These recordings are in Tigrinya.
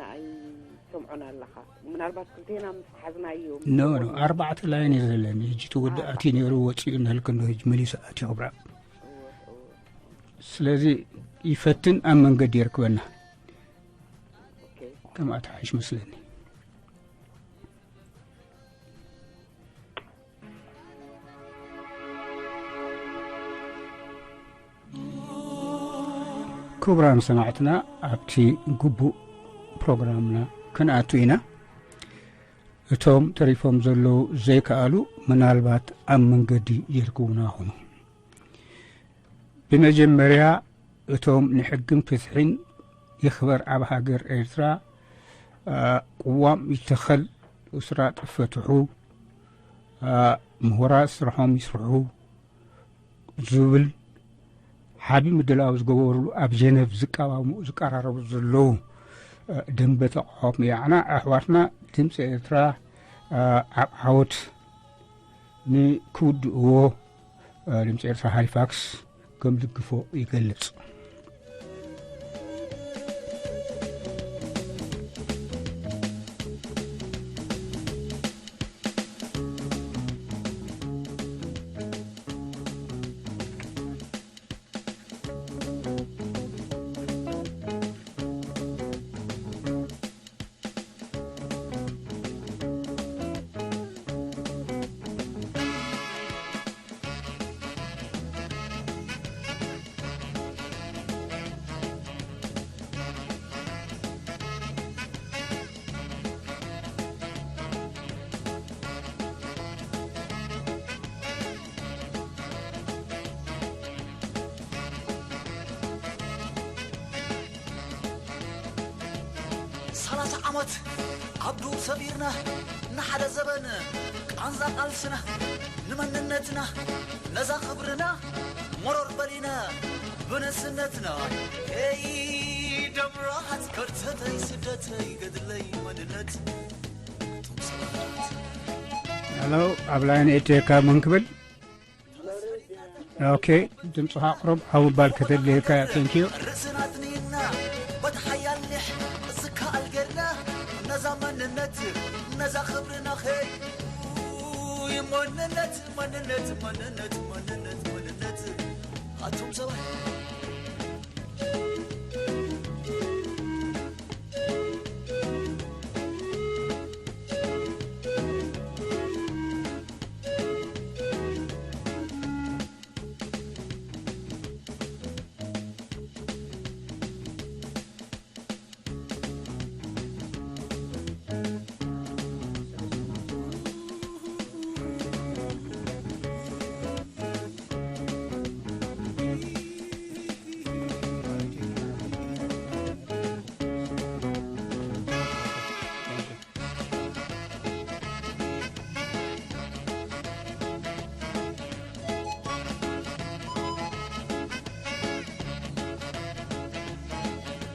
ኣይሰምዖን ኣለኻ። ምናልባት ክልቴና ምስ ሓዝናዮ፣ ኖ ኖ፣ ኣርባዕተ ላይን እየ ዘለኒ። ሕጂ ትውድእ ኣትዩ ነይሩ፣ ወፂኡ እናልክ እንዶ ሕጂ መሊሱ ኣትዩ ክብራ። ስለዚ ይፈትን ኣብ መንገዲ የርክበና። ከምኣ ተሓይሽ መስለኒ። ክቡራን ሰማዕትና፣ ኣብቲ ግቡእ ፕሮግራምና ክንኣቱ ኢና። እቶም ተሪፎም ዘለዉ ዘይከኣሉ ምናልባት ኣብ መንገዲ ይርክቡና ይኹኑ። ብመጀመርያ እቶም ንሕግን ፍትሕን ይኽበር ኣብ ሃገር ኤርትራ፣ አ፣ ቅዋም ይተኸል፣ እስራጥ ይፈትሑ፣ አ፣ ምሁራት ስርሖም ይስርሑ ዝብል ዓቢ ምድላው ዝገበሩሉ ኣብ ጀነቭ ዝቃዋሙ፣ ዝቀራረቡ ዘለዉ፣ አ፣ ደንበ ተቃውሞ ያዕና ኣሕዋትና ድምፂ ኤርትራ፣ አ፣ ኣብ ዓወት ንክውድእዎ፣ አ፣ ድምፂ ኤርትራ ሃሊፋክስ ከም ዝድግፎ ይገልጽ። ሰላሳ ዓመት ኣብ ዱር ሰቢርና፣ ንሓደ ዘበን ቃንዛ ቃልስና፣ ንመንነትና፣ ነዛ ክብርና፣ መሮር በሊና፣ ብንእስነትና። ሄይ ደብራት ከርተተይ፣ ስደተይ፣ ገድለይ፣ መንነት። ሄሎ፣ ኣብ ላይን ኤቴካ መን ክብል? ኦኬ፣ ድምፅኻ ኣቕርብ፣ ሓው ምባል ከተድልየካ እያ። Thank you። ርእስና ትንይና፣ በቲ ሓያል ሊሕ ዝከኣል ጌርና፣ ነዛ መንነት፣ ነዛ ክብርና ኸይ፣ መንነት፣ መንነት፣ መንነት፣ መንነት፣ መንነት፣ ኣቱም ሰባት።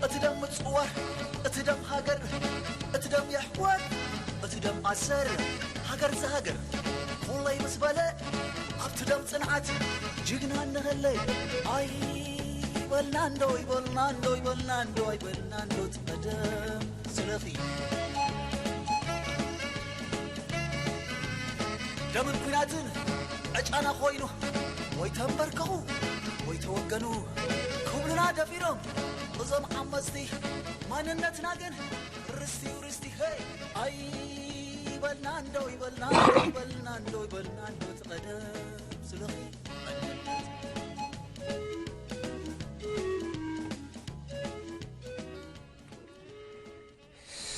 እቲ ደም ምጽዋር፣ እቲ ደም ሃገር፣ እቲ ደም የሕዋት፣ እቲ ደም ኣሰር፣ ሃገር ዝሃገር፣ ኩለይ ምስ በለ፣ ኣብቲ ደም ጽንዓት፣ ጅግና እንኸለይ። ኣይበልና እንዶ፣ ይበልና እንዶ፣ ይበልና እንዶ፣ ኣይበልና እንዶ፣ እቲ ቀደም ስለኺ። ደምን ኲናትን ዕጫና ኮይኑ፣ ወይ ተንበርከኹ፣ ወይ ተወገኑ፣ ክብሉና ደፊሮም፣ እዞም ዓመጽቲ። ማንነትና ግን ርስቲዩ ርስቲ፣ ሄይ! ኣይበልና እንዶ፣ ይበልና እንዶ፣ ይበልና እንዶ፣ ይበልና እንዶ፣ እቲ ቀደም ስለኺ።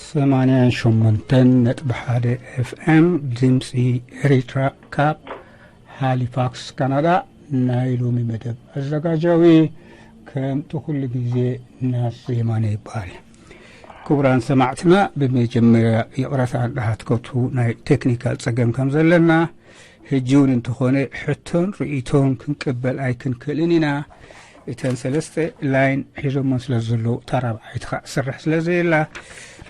ሰማንያን ሸሞንተን ነጥቢ ሓደ ኤፍ ኤም ድምፂ ኤሪትራ ካብ ሃሊፋክስ ካናዳ። ናይ ሎሚ መደብ ኣዘጋጃዊ ከምቲ ኩሉ ግዜ ናስ የማነ ይበሃል። ክቡራን ሰማዕትና፣ ብመጀመርያ ይቕረታ እንዳሃትከቱ ናይ ቴክኒካል ጸገም ከም ዘለና፣ ሕጂ እውን እንተኾነ ሕቶን ርእይቶን ክንቅበል ኣይክንክእልን ኢና። እተን ሰለስተ ላይን ሒዞሞን ስለ ዘለዉ፣ እታ ራብዓይቲ ከዓ ትሰርሕ ስለ ዘየላ፣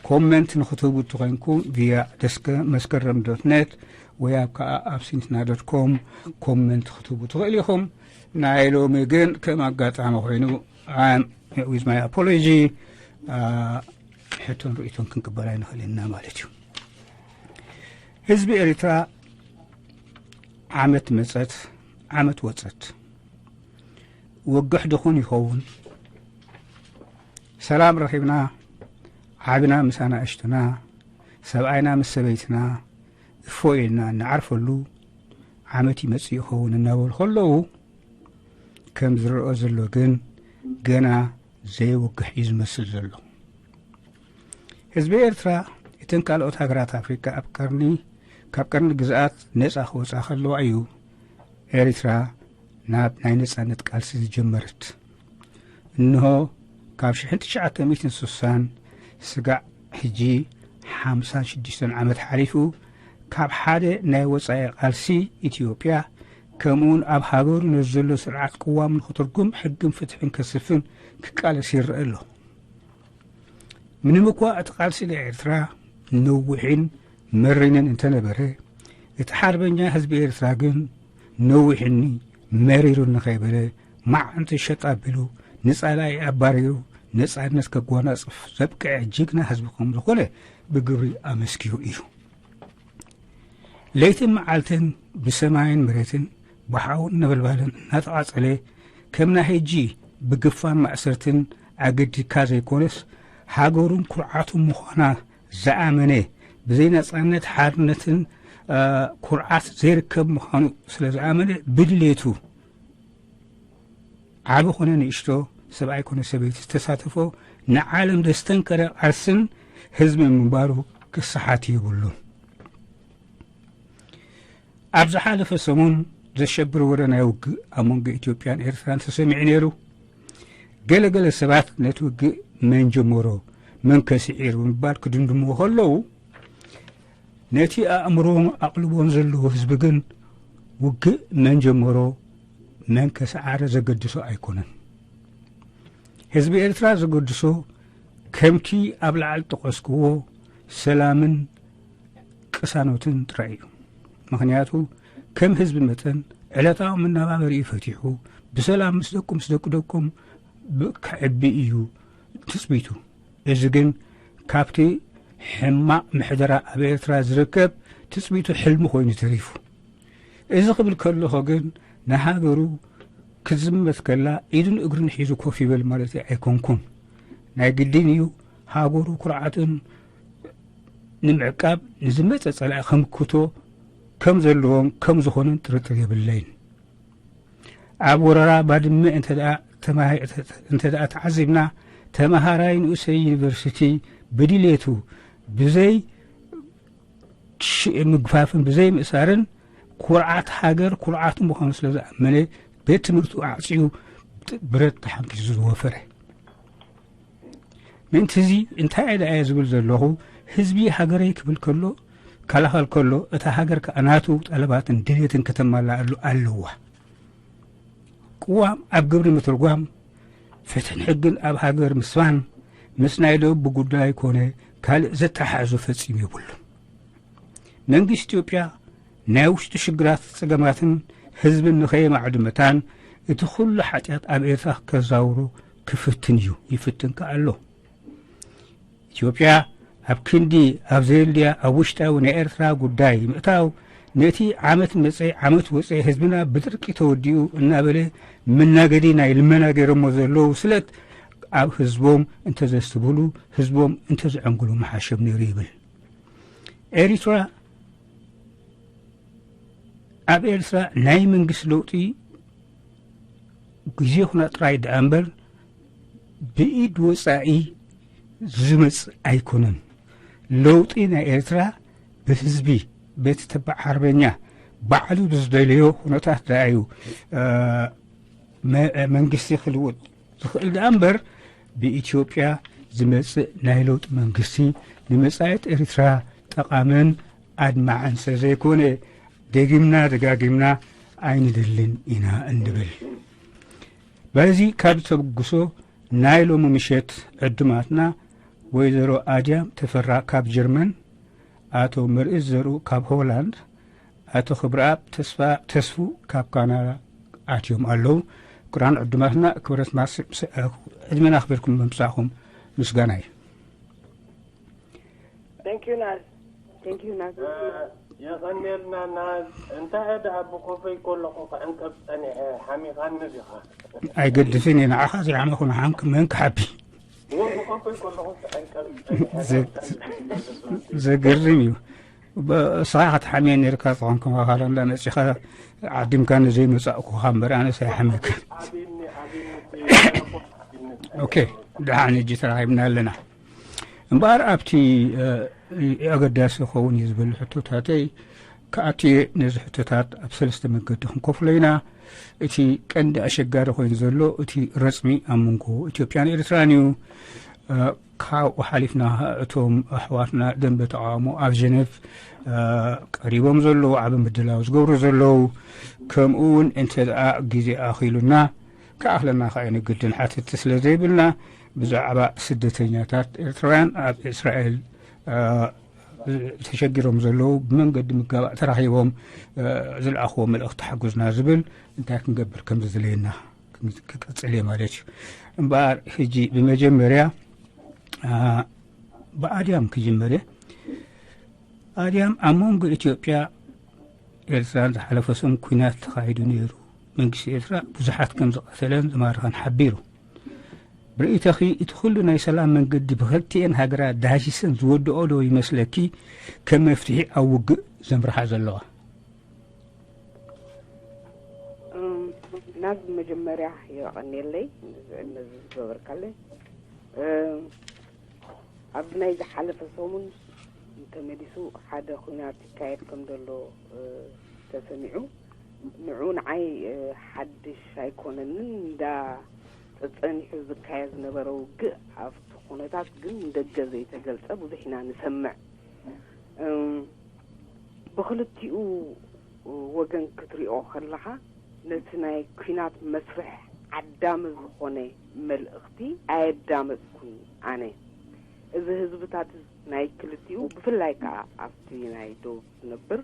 ኮመንት ንክትህቡ እንተኾይንኩም ቪያ ደስከ መስከረም ዶት ኔት ወይ ኣብ ከዓ ኣብ ሲንትና ዶት ኮም ኮመንት ክትህቡ ትኽእሉ ኢኹም። ናይ ሎሚ ግን ከም ኣጋጣሚ ኮይኑ፣ I'm with my apology, uh, ሕቶን ርእይቶን ክንቅበል ኣይንኽእልን ኢና ማለት እዩ። ህዝቢ ኤርትራ ዓመት መጸት ዓመት ወጸት፣ ወግሕ ድኹን ይኸውን፣ ሰላም ረኺብና፣ ዓብና ምስ ኣናእሽቱና፣ ሰብኣይና ምስ ሰበይትና እፎ ኢልና እንዓርፈሉ ዓመት ይመጽእ ይኸውን እናበሉ ከለዉ፣ ከም ዝረኦ ዘሎ ግን ገና ዘይወግሕ እዩ ዝመስል ዘሎ። ህዝቢ ኤርትራ እተን ካልኦት ሃገራት ኣፍሪካ ኣብ ቀርኒ ካብ ቀርኒ ግዝኣት ነጻ ክወጻ ከለዋ እዩ ኤርትራ ናብ ናይ ነጻነት ቃልሲ ዝጀመረት። እንሆ ካብ ሽሕን ትሽዓተ ሚእትን ስሳን ስጋዕ ሕጂ ሓምሳን ሽዱሽተን ዓመት ሓሊፉ፣ ካብ ሓደ ናይ ወጻኢ ቃልሲ ኢትዮጵያ ከምኡውን ኣብ ሃገሩ ነዚ ዘሎ ስርዓት ቅዋም ንክትርጉም ሕግን ፍትሕን ከስፍን ክቃለስ ይረአ ኣሎ። ምንም እኳ እቲ ቃልሲ ናይ ኤርትራ ነዊሕን መሪንን እንተነበረ፣ እቲ ሓርበኛ ህዝቢ ኤርትራ ግን ነዊሕኒ መሪሩኒ ከይበለ መዓንጡ ሸጥ ኣቢሉ ንጻላኢ ኣባሪሩ ነጻነት ከጓናጽፍ ዘብቅዐ ጅግና ህዝቢ ከም ዝኾነ ብግብሪ ኣመስኪሩ እዩ። ለይትን መዓልትን ብሰማይን መሬትን ብሓውን ነበልባልን እናተቓጸለ ከም ናይ ሕጂ ብግፋን ማእሰርትን ኣገዲካ ዘይኮነስ ሃገሩን ኩርዓቱን ምዃና ዝኣመነ ብዘይ ነጻነት ሓርነትን ኩርዓት ዘይርከብ ምዃኑ ስለ ዝኣመነ ብድሌቱ ዓቢ ኮነ ንእሽቶ ሰብኣይ ኮነ ሰበይቲ ዝተሳተፎ ንዓለም ዘስተንከረ ቃልስን ህዝቢ ምንባሩ ክሰሓት የብሉን። ኣብ ዝሓለፈ ሰሙን ዘሸብር ወረ ናይ ውግእ ኣብ መንጎ ኢትዮጵያን ኤርትራን ተሰሚዑ ነይሩ። ገለገለ ሰባት ነቲ ውግእ መን ጀመሮ መን ከስዒር ብምባል ክድምድምዎ ከለዉ፣ ነቲ ኣእምሮን ኣቕልቦን ዘለዎ ህዝቢ ግን ውግእ መን ጀመሮ መን ከሰዓረ ዘገድሶ ኣይኮነን። ህዝቢ ኤርትራ ዘገድሶ ከምቲ ኣብ ላዕሊ ጠቐስክዎ ሰላምን ቅሳኖትን ጥራይ እዩ። ምኽንያቱ ከም ህዝቢ መጠን ዕለታዊ መነባበሪኡ ፈቲሑ ብሰላም ምስ ደቁ ምስ ደቂ ደቆም ከዕቢ እዩ ትጽቢቱ። እዚ ግን ካብቲ ሕማቕ ምሕደራ ኣብ ኤርትራ ዝርከብ ትጽቢቱ ሕልሚ ኮይኑ ተሪፉ። እዚ ክብል ከለኹ ግን ንሃገሩ ክዝመት ከላ ኢዱን እግሩን ሒዙ ኮፍ ይበል ማለት ኣይኮንኩን። ናይ ግድን እዩ ሃገሩ ኩርዓቱን ንምዕቃብ ንዝመጸ ጸላኢ ከምክቶ ከም ዘለዎን ከም ዝኾነን ጥርጥር የብለይን። ኣብ ወረራ ባድመ እንተ ደኣ ተማሂ-፣ እንተ ደኣ ተዓዚብና፣ ተማሃራይ ንኡሰይ ዩኒቨርሲቲ ብድሌቱ ብዘይ ሽ-፣ ምግፋፍን ብዘይ ምእሳርን ኩርዓት ሃገር ኩርዓቱ ምዃኑ ስለ ዝኣመነ ቤት ትምህርቱ ኣዕጽዩ ብረት ተሓንኪሱ ዝወፈረ። ምእንቲ እዚ እንታይ እየ ደኣ እየ ዝብል ዘለኹ፣ ህዝቢ ሃገረይ ክብል ከሎ፣ ከላኸል ከሎ፣ እታ ሃገር ከኣ ናቱ ጠለባትን ድሌትን ከተማልኣሉ ኣለዋ። ቅዋም ኣብ ግብሪ ምትርጓም፣ ፍትሕን ሕግን ኣብ ሃገር ምስፋን፣ ምስ ናይ ደቡብ ጉዳይ ኮነ ካልእ ዘተሓሕዞ ፈጺሙ የብሉን። መንግስቲ ኢትዮጵያ ናይ ውሽጢ ሽግራት፣ ጸገማትን ህዝብን ንኸየማዕዱ መታን፣ እቲ ኩሉ ሓጢኣት ኣብ ኤርትራ ከዛውሮ ክፍትን እዩ፣ ይፍትን ከኣ ኣሎ። ኢትዮጵያ ኣብ ክንዲ ኣብ ዘየድልያ ኣብ ውሽጣዊ ናይ ኤርትራ ጉዳይ ምእታው፣ ነቲ ዓመት መጸ ዓመት ወጸ ህዝብና ብድርቂ ተወዲኡ እናበለ መናገዲ ናይ ልመና ገይሮሞ ዘለዉ ስለት ኣብ ህዝቦም እንተዘስትብህሉ፣ ህዝቦም እንተዘዐንግሉ ምሓሸም ነይሩ ይብል። ኤሪትራ፣ ኣብ ኤርትራ ናይ መንግስቲ ለውጢ ግዜ ኩና ጥራይ ደኣ እምበር ብኢድ ወጻኢ ዝመጽእ ኣይኮነን። ለውጢ ናይ ኤርትራ ብህዝቢ፣ በቲ ተባዕ ሓርበኛ ባዕሉ ብዝደለዮ ኩነታት ደኣ እዩ፣ እ፣ መ-፣ መንግስቲ ክልውጥ ዝኽእል ደኣ እምበር ብኢትዮጵያ ዝመጽእ ናይ ለውጢ መንግስቲ ንመጻኢት ኤርትራ ጠቓምን ኣድማዕን ስለ ዘይኮነ ደጊምና ደጋጊምና ኣይንደልን ኢና እንብል። በዚ ካብ ዝተበግሶ ናይ ሎሚ ምሸት ዕዱማትና ወይዘሮ ኣድያም ተፈራ ካብ ጀርመን፣ ኣቶ መርኢስ ዘርኡ ካብ ሆላንድ፣ ኣቶ ክብረኣብ ተስፋ-፣ ተስፉ ካብ ካናዳ ኣትዮም ኣለዉ። ክቡራን ዕዱማትና ክብረት ማስ-፣ ምስ-፣ ዕድመና ኣኽቢርኩም ብምምጻእኹም ምስጋና እዩ። Thank you ናዝ። Thank you ናዝ። የቐንየልና ናዝ። እንታይ ደኣ ብኮፈይ ከለኹ ክዕንቀፍ ጸኒሐ፣ ሓሚኻኒ ዲኻ? ኣይገድፍን እየ፣ ንዓኻ ዘይሓመኹ ንሓምክ መን ክሓቢ። እወ ብኮፈይ ከለኹ ክዕንቀፍ ጸኒሐ። ዘ- ዘገርም እዩ። ብ- እስኻ ክትሓምየ ነርካ ዝኾንኩም ኣኻል እንዳ መጺኻ ዓዲምካ ንዘይመጻእኩኻ እምበር ኣነስ ኣይሓመካ። ኣብኒ ኣብኒ ኦኬ፣ ደሓን ሕጂ ተራኺብና ኣለና። እምበኣር ኣብቲ እ፣ ኣገዳሲ ክኸውን እዩ ዝብል ሕቶታተይ ክኣትየ፣ ነዚ ሕቶታት ኣብ ሰለስተ መገዲ ክንከፍሎ ኢና። እቲ ቀንዲ ኣሸጋሪ ኮይኑ ዘሎ እቲ ረጽሚ ኣብ መንጎ ኢትዮጵያን ኤርትራን እዩ። እ፣ ካብኡ ሓሊፍና እቶም ኣሕዋትና ደንበ ተቃውሞ ኣብ ጀነቭ እ፣ ቀሪቦም ዘለዉ፣ ዓቢ ምድላው ዝገብሩ ዘለዉ፣ ከምኡ እውን እንተ ደኣ ግዜ ኣኺሉና ክኣኽለና ከኣ ንግድን ሓተቲ ስለ ዘይብልና ብዛዕባ ስደተኛታት ኤርትራውያን ኣብ እስራኤል እ፣ ተሸጊሮም ዘለዉ ብመንገዲ ምጋባእ ተራኺቦም እ፣ ዝለኣኽዎ መልእኽቲ ሓጉዝና ዝብል እንታይ ክንገብር ከም ዝድለየና ክም- ክቀጽል እየ ማለት እዩ። እምበኣር ሕጂ ብመጀመርያ እ፣ ብኣድያም ክጅምር እየ። ኣድያም ኣብ መንጎ ኢትዮጵያ ኤርትራን ዝሓለፈ ሰሙን ኲናት ተኻይዱ ነይሩ። መንግስቲ ኤርትራ ብዙሓት ከም ዝቐተለን ዝማረኸን ሓቢሩ። ብርእይቶኺ እቲ ኩሉ ናይ ሰላም መንገዲ ብክልቲኤን ሃገራት ዳህሲሰን ዝወድኦ ዶ ይመስለኪ ከም መፍትሒ ኣብ ውግእ ዘምርሓ ዘለዋ? እም፣ ናብ መጀመርያ የቐንየለይ እዚ ዕድመ እዚ ዝገበርካለይ። እም፣ ኣብዚ ናይ ዝሓለፈ ሰሙን ተመሊሱ ሓደ ኲናት ይካየድ ከም ዘሎ እ፣ ተሰሚዑ። ንዑ ንዓይ እ፣ ሓድሽ ኣይኮነንን። እንዳ ጸጸኒሑ ዝካየድ ዝነበረ ውግእ ኣብቲ ኩነታት ግን ንደገ ዘይተገልጸ ብዙሕ ኢና ንሰምዕ። እም፣ ብኽልቲኡ ወገን ክትሪኦ ከለኻ ነቲ ናይ ኲናት መስርሕ ዓዳሚ ዝኾነ መልእኽቲ ኣየዳመፅኩን ኣነ። እዚ ህዝብታት ናይ ክልቲኡ ብፍላይ ከዓ ኣብቲ ናይ ደቡብ ዝነብር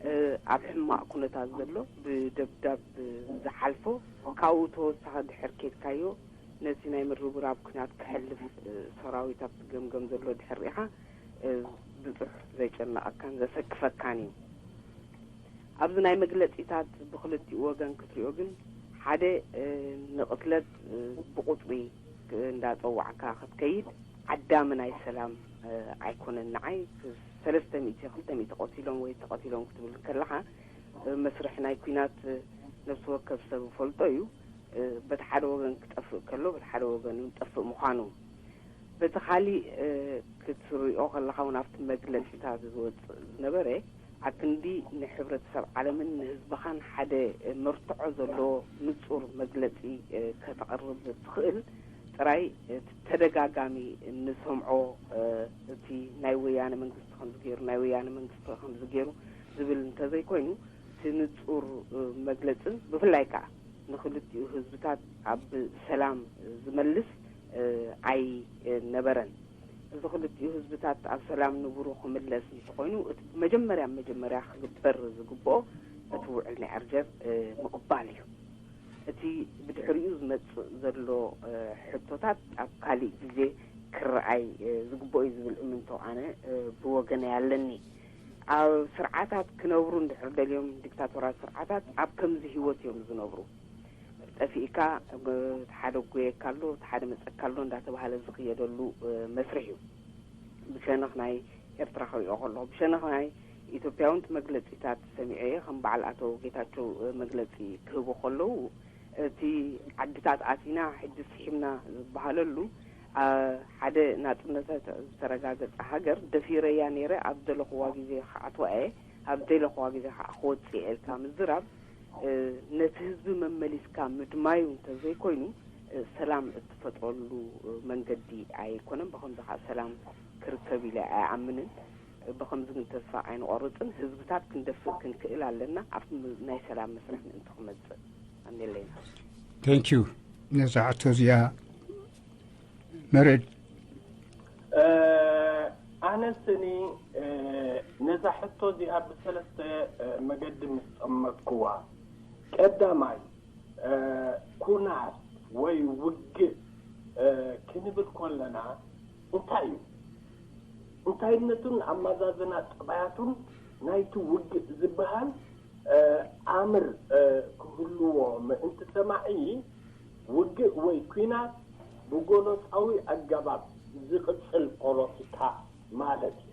እ፣ ኣብ ሕማቕ ኩነታት ዘሎ ብደብዳብ ዝሓልፎ ካብኡ ተወሳኺ ድሕር ኬድካዮ ነቲ ናይ ምርብራብ ኲናት ክሕልፍ እ፣ ሰራዊት ኣብቲ ገምገም ዘሎ ድሕር ሪኢኻ እ፣ ብዙሕ ዘጨንቐካን ዘሰክፈካን እዩ። ኣብዚ ናይ መግለጺታት ብኽልቲኡ ወገን ክትሪኦ ግን ሓደ እ፣ ንቕትለት እ፣ ብቑጽሪ እንዳጸዋዕካ ክትከይድ ዓዳሚ ናይ ሰላም እ፣ ኣይኮነን። ንዓይ ሰለስተ ሚእቲ ክልተ ሚእቲ ቆሲሎም ወይ ተቐቲሎም ክትብል ከለኻ እ፣ መስርሕ ናይ ኲናት እ፣ ነፍሲ ወከፍ ሰብ ይፈልጦ እዩ። እ፣ በቲ ሓደ ወገን ክጠፍእ ከሎ በቲ ሓደ ወገን እውን ጠፍእ ምዃኑ በቲ ካሊእ እ፣ ክትሪኦ ከለኻ እውን ኣብቲ መግለፂታት ዝወፅእ ዝነበረ ኣክንዲ ንሕብረተሰብ ዓለምን ንህዝብኻን ሓደ መርትዖ ዘለዎ ንፁር መግለፂ እ፣ ከተቕርብ ትኽእል ጥራይ እቲ ተደጋጋሚ እንሰምዖ እ፣ እቲ ናይ ወያነ መንግስቲ ከምዚ ገይሩ ናይ ወያነ መንግስቲ ከምዚ ገይሩ ዝብል እንተዘይኮይኑ እቲ ንፁር እ፣ መግለፅን ብፍላይ ከዓ ንክልቲኡ ህዝብታት ኣብ ሰላም ዝመልስ እ፣ ኣይነበረን። እዚ ክልቲኡ ህዝብታት ኣብ ሰላም ንቡሩ ክምለስ እንተኾይኑ እቲ መጀመርያ መጀመርያ ክግበር ዝግብኦ እቲ ውዕል ናይ ኣርጀር እ፣ ምቕባል እዩ። እቲ ብድሕሪኡ ዝመፅእ ዘሎ እ፣ ሕቶታት ኣብ ካሊእ ግዜ ክረኣይ እ፣ ዝግብኦ እዩ ዝብል እምንቶ ኣነ እ፣ ብወገነይ ኣለኒ። ኣብ ስርዓታት ክነብሩ እንድሕር ደልዮም ዲክታቶራት ስርዓታት ኣብ ከምዚ ህይወት እዮም ዝነብሩ። ጠፊእካ እቲ ሓደ ጎየካ ኣሎ እቲ ሓደ መፀካ ኣሎ እንዳተባሃለ ዝኽየደሉ እ፣ መስርሕ እዩ። ብሸነኽ ናይ ኤርትራ ክሪኦ ከለኹ ብሸነኽ ናይ ኢትዮጵያ እውን መግለፂታት ሰሚዐ እየ። ከም በዓል ኣቶ ጌታቸው እ፣ መግለፂ ክህቡ ከለዉ እቲ ዓድታት ኣቲና ሕጂ ስሒብና ዝበሃለሉ ኣ፣ ሓደ ናፅነታ ዝተረጋገፀ ሃገር ደፊረያ ነይረ ኣብ ዝደለኽዋ ግዜ ክኣትዋ እየ ኣብ ዘይደለኽዋ ግዜ ከዓ ክወፅእ እየ ኢልካ ምዝራብ እ፣ ነቲ ህዝቢ መመሊስካ ምድማዩ እንተዘይኮይኑ እ፣ ሰላም እትፈጥረሉ እ፣ መንገዲ ኣይኮነን። ብኸምዚ ከዓ ሰላም ክርከብ ኢለ ኣይኣምንን። እ፣ ብኸምዚ ግን ተስፋ ኣይንቆርፅን። ህዝብታት ክንደፍእ ክንክእል ኣለና። ኣብቲ ም- ናይ ሰላም መስርሕ ምእንቲ ክመፅእ ኣሜለይና። Thank you ነዛ ሕቶ እዚኣ መርድ ኣነስኒ ነዛ ሕቶ እዚኣ ብሰለስተ መገዲ ምስ ጠመጥክዋ፣ ቀዳማይ ኩናት ወይ ውግእ ክንብል ከለና እንታይ እዩ? እንታይነቱን ኣመዛዝና ጠባያቱን ናይቲ ውግእ ዝበሃል ኣምር ክህልዎ ምእንቲ ሰማዒ፣ ውግእ ወይ ኲናት ብጎነጻዊ ኣገባብ ዝቕጽል ፖለቲካ ማለት እዩ።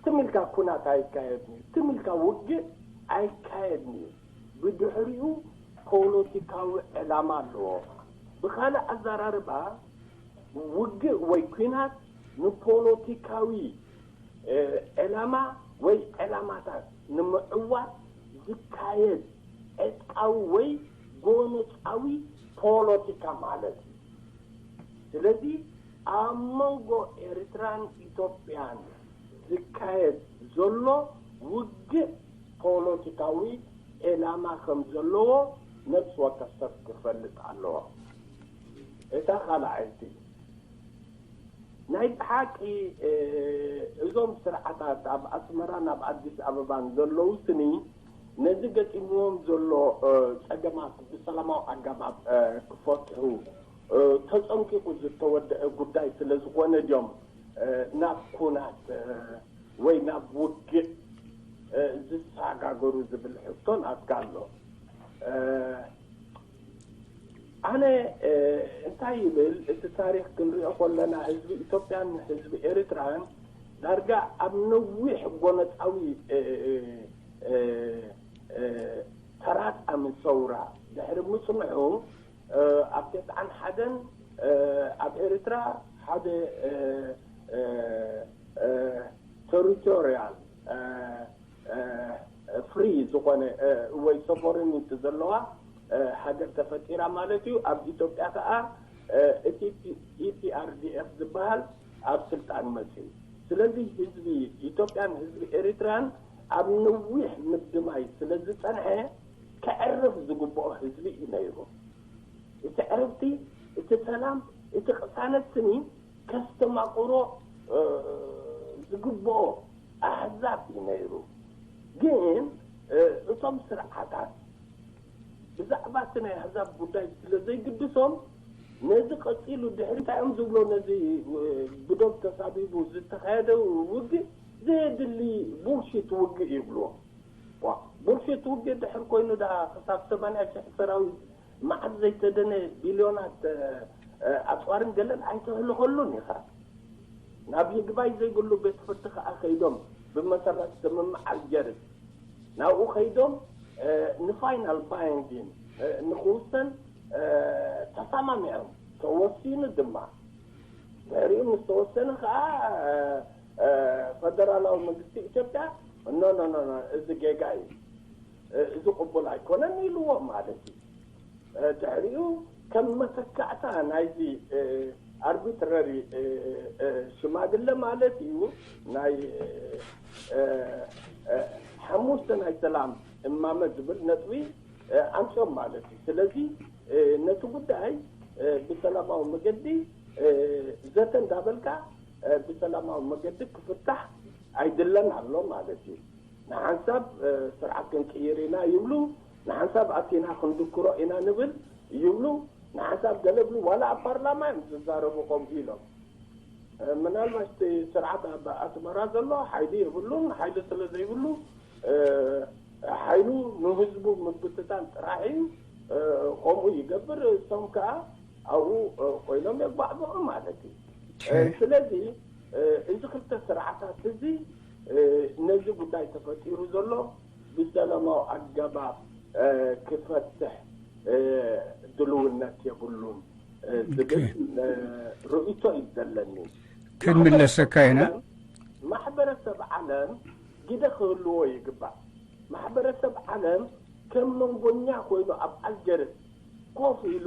ትም ኢልካ ኲናት ኣይካየድን እዩ። ትም ኢልካ ውግእ ኣይካየድን እዩ። ብድሕሪኡ ፖለቲካዊ ዕላማ ኣለዎ። ብኻልእ ኣዘራርባ፣ ውግእ ወይ ኲናት ንፖለቲካዊ ዕላማ ወይ ዕላማታት ንምዕዋት ዝካየድ ዕጥቃዊ ወይ ጎነጻዊ ፖለቲካ ማለት እዩ። ስለዚ ኣብ መንጎ ኤርትራን ኢትዮጵያን ዝካየድ ዘሎ ውግእ ፖለቲካዊ ዕላማ ከም ዘለዎ ነፍሲ ወከፍ ሰብ ክፈልጥ ኣለዎ። እታ ካልኣይቲ ናይ ብሓቂ እዞም ስርዓታት ኣብ ኣስመራን ኣብ ኣዲስ ኣበባን ዘለዉ ስኒ ነዚ ገጢምዎም ዘሎ ጸገማት ብሰላማዊ ኣገባብ ክፈትሑ ተጸንቂቑ ዝተወደአ ጉዳይ ስለ ዝኾነ ድዮም ናብ ኩናት ወይ ናብ ውግእ ዝሰጋገሩ ዝብል ሕቶ ናትካ ኣሎ። ኣነ እንታይ ይብል፣ እቲ ታሪኽ ክንሪኦ ከለና ህዝቢ ኢትዮጵያን ህዝቢ ኤርትራን ዳርጋ ኣብ ነዊሕ ጎነጻዊ ተራጣሚ ሰውራ ድሕሪ ምጽንሑ ኣብ ተስዓን ሓደን ኣብ ኤርትራ ሓደ ቴሪቶሪያል ፍሪ ዝኾነ ወይ ሶቨረኒቲ ዘለዋ ሃገር ተፈጢራ ማለት እዩ። ኣብ ኢትዮጵያ ከዓ እቲ ኢፒኣርዲኤፍ ዝበሃል ኣብ ስልጣን መፅዩ። ስለዚ ህዝቢ ኢትዮጵያን ህዝቢ ኤሪትራን ኣብ ነዊሕ ምድማይ ስለ ዝፀንሐ ከዕርፍ ዝግብኦ ህዝቢ እዩ ነይሩ። እቲ ዕርፍቲ፣ እቲ ሰላም፣ እቲ ቅሳነት ስኒ ከስተማቕሮ ዝግብኦ ኣሕዛብ እዩ ነይሩ። ግን እቶም ስርዓታት ብዛዕባ እቲ ናይ ኣሕዛብ ጉዳይ ስለ ዘይግድሶም ነዚ ቀፂሉ ድሕሪ እንታይ እዮም ዝብሎ ነዚ ብዶብ ተሳቢቡ ዝተኻየደ ውግእ ዘየድሊ ቡልሽት ውግእ ይብልዎ። ዋ፣ ቡልሽት ውግእ ድሕር ኮይኑ ደኣ ክሳብ ሰማንያ ሽሕ ሰራዊት መዓት ዘይተደነ ቢልዮናት ኣፅዋርን ገለን ኣይተህልኸሉን ኢኻ። ናብ ይግባይ ዘይብሉ ቤት ፍርዲ ከዓ ከይዶም ብመሰረት ስምምዕ ኣልጀርስ ናብኡ ከይዶም ንፋይናል ባይንዲን ንክውሰን ተሰማሚዖም ተወሲኑ ድማ ድሕሪኡ ምስ ተወሰነ ከዓ ፈደራላዊ መንግስቲ ኢትዮጵያ ኖ ኖ ኖ እዚ ጌጋ እዩ፣ እዚ ቅቡል ኣይኮነን ኢልዎ ማለት እዩ። ድሕሪኡ ከም መተካእታ ናይዚ ኣርቢትራሪ ሽማግለ ማለት እዩ ናይ ሓሙሽተ ናይ ሰላም እማመ ዝብል ነጥቢ ኣምፅኦም ማለት እዩ። ስለዚ ነቲ ጉዳይ ብሰላማዊ መገዲ ዘተ እንዳበልካ ብሰላማዊ መገዲ ክፍታሕ ኣይድለን ኣሎ ማለት እዩ። ንሓንሳብ ስርዓት ክንቅይር ኢና ይብሉ፣ ንሓንሳብ ኣቲና ክንድክሮ ኢና ንብል ይብሉ፣ ንሓንሳብ ገለ ብሉ። ዋላ ኣብ ፓርላማ እዮም ዝዛረቡ ከምኡ ኢሎም። ምናልባት እቲ ስርዓት ኣብ ኣስመራ ዘሎ ሓይሊ የብሉን። ሓይሊ ስለ ዘይብሉ ሓይሉ ንህዝቡ ምብትታን ጥራሕ እዩ። ከምኡ ይገብር፣ እሶም ከዓ ኣብኡ ኮይኖም የጓዕብዑ ማለት እዩ። ስለዚ እዚ ክልተ ስርዓታት እዚ ነዚ ጉዳይ ተፈጢሩ ዘሎ ብሰላማዊ ኣገባብ ክፈትሕ ድልውነት የብሉን ዝብል ርእይቶ እዩ ዘለኒ። ክንምለሰካ ኢና። ማሕበረሰብ ዓለም ግደ ክህልዎ ይግባእ። ማሕበረሰብ ዓለም ከም መንጎኛ ኮይኑ ኣብ ኣልጀርስ ኮፍ ኢሉ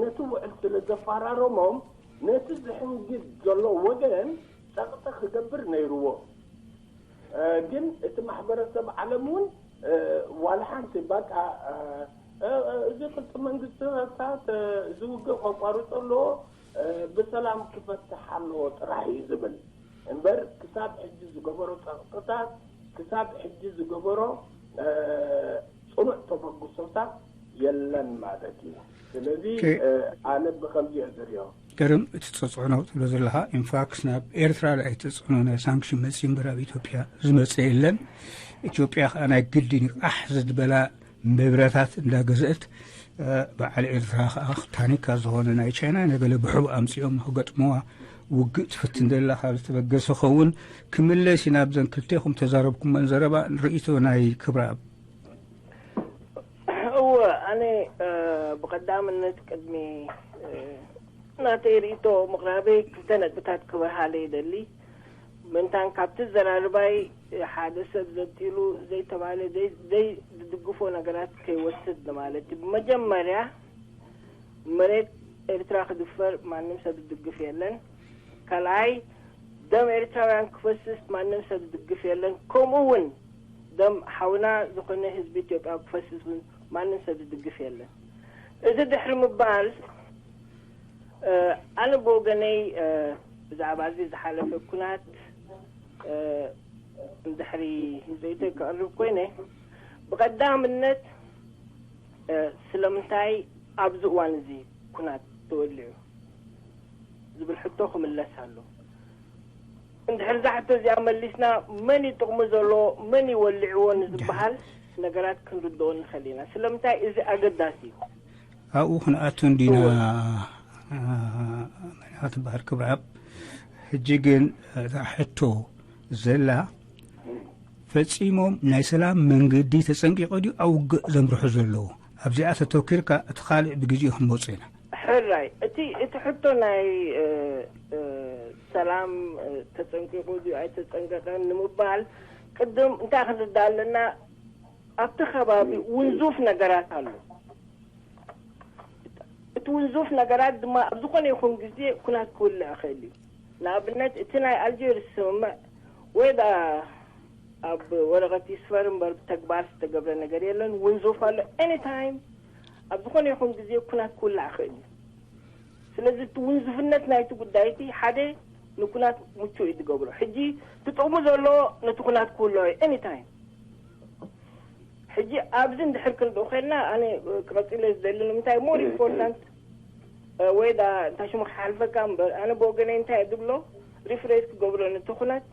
ነቲ ውዕል ስለ ዘፈራረሞም ነቲ ዝሕንግድ ዘሎ ወገን ጸቕጢ ክገብር ነይርዎ። ግን እቲ ማሕበረሰብ ዓለም እውን ዋላ ሓንቲ በቃ እዚ ክልተ መንግስታት እዚ ውግእ ከቋርጾ ኣለዎ፣ ብሰላም ክፈትሕ ኣለዎ ጥራሕ እዩ ዝብል እምበር ክሳብ ሕጂ ዝገበሮ ጸቕጥታት ክሳብ ሕጂ ዝገበሮ ፅኑዕ ተበግሶታት የለን ማለት እዩ። ስለዚ ኣነ ብከምዚ እየ ዝሪኦ። ገርም እቲ ተፅዕኖ ትብሎ ዘለኻ። ኢንፋክስ ናብ ኤርትራ ዳኣ ተፅዕኖ ናይ ሳንክሽን መፅእ እምበር ኣብ ኢትዮጵያ ዝመፅእ የለን። ኢትዮጵያ ከዓ ናይ ግድን እዩ ቃሕ ዝድበላ ንብረታት እንዳገዘእት፣ በዓል ኤርትራ ከዓ ታኒካ ዝኾነ ናይ ቻይና ነገለ ብሕቡ ኣምፂኦም ንክገጥምዋ ውግእ ትፍትን ዘላ ካብ ዝተበገሰ ኸውን ክምለስ ኢና። ብዘን ክልቴኹም ተዛረብኩመን ዘረባ ንርእይቶ ናይ ክብረኣብ። እወ ኣነ ብቐዳምነት ቅድሚ ናተይ ርእይቶ ምቕራበይ ክልተ ነጥብታት ክበርሃለ ይደሊ። ምእንታን ካብቲ ዘራርባይ ሓደ ሰብ ዘንጢሉ ዘይተባለ ዘይድግፎ ነገራት ከይወስድ ንማለት እዩ። ብመጀመርያ መሬት ኤርትራ ክድፈር ማንም ሰብ ዝድግፍ የለን። ካልኣይ ደም ኤርትራውያን ክፈስስ ማንም ሰብ ዝድግፍ የለን። ከምኡ እውን ደም ሓውና ዝኾነ ህዝቢ ኢትዮጵያ ክፈስስ እውን ማንም ሰብ ዝድግፍ የለን። እዚ ድሕሪ ምባል ኣነ ብወገነይ ብዛዕባ እዚ ዝሓለፈ ኩናት እንድሕሪ ርእይቶይ ከቕርብ ኮይነ ብቐዳምነት ስለምንታይ ኣብዚ እዋን እዚ ኩናት ተወሊዑ ዝብል ሕቶ ክምለስ ኣሎ። እንድሕር እዛ ሕቶ እዚኣ መሊስና መን እዩ ጥቕሚ ዘለዎ መን እዩ ወሊዕዎ ንዝበሃል ነገራት ክንርድኦ ንኽእል ኢና። ስለምንታይ እዚ ኣገዳሲ እዩ። ኣብኡ ክንኣቱ እንዲና መሪኻ ትበሃል ክብረኣብ። ሕጂ ግን እታ ሕቶ ዘላ ፈጺሞም ናይ ሰላም መንገዲ ተጸንቂቑ ድዩ ኣብ ውግእ ዘምርሑ ዘለዉ? ኣብዚኣ ተተኪርካ እቲ ካልእ ብግዜኡ ክንመጾ ኢና። ሕራይ እቲ እቲ ሕቶ ናይ ሰላም ተጸንቂቑ ድዩ ኣይተጸንቀቐን ንምባል ቅድም እንታይ ክንርዳ ኣለና? ኣብቲ ከባቢ ውንዙፍ ነገራት ኣሎ። እቲ ውንዙፍ ነገራት ድማ ኣብ ዝኾነ ይኹን ግዜ ኩናት ክውልዕ ይኽእል እዩ። ንኣብነት እቲ ናይ ኣልጀርስ ስምምዕ ወይ ደኣ ኣብ ወረቐት ይስፈር እምበር ብተግባር ዝተገብረ ነገር የለን። ውንዙፍ ኣሎ። ኤኒ ታይም ኣብ ዝኾነ ይኹን ግዜ ኩናት ክውላዕ ይኽእል እዩ። ስለዚ እቲ ውንዙፍነት ናይቲ ጉዳይ እቲ ሓደ ንኩናት ምቹእ እዩ ዝገብሮ። ሕጂ እቲ ጥቕሙ ዘሎ ነቲ ኩናት ክውልዖ እዩ ኤኒ ታይም። ሕጂ ኣብዚ እንድሕር ክንርኢ ኮይንና ኣነ ክቐፅለ ዝደሊ ንምንታይ ሞር ኢምፖርታንት ወይ ዳ እንታይ ሽሙ ክሓልፈካ እምበር ኣነ ብወገነይ እንታይ ዝብሎ ሪፍሬዝ ክገብሮ ነቲ ኩናት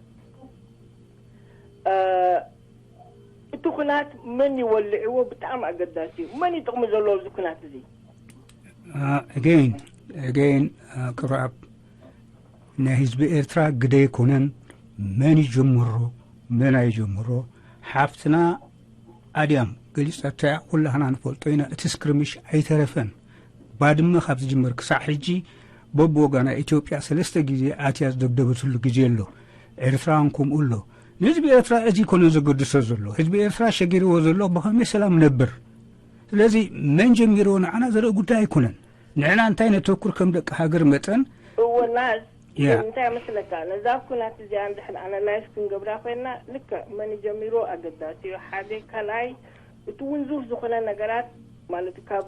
እቲ ኩናት መን ይወልዕዎ ብጣዕሚ ኣገዳሲ እዩ። መን እዩ ጥቕሚ ዘለዎ ኣብዚ ኩናት እዚ? ኣገይን ኣገይን ክብረኣብ ናይ ህዝቢ ኤርትራ ግደ ኣይኮነን። መን ይጀምሮ መን ኣይጀምሮ ሓፍትና ኣድያም ገሊጻቶ እያ። ኩላህና ንፈልጦ ኢና። እቲ ስክርምሽ ኣይተረፈን። ባድመ ካብ ዝጅመር ክሳዕ ሕጂ በብወገና ኢትዮጵያ ሰለስተ ግዜ ኣትያ ዝደብደበትሉ ግዜ ኣሎ። ኤርትራን ከምኡ ኣሎ። ንህዝቢ ኤርትራ እዚ ኮነ ዘገድሶ ዘሎ። ህዝቢ ኤርትራ ሸጊርዎ ዘሎ ብኸመይ ሰላም ነብር። ስለዚ መን ጀሚርዎ ንዓና ዘርኢ ጉዳይ ኣይኮነን። ንሕና እንታይ ነተኩር ከም ደቂ ሃገር መጠን እወ ናዝ ያ። እንታይ መስለካ ነዛ ኩናት እዚኣ እንድሕር ኣናላይዝ ክንገብራ ኮይንና ልክዕ መን ጀሚሮ ኣገዳሲ እዩ ሓደ ካልኣይ እቲ ውንዙፍ ዝኾነ ነገራት ማለት ካብ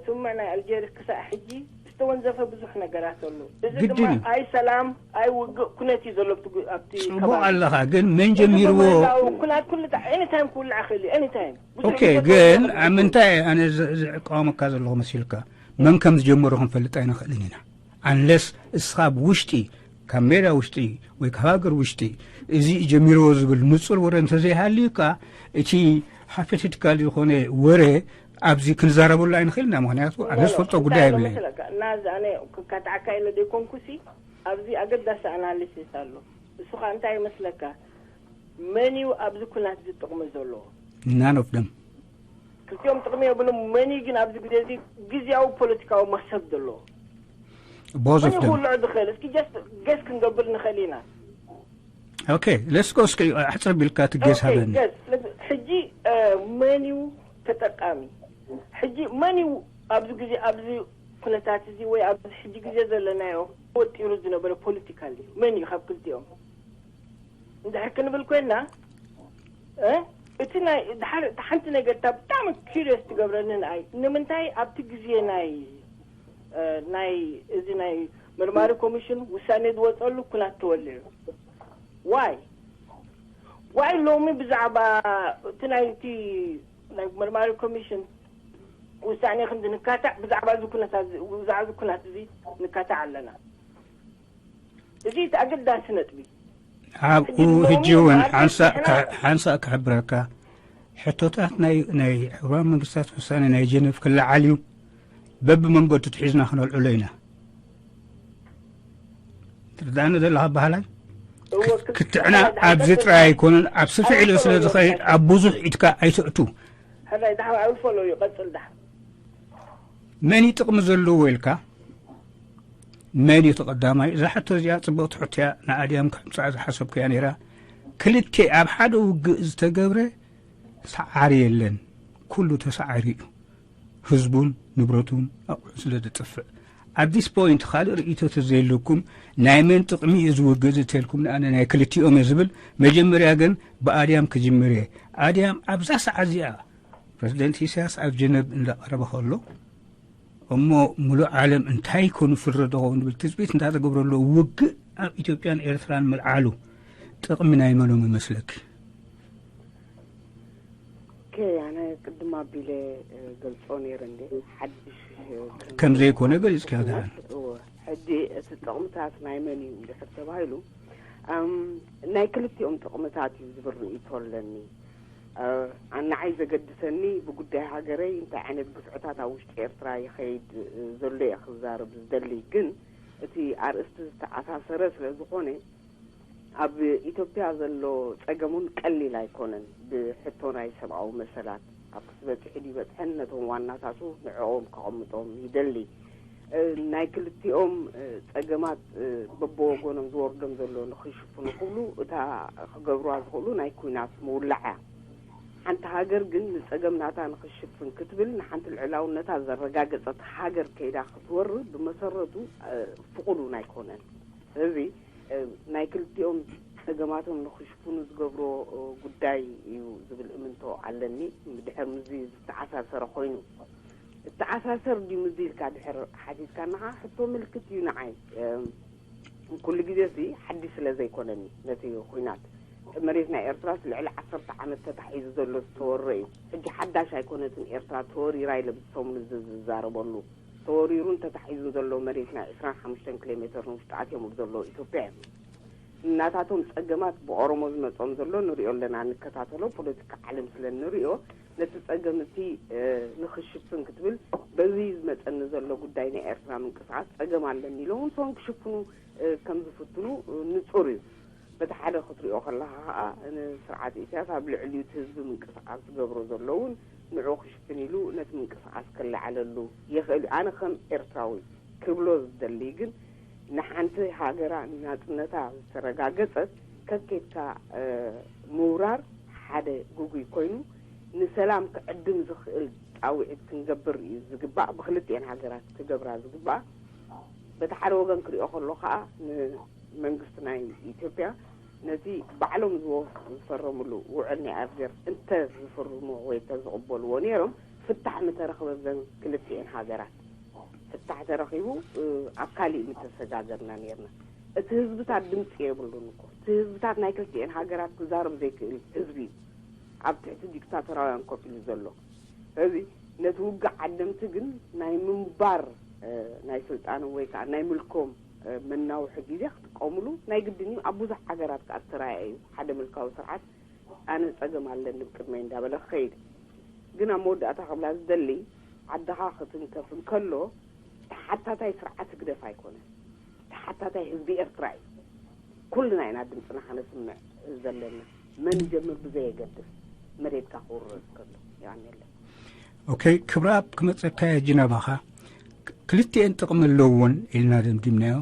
ስምምዕ ናይ ኣልጀርስ ክሳዕ ሕጂ ዝተወንዘፈ ብዙሕ ነገራት ኣሎ። እዚ ግድን ድማ እዩ። ኣይ ሰላም ኣይ ውግእ ኩነት እዩ ዘሎ ኣብቲ ግ- ኣብቲ ጽቡቕ ከባቢ። ኣለኻ፣ ግን መን እዚ ጀሚርዎ? ብምዕላው ኩናት ኩሉ ታ- ኤኒታይም ክውላዕ ይኽእል እዩ። ኤኒታይም ብዙሕ ኦኬ፣ ግዜ ግን ተወሰነ ኣብ ምንታይ ኣነ ዝ- ዝቃወመካ ዘለኹ መሲልካ? መን ከም ዝጀመሮ ክንፈልጥ ኣይንኽእልን ኢና። ኣንለስ እስኻ ብውሽጢ ካብ ሜዳ ውሽጢ ወይ ካብ ሃገር ውሽጢ እዚ ጀሚርዎ ዝብል ንጹር ወረ እንተዘይሃልዩካ እቲ ሃይፖቴቲካል ዝኾነ ወረ ኣብዚ ክንዛረበሉ ኣይንኽእል ኢና። ምኽንያቱ ኣነ ዝፈልጦ ጉዳይ የብለይን። ናዚ ኣነ ክካትዓካ ኢለ ዘይኮንኩሲ ኣብዚ ኣገዳሲ ኣናሊሲስ ኣሎ። እሱ ከዓ እንታይ ይመስለካ? መን እዩ ኣብዚ ኩናት እዚ ጥቕሚ ዘለዎ? ናን ኦፍ ደም። ክልቲኦም ጥቕሚ የብሎም። መን እዩ ግን ኣብዚ ግዜ እዚ ግዜያዊ ፖለቲካዊ መክሰብ ዘለዎ? ቦዝ መን ኦፍ እዩ ደም። ክውልዑ ዝኽእል? እስኪ ጀስት ገስ ክንገብር ንኽእል ኢና። ኦኬ ሌትስ ጎ። እስኪ ኣሕፅር ቢልካ እቲ ጌስ ኦኬ፣ ሃበኒ። ገስ ስለዚ ሕጂ መን እዩ ተጠቃሚ? ሕጂ መን እዩ ኣብዚ ግዜ ኣብዚ ኩነታት እዚ ወይ ኣብዚ ሕጂ ግዜ ዘለናዮ ወጢሩ ዝነበረ ፖለቲካሊ መን እዩ ካብ ክልቲኦም? እንድሕር ክንብል ኮይንና እ፣ እቲ ናይ ድሓር እቲ ሓንቲ ነገር እታ ብጣዕሚ ኪሪየስ ትገብረኒ ንኣይ ንምንታይ ኣብቲ ግዜ ናይ እ፣ ናይ እዚ ናይ መርማሪ ኮሚሽን ውሳኔ ዝወፀሉ ኩናት ተወሊዑ ዋይ ዋይ ሎሚ ብዛዕባ እቲ ናይቲ ናይ መርማሪ ኮሚሽን ውሳኔ ክንዲ ንካታዕ ብዛዕባ እዚ ኩነታት እዚ- ብዛዕባ እዚ ኩናት እዚ ንካታዕ ኣለና። እዚ እቲ ኣገዳሲ ነጥቢ። ኣብኡ ሕጂ እውን ሓንሳእ ክሕብረካ፣ ሕቶታት ናይ ናይ ሕቡራት መንግስታት ውሳኔ ናይ ጀነቭ ክለዓል እዩ። በብመንገዱ ትሒዝና ክነልዕሎ ኢና። ትርዳእኒ ዘለኻ ባህላይ ክትዕና ኣብዚ ጥራይ ኣይኮነን፣ ኣብ ስፍሕ ኢሉ ስለ ዝኸይድ ኣብ ብዙሕ ኢድካ ኣይትእቱ። ሕራይ ዳሕባ ኣይውፈሎ እዩ ቀፅል ዳሕ መን እዩ ጥቕሚ ዘለዎ ኢልካ? መን እዩ ተቐዳማይ? እዛ ሕቶ እዚኣ ጽብቕቲ ሕቶ እያ። ንኣድያም ከምጽኣ ዝሓሰብኩ እያ ነይራ። ክልተ ኣብ ሓደ ውግእ ዝተገብረ ሰዓሪ የለን። ኩሉ ተሰዓሪ እዩ። ህዝቡን ንብረቱን ኣቑሑ ስለ ዝጥፍእ። At this point ካልእ ርእይቶ ተዘይህልወኩም ናይ መን ጥቕሚ እዩ ዝውግእ ዝተልኩም ንኣነ ናይ ክልቲኦም እየ ዝብል። መጀመርያ ግን ብኣድያም ክጅምር እየ። ኣድያም ኣብዛ ሰዓት እዚኣ ፕረዚደንት ኢሳያስ ኣብ ጀነቭ እንዳቐረበ ከሎ እሞ ሙሉእ ዓለም እንታይ ኮኑ ፍረዶ ኸውን ዝብል ትፅቢት እንዳተገብረሉ ውግእ ኣብ ኢትዮጵያን ኤርትራን ምልዓሉ ጥቕሚ ናይ መኖም ይመስለኪ? ኦኬ ኣነ ቅድም ኣቢለ ገልጾ ነይረ እንዴ ሓድሽ ከም ዘይኮነ ገሊጽኪ። ሕጂ እቲ ጥቕምታት ናይ መን እዩ እንድሕር ተባሂሉ ናይ ክልቲኦም ጥቕምታት እዩ ዝብል ርእይቶ ኣለኒ። ንዓይ ዘገድሰኒ ብጉዳይ ሃገረይ እንታይ ዓይነት ግፍዕታት ኣብ ውሽጢ ኤርትራ ይኸይድ ዘሎ እየ ክዛረብ ዝደሊ። ግን እቲ ኣርእስቲ ዝተኣሳሰረ ስለ ዝኾነ ኣብ ኢትዮጵያ ዘሎ ጸገም እውን ቀሊል ኣይኮነን። ብሕቶ ናይ ሰብኣዊ መሰላት ኣብ ክስበጽሕ ድዩ በጽሐን ነቶም ዋናታቱ ንዕኦም ከቐምጦም ይደሊ። ናይ ክልቲኦም ጸገማት በብወገኖም ዝወርዶም ዘሎ ንኽሽፍኑ ክብሉ እታ ክገብርዋ ዝኽእሉ ናይ ኲናት ምውላዕ እያ። ሓንቲ ሃገር ግን ንጸገም ናታ ንኽሽፍን ክትብል ንሓንቲ ልዕላውነታ ዘረጋገጸት ሃገር ከይዳ ክትወርድ ብመሰረቱ ፍቑድ እውን ኣይኮነን። ስለዚ ናይ ክልቲኦም ጸገማቶም ንኽሽፍኑ ዝገብሮ ጉዳይ እዩ ዝብል እምንቶ ኣለኒ። ድሕር ምዚ ዝተኣሳሰረ ኮይኑ እተኣሳሰር ድዩ ምዚ ኢልካ ድሕር ሓቲትካ ንኻ ሕቶ ምልክት እዩ ንዓይ። ኩሉ ግዜ ሲ ሓድሽ ስለ ዘይኮነኒ ነቲ ኹናት መሬት ናይ ኤርትራስ ልዕሊ ዓሰርተ ዓመት ተታሒዙ ዘሎ ዝተወረ እዩ። ሕጂ ሓዳሽ ኣይኮነትን ኤርትራ ተወሪራ ኢለ ብሰሙን እዚ ዝዛረበሉ ተወሪሩን ተታሒዙን ዘሎ መሬት ናይ ዕስራን ሓሙሽተን ኪሎ ሜተር ንውሽጢ ኣትዮምሉ ዘለዉ ኢትዮጵያ እዮም። እናታቶም ጸገማት ብኦሮሞ ዝመጾም ዘሎ ንሪኦ ኣለና፣ ንከታተሎ፣ ፖለቲካ ዓለም ስለ ንሪኦ ነቲ ጸገም እቲ ንኽሽፍን ክትብል በዚ ዝመጸኒ ዘሎ ጉዳይ ናይ ኤርትራ ምንቅስቃስ ጸገም ኣለኒ ኢሎም ንሶም ክሽፍኑ ከም ዝፍትኑ ንጹር እዩ። በቲ ሓደ ክትሪኦ ከለኻ ከዓ ንስርዓት ኢሳያስ ኣብ ልዕሊኡ እቲ ህዝቢ ምንቅስቃስ ዝገብሮ ዘሎ እውን ንዑ ክሽፍን ኢሉ ነቲ ምንቅስቃስ ክለዓለሉ ይኽእል እዩ። ኣነ ከም ኤርትራዊ ክብሎ ዝደሊ ግን ንሓንቲ ሃገራ ናጽነታ ዝተረጋገጸት ከኬድካ ምውራር ሓደ ግጉይ ኮይኑ ንሰላም ክዕድም ዝኽእል ጣውዒት ክንገብር እዩ ዝግባእ። ብክልቲኤን ሃገራት ክገብራ ዝግባእ። በቲ ሓደ ወገን ክሪኦ ከሎ ከዓ ንመንግስቲ ናይ ኢትዮጵያ ነቲ ባዕሎም ዝፈረምሉ ውዕል ናይ ኣልጀር እንተ ዝፍርምዎ ወይ እንተ ዝቕበልዎ ነይሮም ፍታሕ ምተረኽበ ብዘን ክልቲኤን ሃገራት ፍታሕ ተረኺቡ ኣብ ካሊእ ምተሰጋገርና ነይርና። እቲ ህዝብታት ድምፂ የብሉን እኮ። እቲ ህዝብታት ናይ ክልቲኤን ሃገራት ክዛረብ ዘይክእል ህዝቢ እዩ ኣብ ትሕቲ ዲክታቶራውያን ኮፍ ኢሉ ዘሎ። ስለዚ ነቲ ውግእ ዓደምቲ ግን ናይ ምንባር ናይ ስልጣኖም ወይ ከዓ ናይ ምልኮም መናውሒ ግዜ ክጥቀምሉ ናይ ግድን እዩ። ኣብ ብዙሕ ሃገራት ከዓ ዝተረኣየ እዩ። ሓደ ምልካዊ ስርዓት ኣነ ጸገም ኣለኒ ብቅድመይ እንዳበለ ክኸይድ። ግን ኣብ መወዳእታ ክብላ ዝደሊ ዓድኻ ክትንከፍ እንከሎ ተሓታታይ ስርዓት ህግደፍ ኣይኮነን። ተሓታታይ ህዝቢ ኤርትራ እዩ። ኩልና ኢና ድምፅና ከነስምዕ ዘለና። መን ይጀምር ብዘየገድስ መሬትካ ክውረር ከሎ ይኣምየለን። ኦኬ ክብረኣብ ክመፀካ እየ ጅናባኻ ክልቲኤን ጥቕሚ ኣለዎን ኢልና ደምዲምናዮ።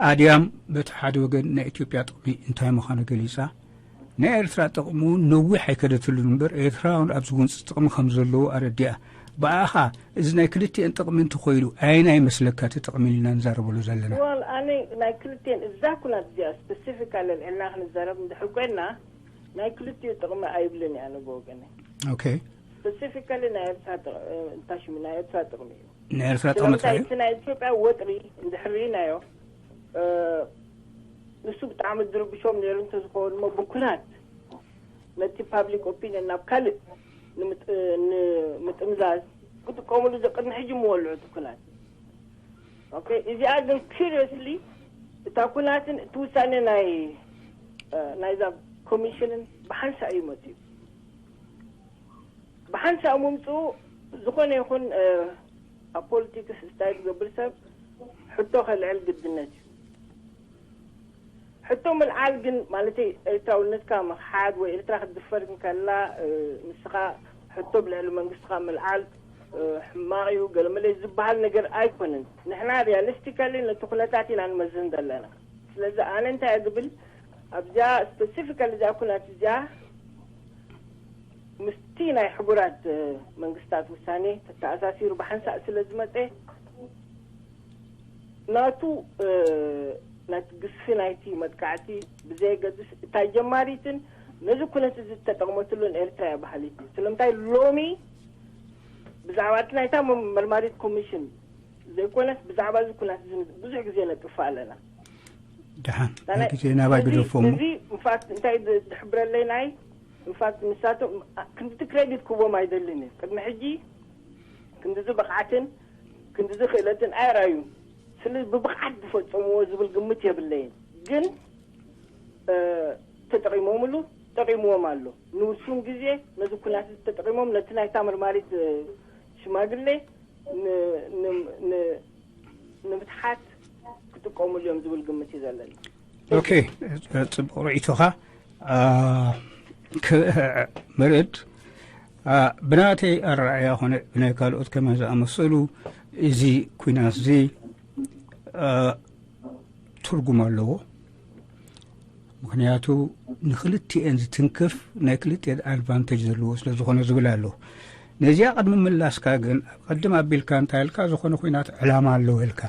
ኣድያም በቲ ሓደ ወገን ናይ ኢትዮጵያ ጥቕሚ እንታይ ምዃኑ ገሊጻ፣ ናይ ኤርትራ ጥቕሚ እውን ነዊሕ ኣይከደትሉን እምበር ኤርትራ እውን ኣብዚ ጎንፂ ጥቕሚ ከም ዘለዎ ኣረዲኣ። ብኣኻ እዚ ናይ ክልቲኤን ጥቕሚ እንተኾይኑ ኣየናይ ይመስለካ እቲ ጥቕሚ ኢልና ንዛረበሉ ዘለና? ዋል ኣነ ናይ ክልቲኤን እዛ ኩናት እዚኣ ስፐሲፊካሊ ኣልዒልና ክንዛረብ እንድሕር ኮይንና ናይ ክልቲኡ ጥቕሚ ኣይብልን እያ ኣነ ብወገነይ። ኦኬ ስፐሲፊካሊ ናይ ኤርትራ ጥቕ- እንታይ ሽሙ ናይ ኤርትራ ጥቕሚ እዩ። ንኤርትራ ጥቕሚ ስለምንታይ ጥራይ እቲ ናይ ኢትዮጵያ ወጥሪ እንድሕር ርኢናዮ እ፣ ንሱ ብጣዕሚ ዝርብሾም ነይሩ እንተዝኸውን እሞ ብኩናት ነቲ ፓብሊክ ኦፒንየን ናብ ካልእ ንምጥ- ንምጥምዛዝ ክጥቀምሉ ዘ ቅድሚ ሕጂ ምወልዑ እቲ ኩናት። ኦኬ፣ እዚኣ ግን curiously እታ ኩናትን እቲ ውሳኔ ናይ ናይዛ ኮሚሽንን ብሓንሳእ እዩ መፅዩ። ብሓንሳእ ምምፅኡ ዝኾነ ይኹን ኣብ ፖለቲክስ ስታይ ዝገብር ሰብ ሕቶ ከልዕል ግድነት እዩ። ሕቶ ምልዓል ግን ማለተይ ኤርትራውነትካ ምኽሓድ ወይ ኤርትራ ክትድፈር እንከላ ንስኻ ሕቶ ብልዕሊ መንግስትኻ ምልዓል ሕማቕ እዩ ገለመለ ዝበሃል ነገር ኣይኮነን። ንሕና ሪያሊስቲካሊ ነቲ ኩነታት ኢና ንመዝን ዘለና። ስለዚ ኣነ እንታይ እየ ዝብል ኣብዚኣ ስፔሲፊካሊ እዚኣ ኩናት እዚኣ ምስቲ ናይ ሕቡራት መንግስታት ውሳኔ ተተኣሳሲሩ ብሓንሳእ ስለ ዝመፀ ናቱ ናቲ ግስፊ ናይቲ መጥቃዕቲ ብዘየገድስ እታ ጀማሪትን ነዚ ኩነት እዚ ዝተጠቕመትሉን ኤርትራ እያ በሃሊት እዩ። ስለምንታይ ሎሚ ብዛዕባ እቲ ናይታ መርማሪት ኮሚሽን ዘይኮነስ ብዛዕባ እዚ ኩናት እዚ ብዙሕ ግዜ ነጥፍ ኣለና። ደሓን ግዜ ናባይ ግደፎ እሞ እዚ ኢንፋክት እንታይ ዝሕብረለይ ናይ ኢንፋክት ንሳቶም ክንድቲ ክሬዲት ክቦም ኣይደልን እዩ። ቅድሚ ሕጂ ክንድዚ ብቕዓትን ክንድዚ ክእለትን ኣይራዩን። ስለ ብብቕዓት ዝፈጸምዎ ዝብል ግምት የብለይን። ግን ተጠቒሞምሉ ጠቒምዎም ኣሎ። ንውሱን ግዜ ነዚ ኩናት ተጠቒሞም ነቲ ናይታ መርማሪት ሽማግሌ ንምትሓት ክጥቀሙሉ እዮም ዝብል ግምት እዩ ዘለኒ። ኦኬ፣ ጽቡቕ ርእይቶኻ መርድ። ብናተይ ኣረኣእያ ኾነ ብናይ ካልኦት ከመ ዝኣመሰሉ እዚ ኩናት እዚ ትርጉም ኣለዎ። ምክንያቱ ንክልቲኤን ዝትንክፍ ናይ ክልቲኤን ኣድቫንቴጅ ዘለዎ ስለ ዝኾነ ዝብል ኣሎ። ነዚኣ ቅድሚ ምላስካ ግን ኣብ ቀድም ኣቢልካ እንታይ ኢልካ ዝኾነ ኩናት ዕላማ ኣለዎ ኢልካ።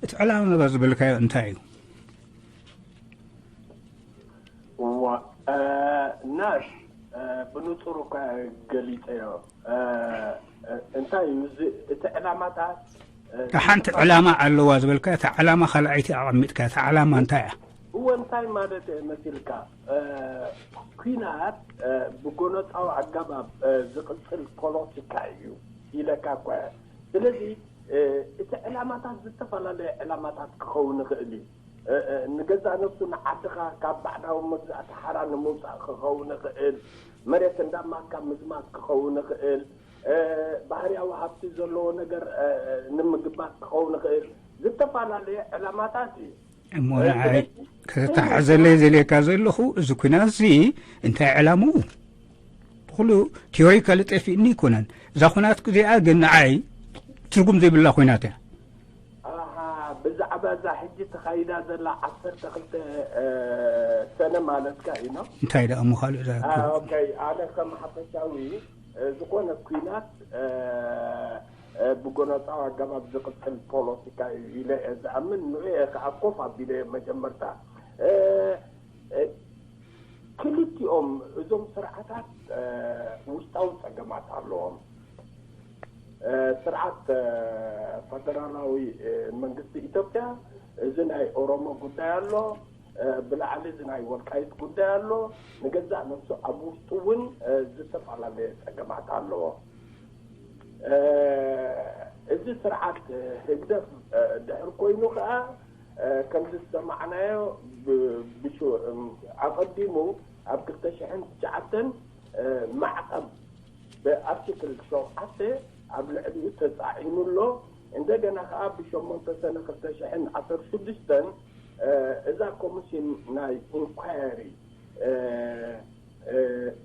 እቲ ዕላማ ዝበልካዮ እንታይ እዩ? እዋ ናስ ብንጹር እኳ ገሊጸዮ። እንታይ እዩ እዚ እቲ ዕላማታት? ሓንቲ ዕላማ ኣለዋ ዝበልካ እታ ዕላማ ካልኣይቲ ኣቐሚጥካ እታ ዕላማ እንታይ እያ? እወ እንታይ ማለት እየ መሲልካ? ኲናት ብጎነጻዊ ኣገባብ ዝቕጽል ፖለቲካ እዩ ኢለካ እኳ እየ። ስለዚ እቲ ዕላማታት ዝተፈላለየ ዕላማታት ክኸውን ይኽእል እዩ። ንገዛእ ነብሱ ንዓድኻ ካብ ባዕዳዊ መግዛእቲ ሓራ ንምውፃእ ክኸውን ይኽእል፣ መሬት እንዳማካ ምዝማት ክኸውን ይኽእል፣ ባህርያዊ ሃብቲ ዘለዎ ነገር ንምግባት ክኸውን ይኽእል፣ ዝተፈላለየ ዕላማታት እዩ። እሞ ንዓይ ከተተሓሕዘለይ ዘልየካ ዘለኹ እዚ ኩናት እዚ እንታይ ዕላምኡ? ኩሉ ቲዮሪካሊ ጠፊእኒ ኣይኮነን። እዛ ኩናት እዚኣ ግን ንዓይ ትርጉም ዘይብላ ኩናት እያ። ብዛዕባ እዛ ሕጂ ተኻይዳ ዘላ ዓሰርተ ክልተ ሰነ ማለትካ እዩ ነው? እንታይ ደኣ እሞ ካልእ እዛ ኦኬ፣ ኣነ ከም ሓፈሻዊ ዝኾነ ኩናት ብጎነጻዊ ኣገባብ ዝቕጽል ፖለቲካ እዩ ኢለ እየ ዝኣምን። ንዑ እየ ከዓ ኮፍ ኣቢለ መጀመርታ ክልቲኦም እዞም ስርዓታት ውሽጣዊ ጸገማት ኣለዎም። ስርዓት ፈደራላዊ መንግስቲ ኢትዮጵያ እዚ ናይ ኦሮሞ ጉዳይ ኣሎ፣ ብላዕሊ እዚ ናይ ወልቃይት ጉዳይ ኣሎ። ንገዛእ ነብሱ ኣብ ውሽጡ እውን ዝተፈላለየ ጸገማት ኣለዎ። እዚ ስርዓት ህግደፍ ድሕር ኮይኑ ከዓ ከምዚ ዝሰማዕናዮ ኣቐዲሙ ኣብ ክልተ ሽሕን ትሽዓተን ማዕቐብ ብኣርቲክል ሸውዓተ ኣብ ልዕሊኡ ተፃዒኑ ኣሎ። እንደገና ከዓ ብሸሞንተ ሰነ ክልተ ሽሕን ዓሰርተ ሽዱሽተን እዛ ኮሚሽን ናይ ኢንኳየሪ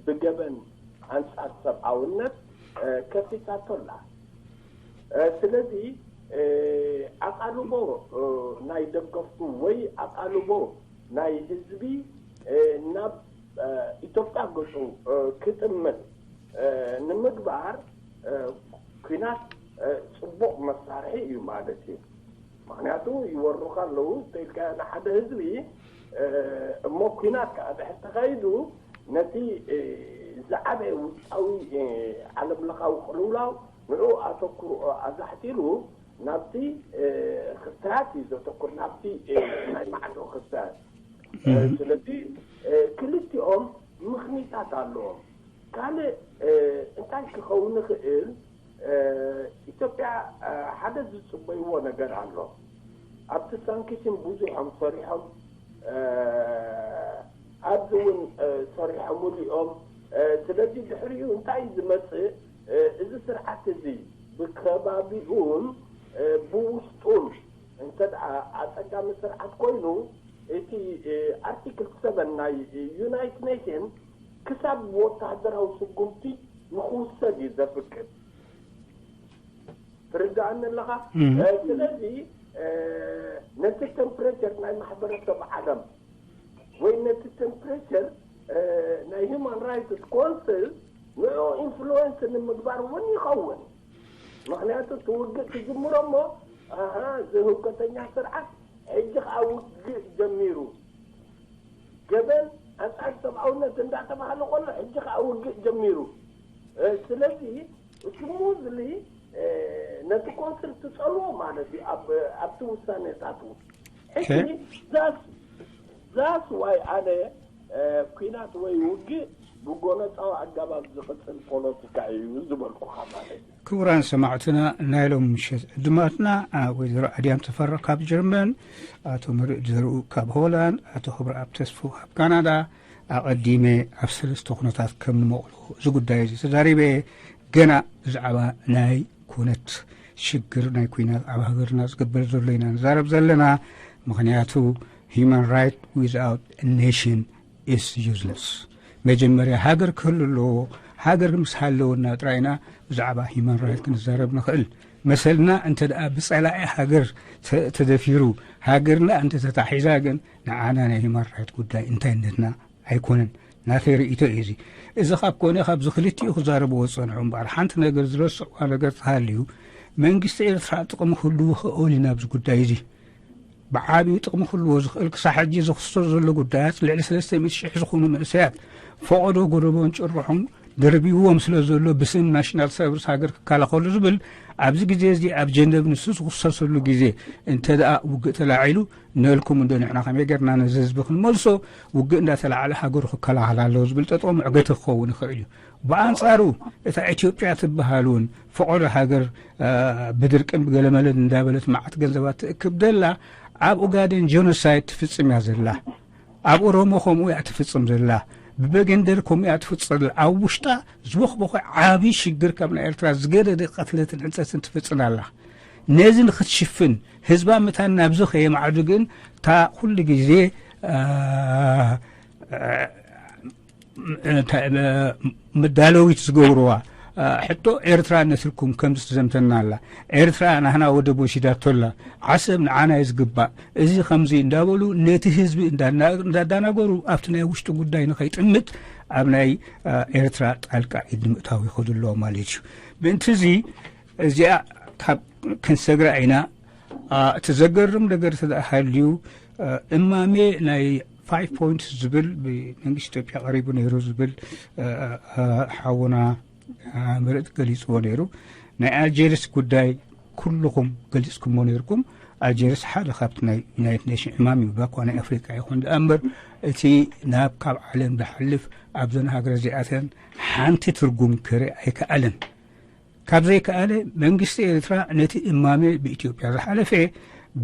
ብገበን ኣንፃር ሰብኣውነት ከፊታቶ ኣላ። ስለዚ ኣቓልቦ ናይ ደገፍቱ ወይ ኣቓልቦ ናይ ህዝቢ ናብ ኢትዮጵያ ገፁ ክጥምት ንምግባር ኲናት ፅቡቕ መሳርሒ እዩ ማለት እዩ። ምክንያቱ ይወሩኻ ኣለዉ ተኢልካ ንሓደ ህዝቢ እሞ ኲናት ከዓ ድሕር ተኻይዱ ነቲ ዝዓበየ ውሽጣዊ ዓለምለኻዊ ቅልውላው ንኡ ኣተኩርኦ ኣዛሕቲሉ ናብቲ ክስታያት እዩ ዘተኩር ናብቲ ናይ ማዕዶ ክስታያት። ስለዚ ክልቲኦም ምኽኒታት ኣለዎም። ካልእ እንታይ ክኸውን ይኽእል? ኢትዮጵያ ሓደ ዝፅበይዎ ነገር ኣሎ። ኣብቲ ሳንክሽን ብዙሖም ሰሪሖም፣ ኣብዚ እውን ሰሪሖምሉ እዮም። ስለዚ ድሕሪኡ እንታይ እዩ ዝመፅእ? እዚ ስርዓት እዚ ብከባቢኡን ብውሽጡን እንተ ደኣ ኣጸጋሚ ስርዓት ኮይኑ፣ እቲ ኣርቲክል ሰቨን ናይ ዩናይትድ ኔሽን ክሳብ ወተሃደራዊ ስጉምቲ ንክውሰድ እዩ ዘፍቅድ። ትርዳእኒ ኣለኻ? ስለዚ ነቲ ቴምፕሬቸር ናይ ማሕበረሰብ ዓለም ወይ ነቲ ቴምፕሬቸር ናይ ሂማን ራይትስ ኮንስል ንኡ ኢንፍሉወንስ ንምግባር እውን ይኸውን። ምክንያቱ እቲ ውግእ ክጅምሮ እሞ፣ ኣሃ፣ እዚ ህውከተኛ ስርዓት ሕጂ ከዓ ውግእ ጀሚሩ፣ ገበን ኣንጻር ሰብኣውነት እንዳተባሃለ ከሎ ሕጂ ከዓ ውግእ ጀሚሩ። ስለዚ ስሙዝሊ ነቲ ኮንስል ትጸልዎ ማለት እዩ ኣብቲ ውሳኔታቱ። ሕጂ ዛስ ዋይ ኣነ ኩናት ወይ ውግእ ብጎነጻዊ ኣገባብ ዝቕጽል ፖለቲካ እዩ ዝበልኩኻ ማለት እዩ። ክቡራን ሰማዕትና፣ ናይ ሎም ምሸት ዕድማትና ወይዘሮ ኣድያም ተፈራ ካብ ጀርመን፣ ኣቶ መርእ ዘርኡ ካብ ሆላንድ፣ ኣቶ ክብረኣብ ተስፉ ካብ ካናዳ፣ ኣቐዲመ ኣብ ሰለስተ ኩነታት ከም ንመቕሎ እዚ ጉዳይ እዚ ተዛሪበ። ገና ብዛዕባ ናይ ኩነት ሽግር ናይ ኩናት ኣብ ሃገርና ዝግበር ዘሎ ኢና ንዛረብ ዘለና። ምክንያቱ human right without nation is useless። መጀመርያ ሃገር ክህሉ ኣለዎ። ሃገር ምስ ሃለወና ጥራይና ብዛዕባ human right ክንዛረብ ንኽእል። መሰልና እንተ ደኣ ብጸላኢ ሃገር ተደፊሩ፣ ሃገርና እንተ ተታሒዛ ግን ንዓና ናይ human right ጉዳይ እንታይነትና ኣይኮነን። ናተይ ርእይቶ እዩ እዚ። እዚ ካብ ኮነ ካብዚ ክልቲኡ ክዛረብዎ ዝጸንሑ እምበኣር ሓንቲ ነገር ዝረስዕዋ ነገር ተሃልዩ መንግስቲ ኤርትራ ጥቕሚ ክህልዎ ክእል እዩ ናብዚ ጉዳይ እዚ። ብዓብዩ ጥቕሚ ክህልዎ ዝኽእል ክሳብ ሕጂ ዝኽሰር ዘሎ ጉዳያት ልዕሊ ሰለስተ ሚእቲ ሽሕ ዝኾኑ መንእሰያት ፈቐዶ ጎደቦን ጭርሖም ደርቢዎም ስለ ዘሎ ብስም ናሽናል ሰርቪስ ሃገር ክከላኸሉ ዝብል ኣብዚ ግዜ እዚ ኣብ ጀነቭ ንሱ ዝኽሰሰሉ ግዜ እንተ ደኣ ውግእ ተላዒሉ ነልኩም እንዶ ንሕና ከመይ ጌርና ነዚ ህዝቢ ክንመልሶ ውግእ እንዳተላዓለ ሃገሩ ክከላኸል ኣለዎ ዝብል ጠጠው መዕገቲ ክኸውን ይኽእል እዩ። ብኣንጻሩ እታ ኢትዮጵያ ትበሃል እውን ፈቐዶ ሃገር ብድርቅን ብገለመለን እንዳበለት መዓት ገንዘባት ትእክብ ደላ ኣብ ኡጋዴን ጀኖሳይድ ትፍጽም እያ ዘላ። ኣብ ኦሮሞ ከምኡ እያ ትፍጽም ዘላ። ብበገንደር ከምኡ እያ ትፍጽም ዘላ። ኣብ ውሽጣ ዝበኽበኸ ዓቢ ሽግር ካብ ናይ ኤርትራ ዝገደደ ቀትለትን ሕንጸትን ትፍጽም ኣላ። ነዚ ንክትሽፍን ህዝባ መታን ናብዚ ከየማዕዱ ግን እታ ኩሉ ግዜ መዳለዊት ዝገብርዋ ሕቶ ኤርትራ ነትልኩም ከምዚ ትዘምተና ኣላ። ኤርትራ ናህና ወደብ ወሲዳቶ ኣላ። ዓሰብ ንዓና እዩ ዝግባእ። እዚ ከምዚ እንዳበሉ ነቲ ህዝቢ እንዳዳናገሩ ኣብቲ ናይ ውሽጢ ጉዳይ ንኸይጥምት ኣብ ናይ ኤርትራ ጣልቃ ኢድ ንምእታው ይኸዱ ኣለዎ ማለት እዩ። ምእንቲ እዚ እዚኣ ካብ ክንሰግራ ኢና። እቲ ዘገርም ነገር ተደኣ ሃልዩ እማሜ ናይ ፋይቭ ፖይንትስ ዝብል ብመንግስቲ ኢትዮጵያ ቀሪቡ ነይሩ ዝብል ሓውና ምርጥ ገሊፅዎ ነይሩ። ናይ ኣልጀርስ ጉዳይ ኩልኹም ገሊፅኩሞ ነይርኩም። ኣልጀርስ ሓደ ካብቲ ናይ ዩናይትድ ኔሽን ዕማም እዩ፣ ባኳ ናይ ኣፍሪቃ ይኹን ደኣ እምበር እቲ ናብ ካብ ዓለም ዝሓልፍ ኣብዘን ሃገር እዚኣተን ሓንቲ ትርጉም ክርኢ ኣይከኣለን። ካብ ዘይከኣለ መንግስቲ ኤርትራ ነቲ እማመ ብኢትዮጵያ ዝሓለፈ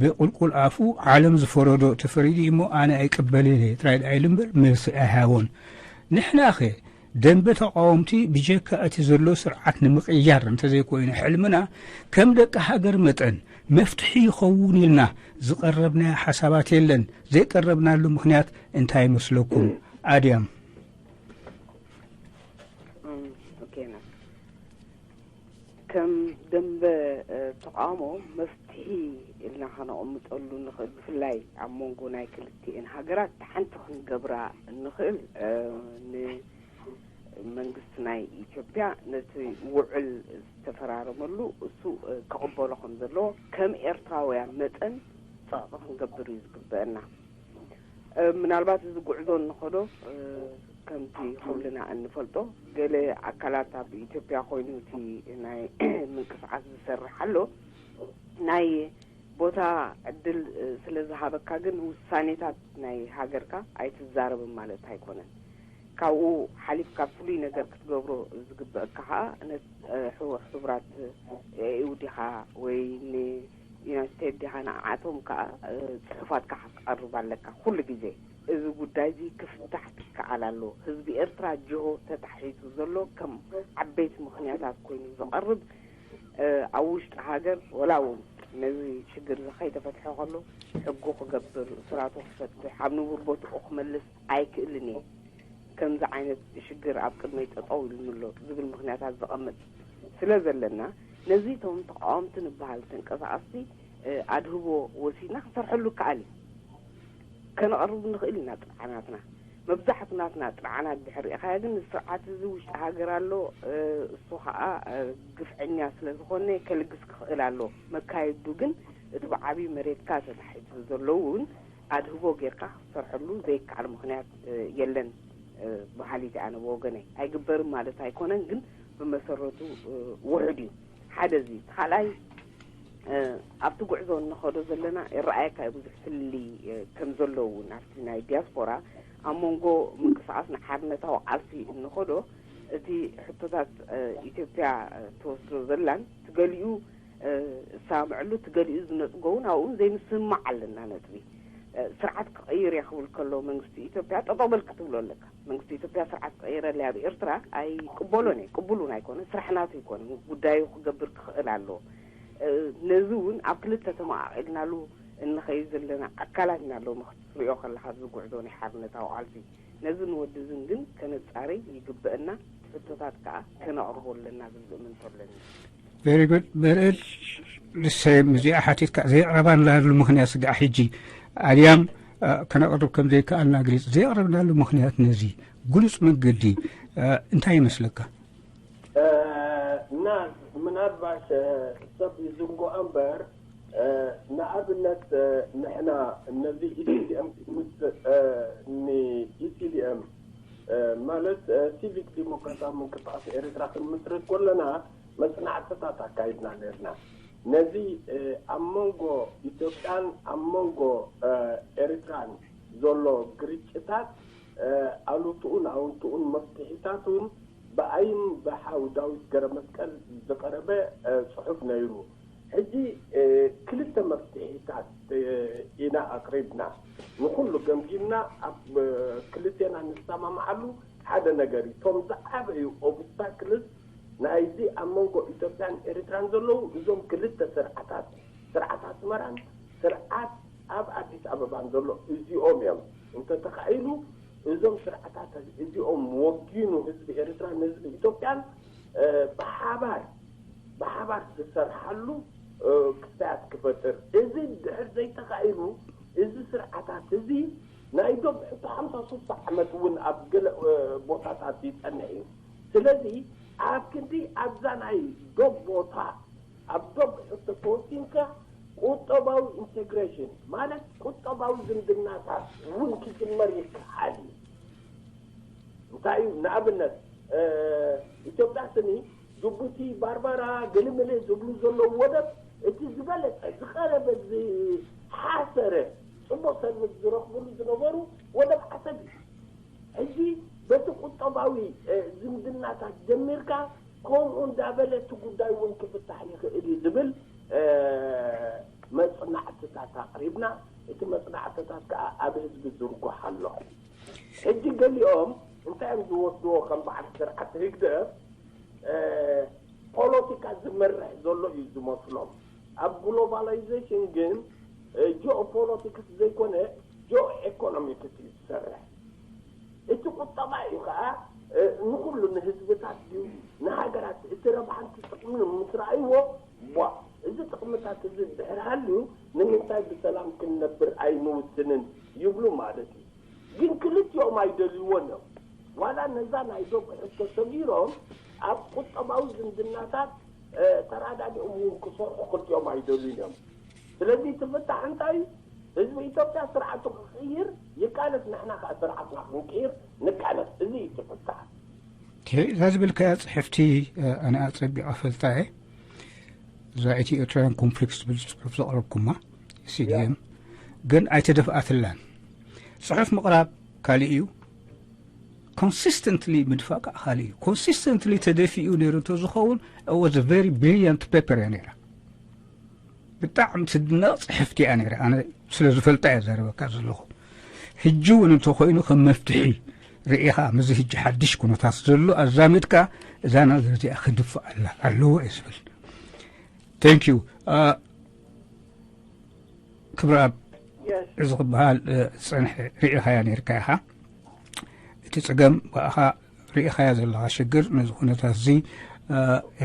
ብቁልቁል ኣፉ ዓለም ዝፈረዶ ተፈሪዱ እሞ ኣነ ኣይቅበልን እየ ጥራይ ደኣ ኢሉ እምበር መልሲ ኣይሃቦን። ንሕናኸ ደንበ ተቃወምቲ ብጀካ እቲ ዘሎ ስርዓት ንምቕያር እንተዘይኮይኑ ሕልምና ከም ደቂ ሃገር መጠን መፍትሒ ይኸውን ኢልና ዝቐረብናዮ ሓሳባት የለን። ዘይቀረብናሉ ምኽንያት እንታይ ይመስለኩም? ኣድያም። ከም ደንበ ተቃውሞ መፍትሒ ኢልና ከነቐምጠሉ ንኽእል፣ ብፍላይ ኣብ መንጎ ናይ ክልቲኤን ሃገራት ሓንቲ ክንገብራ እንኽእል፣ ንመንግስቲ ናይ ኢትዮጵያ ነቲ ውዕል ዝተፈራረመሉ እሱ ክቕበሎ ከም ዘለዎ ከም ኤርትራውያን መጠን ጸቕጢ ክንገብር እዩ ዝግበአና። ምናልባት እዚ ጉዕዞ እንኸዶ ከምቲ ኩልና እንፈልጦ ገለ ኣካላት ኣብ ኢትዮጵያ ኮይኑ እቲ ናይ ምንቅስቃስ ዝሰርሕ ኣሎ ናይ ቦታ ዕድል ስለ ዝሃበካ ግን ውሳኔታት ናይ ሃገርካ ኣይትዛረብን ማለት ኣይኮነን። ካብኡ ሓሊፍካ ፍሉይ ነገር ክትገብሮ ዝግበእካ ከዓ ነ ሕቡራት ኤዩ ዲኻ ወይ ንዩናይትድ ስቴትስ ዲኻ ንዓቶም ከዓ ፅሑፋትካ ክትቐርብ ኣለካ ኩሉ ግዜ። እዚ ጉዳይ እዚ ክፍታሕ ትከኣል ኣሎ። ህዝቢ ኤርትራ ጅሆ ተታሒዙ ዘሎ ከም ዓበይቲ ምኽንያታት ኮይኑ ዝቐርብ ኣብ ውሽጢ ሃገር ወላ እውን ነዚ ሽግር እዚ ከይተፈትሐ ከሎ ሕጉ ክገብር፣ ስራቱ ክፈትሕ፣ ኣብ ንቡር ቦትኡ ክመልስ ኣይክእልን እየ። ከምዚ ዓይነት ሽግር ኣብ ቅድመይ ጠጠው ኢሉኒ ኣሎ ዝብል ምኽንያታት ዘቐምጥ ስለ ዘለና ነዚ እቶም ተቃወምቲ ንበሃል ተንቀሳቐስቲ ኣድህቦ ወሲድና ክንሰርሐሉ ይከኣል እዩ። ከነቐርብ ንኽእል ኢና ጥርዓናትና። መብዛሕቱ ናትና ጥርዓናት ድሕር ሪእኻዮ ግን ስርዓት እዚ ውሽጢ ሃገር ኣሎ፣ እሱ ከዓ ግፍዐኛ ስለ ዝኾነ ከልግስ ክኽእል ኣሎ። መካየዱ ግን እቲ ብዓብዩ መሬትካ ተታሒዙ ዘሎ እውን ኣድህቦ ጌርካ ክትሰርሐሉ ዘይከኣል ምኽንያት የለን። በሃሊት ኣነ ብወገነይ ኣይግበርም ማለት ኣይኮነን፣ ግን ብመሰረቱ ውሑድ እዩ። ሓደ እዚ እቲ ካልኣይ ኣብቲ ጉዕዞ እንኸዶ ዘለና ይረኣየካ እዩ ብዙሕ ፍልልይ ከም ዘሎ እውን ኣብቲ ናይ ዲያስፖራ ኣብ መንጎ ምንቅስቃስ ንሓርነታዊ ቃልሲ እንኸዶ እቲ ሕቶታት ኢትዮጵያ ትወስዶ ዘላን ትገሊኡ ዝሰማምዐሉ ትገሊኡ ዝነፅጎ እውን ኣብኡ ዘይምስምማዕ ኣለና ነጥቢ ስርዓት ክቐይር እየ ክብል ከሎ መንግስቲ ኢትዮጵያ ጠጠው በል ክትብሎ ኣለካ። መንግስቲ ኢትዮጵያ ስርዓት ክቐይረለይ ኣብ ኤርትራ ኣይቅበሎን እየ። ቅቡል እውን ኣይኮነ፣ ስራሕ ናቱ ኣይኮነ። ጉዳዩ ክገብር ክኽእል ኣለዎ። ነዚ እውን ኣብ ክልተ ተመቓቒልናሉ እንኸይድ ዘለና ኣካላት ኢና ሎሚ ክትሪኦ ከለኻ ኣብዚ ጉዕዞ ናይ ሓርነታዊ ቃልሲ ነዚ ንወዲ እዝን ግን ከነጻሪ ይግበአና፣ ሕቶታት ከዓ ከነቕርቦ ኣለና ዝብል እምንቶ ኣለኒ። Very good። በርእል ልሰም እዚኣ ሓቲትካ ዘይቕረባናሉ ምኽንያት ስጋዕ ሕጂ ኣድያም ከነቕርብ ከም ዘይከኣልና ግልጽ ዘይቕረብናሉ ምኽንያት ነዚ ግሉጽ መንገዲ እንታይ ይመስለካ? እና ምናልባሽ ሰብ ይዝንጎ እምበር ንኣብነት ንሕና እነዚ ኢቲዲኤም ምስ ንኢቲዲኤም ማለት ሲቪክ ዲሞክራሲያዊ ምንቅስቃስ ኤርትራ ክንምስርት ከለና መጽናዕትታት ኣካይድና ነርና። ነዚ ኣብ መንጎ ኢትዮጵያን ኣብ መንጎ ኤርትራን ዘሎ ግርጭታት ኣሉትኡን ኣውንትኡን መፍትሒታቱን ብኣይን ብሓው ዳዊት ገረመስቀል ዝቐረበ ጽሑፍ ነይሩ። ሕጂ ክልተ መፍትሒታት ኢና ኣቕሪብና። ንኹሉ ገምጊምና ኣብ ክልቴና ንሰማምዓሉ ሓደ ነገር እዩ። እቶም ዝዓበዩ ኦብስታክልስ ናይዚ ኣብ መንጎ ኢትዮጵያን ኤርትራን ዘለዉ እዞም ክልተ ስርዓታት፣ ስርዓት ኣስመራን ስርዓት ኣብ ኣዲስ ኣበባን ዘሎ እዚኦም እዮም። እንተተኻኢሉ እዞም ስርዓታት እዚኦም ወጊኑ ህዝቢ ኤርትራን ህዝቢ ኢትዮጵያን ብሓባር ብሓባር ዝሰርሓሉ ክስታያት ክፈጥር። እዚ ድሕር ዘይተኻኢሉ እዚ ስርዓታት እዚ ናይ ዶብ ሕቶ ሓምሳ ሱሳ ዓመት እውን ኣብ ገለ ቦታታት ይጸንሕ እዩ። ስለዚ ኣብ ክንዲ ኣብዛ ናይ ዶብ ቦታ ኣብ ዶብ ሕቶ ተወሲንካ ቁጠባዊ ኢንቴግሬሽን ማለት ቁጠባዊ ዝምድናታት እውን ክጅመር ይከኣል እዩ። እንታይ እዩ ንኣብነት ኢትዮጵያ ስኒ ጅቡቲ፣ ባርባራ፣ ገለመለ ዝብሉ ዘለዉ ወደብ እቲ ዝበለጸ ዝቐረበ ዝሓሰረ ጽቡቕ ሰርቪስ ዝረኽብሉ ዝነበሩ ወደብ ዓሰብ እዩ። ሕጂ በቲ ቁጠባዊ ዝምድናታት ጀሚርካ ከምኡ እንዳበለ እቲ ጉዳይ እውን ክፍታሕ ይኽእል እዩ ዝብል መፅናዕትታት ኣቕሪብና። እቲ መፅናዕትታት ከዓ ኣብ ህዝቢ ዝርጎሕ ኣሎ። ሕጂ ገሊኦም እንታይ እዮም ዝወስድዎ? ከም በዓል ስርዓት ህግደፍ ፖለቲካ ዝመርሕ ዘሎ እዩ ዝመስሎም። ኣብ ግሎባላይዜሽን ግን ጂኦ ፖለቲክስ ዘይኮነ ጂኦ ኤኮኖሚክስ እዩ ዝሰርሕ። እቲ ቁጠባ እዩ ከዓ ንኩሉ ንህዝብታት ድዩ ንሃገራት እቲ ረብሓን ጥቕምን ምስ ረኣይዎ ቧ እዚ ጥቕምታት እዚ ድሕር ሃልዩ ንምንታይ ብሰላም ክንነብር ኣይንውስንን ይብሉ ማለት እዩ። ግን ክልቲኦም ኣይደልይዎን እዮም። ዋላ ነዛ ናይ ዶብ ሕቶ ሰጊሮም ኣብ ቁጠባዊ ዝምድናታት ተራዳዲኦም እውን ክሰርሑ ክልቲኦም ኣይደልዩን እዮም። ስለዚ እቲ ፍታሕ እንታይ እዩ? ህዝቢ ኢትዮጵያ ስርዓቱ ክቕይር ይቃለስ፣ ንሕና ከዓ ስርዓትና ክንቅይር ንቃለስ። እዚ እዩ እቲ ፍታሕ። እዛ ዝበልካያ ፅሕፍቲ ኣነ ኣፀቢቐ ፈልጣ እየ። እዛ ኢትዮ ኤርትራውያን ኮንፍሊክት ዝብል ፅሑፍ ዘቕረብኩማ ሲዲኤም ግን ኣይተደፍኣትላን። ፅሑፍ ምቕራብ ካሊእ እዩ፣ ኮንሲስተንትሊ ምድፋእ ከዓ ካልእ እዩ። ኮንሲስተንትሊ ተደፊኡ ነይሩ እንተዝኸውን፣ was very brilliant paper እያ ነይራ። ብጣዕሚ ትድነቕ ጽሕፍቲ እያ ነይራ። ኣነ ስለ ዝፈልጣ እየ ዘረበካ ዘለኹ። ሕጂ እውን እንተኾይኑ ከም መፍትሒ ርኢኻ ምስዚ ሕጂ ሓድሽ ኩነታት ዘሎ ኣዛሚድካ እዛ ነገር እዚኣ ክድፋእ ኣላ ኣለዎ እየ ዝብል። Thank you ክብረኣብ። እዚ ክበሃል ዝፀንሐ ርኢኻያ ነርካ ኢኻ። እቲ ፀገም ብኣኻ ርኢኻያ ዘለኻ ሽግር ነዚ ኩነታት እዚ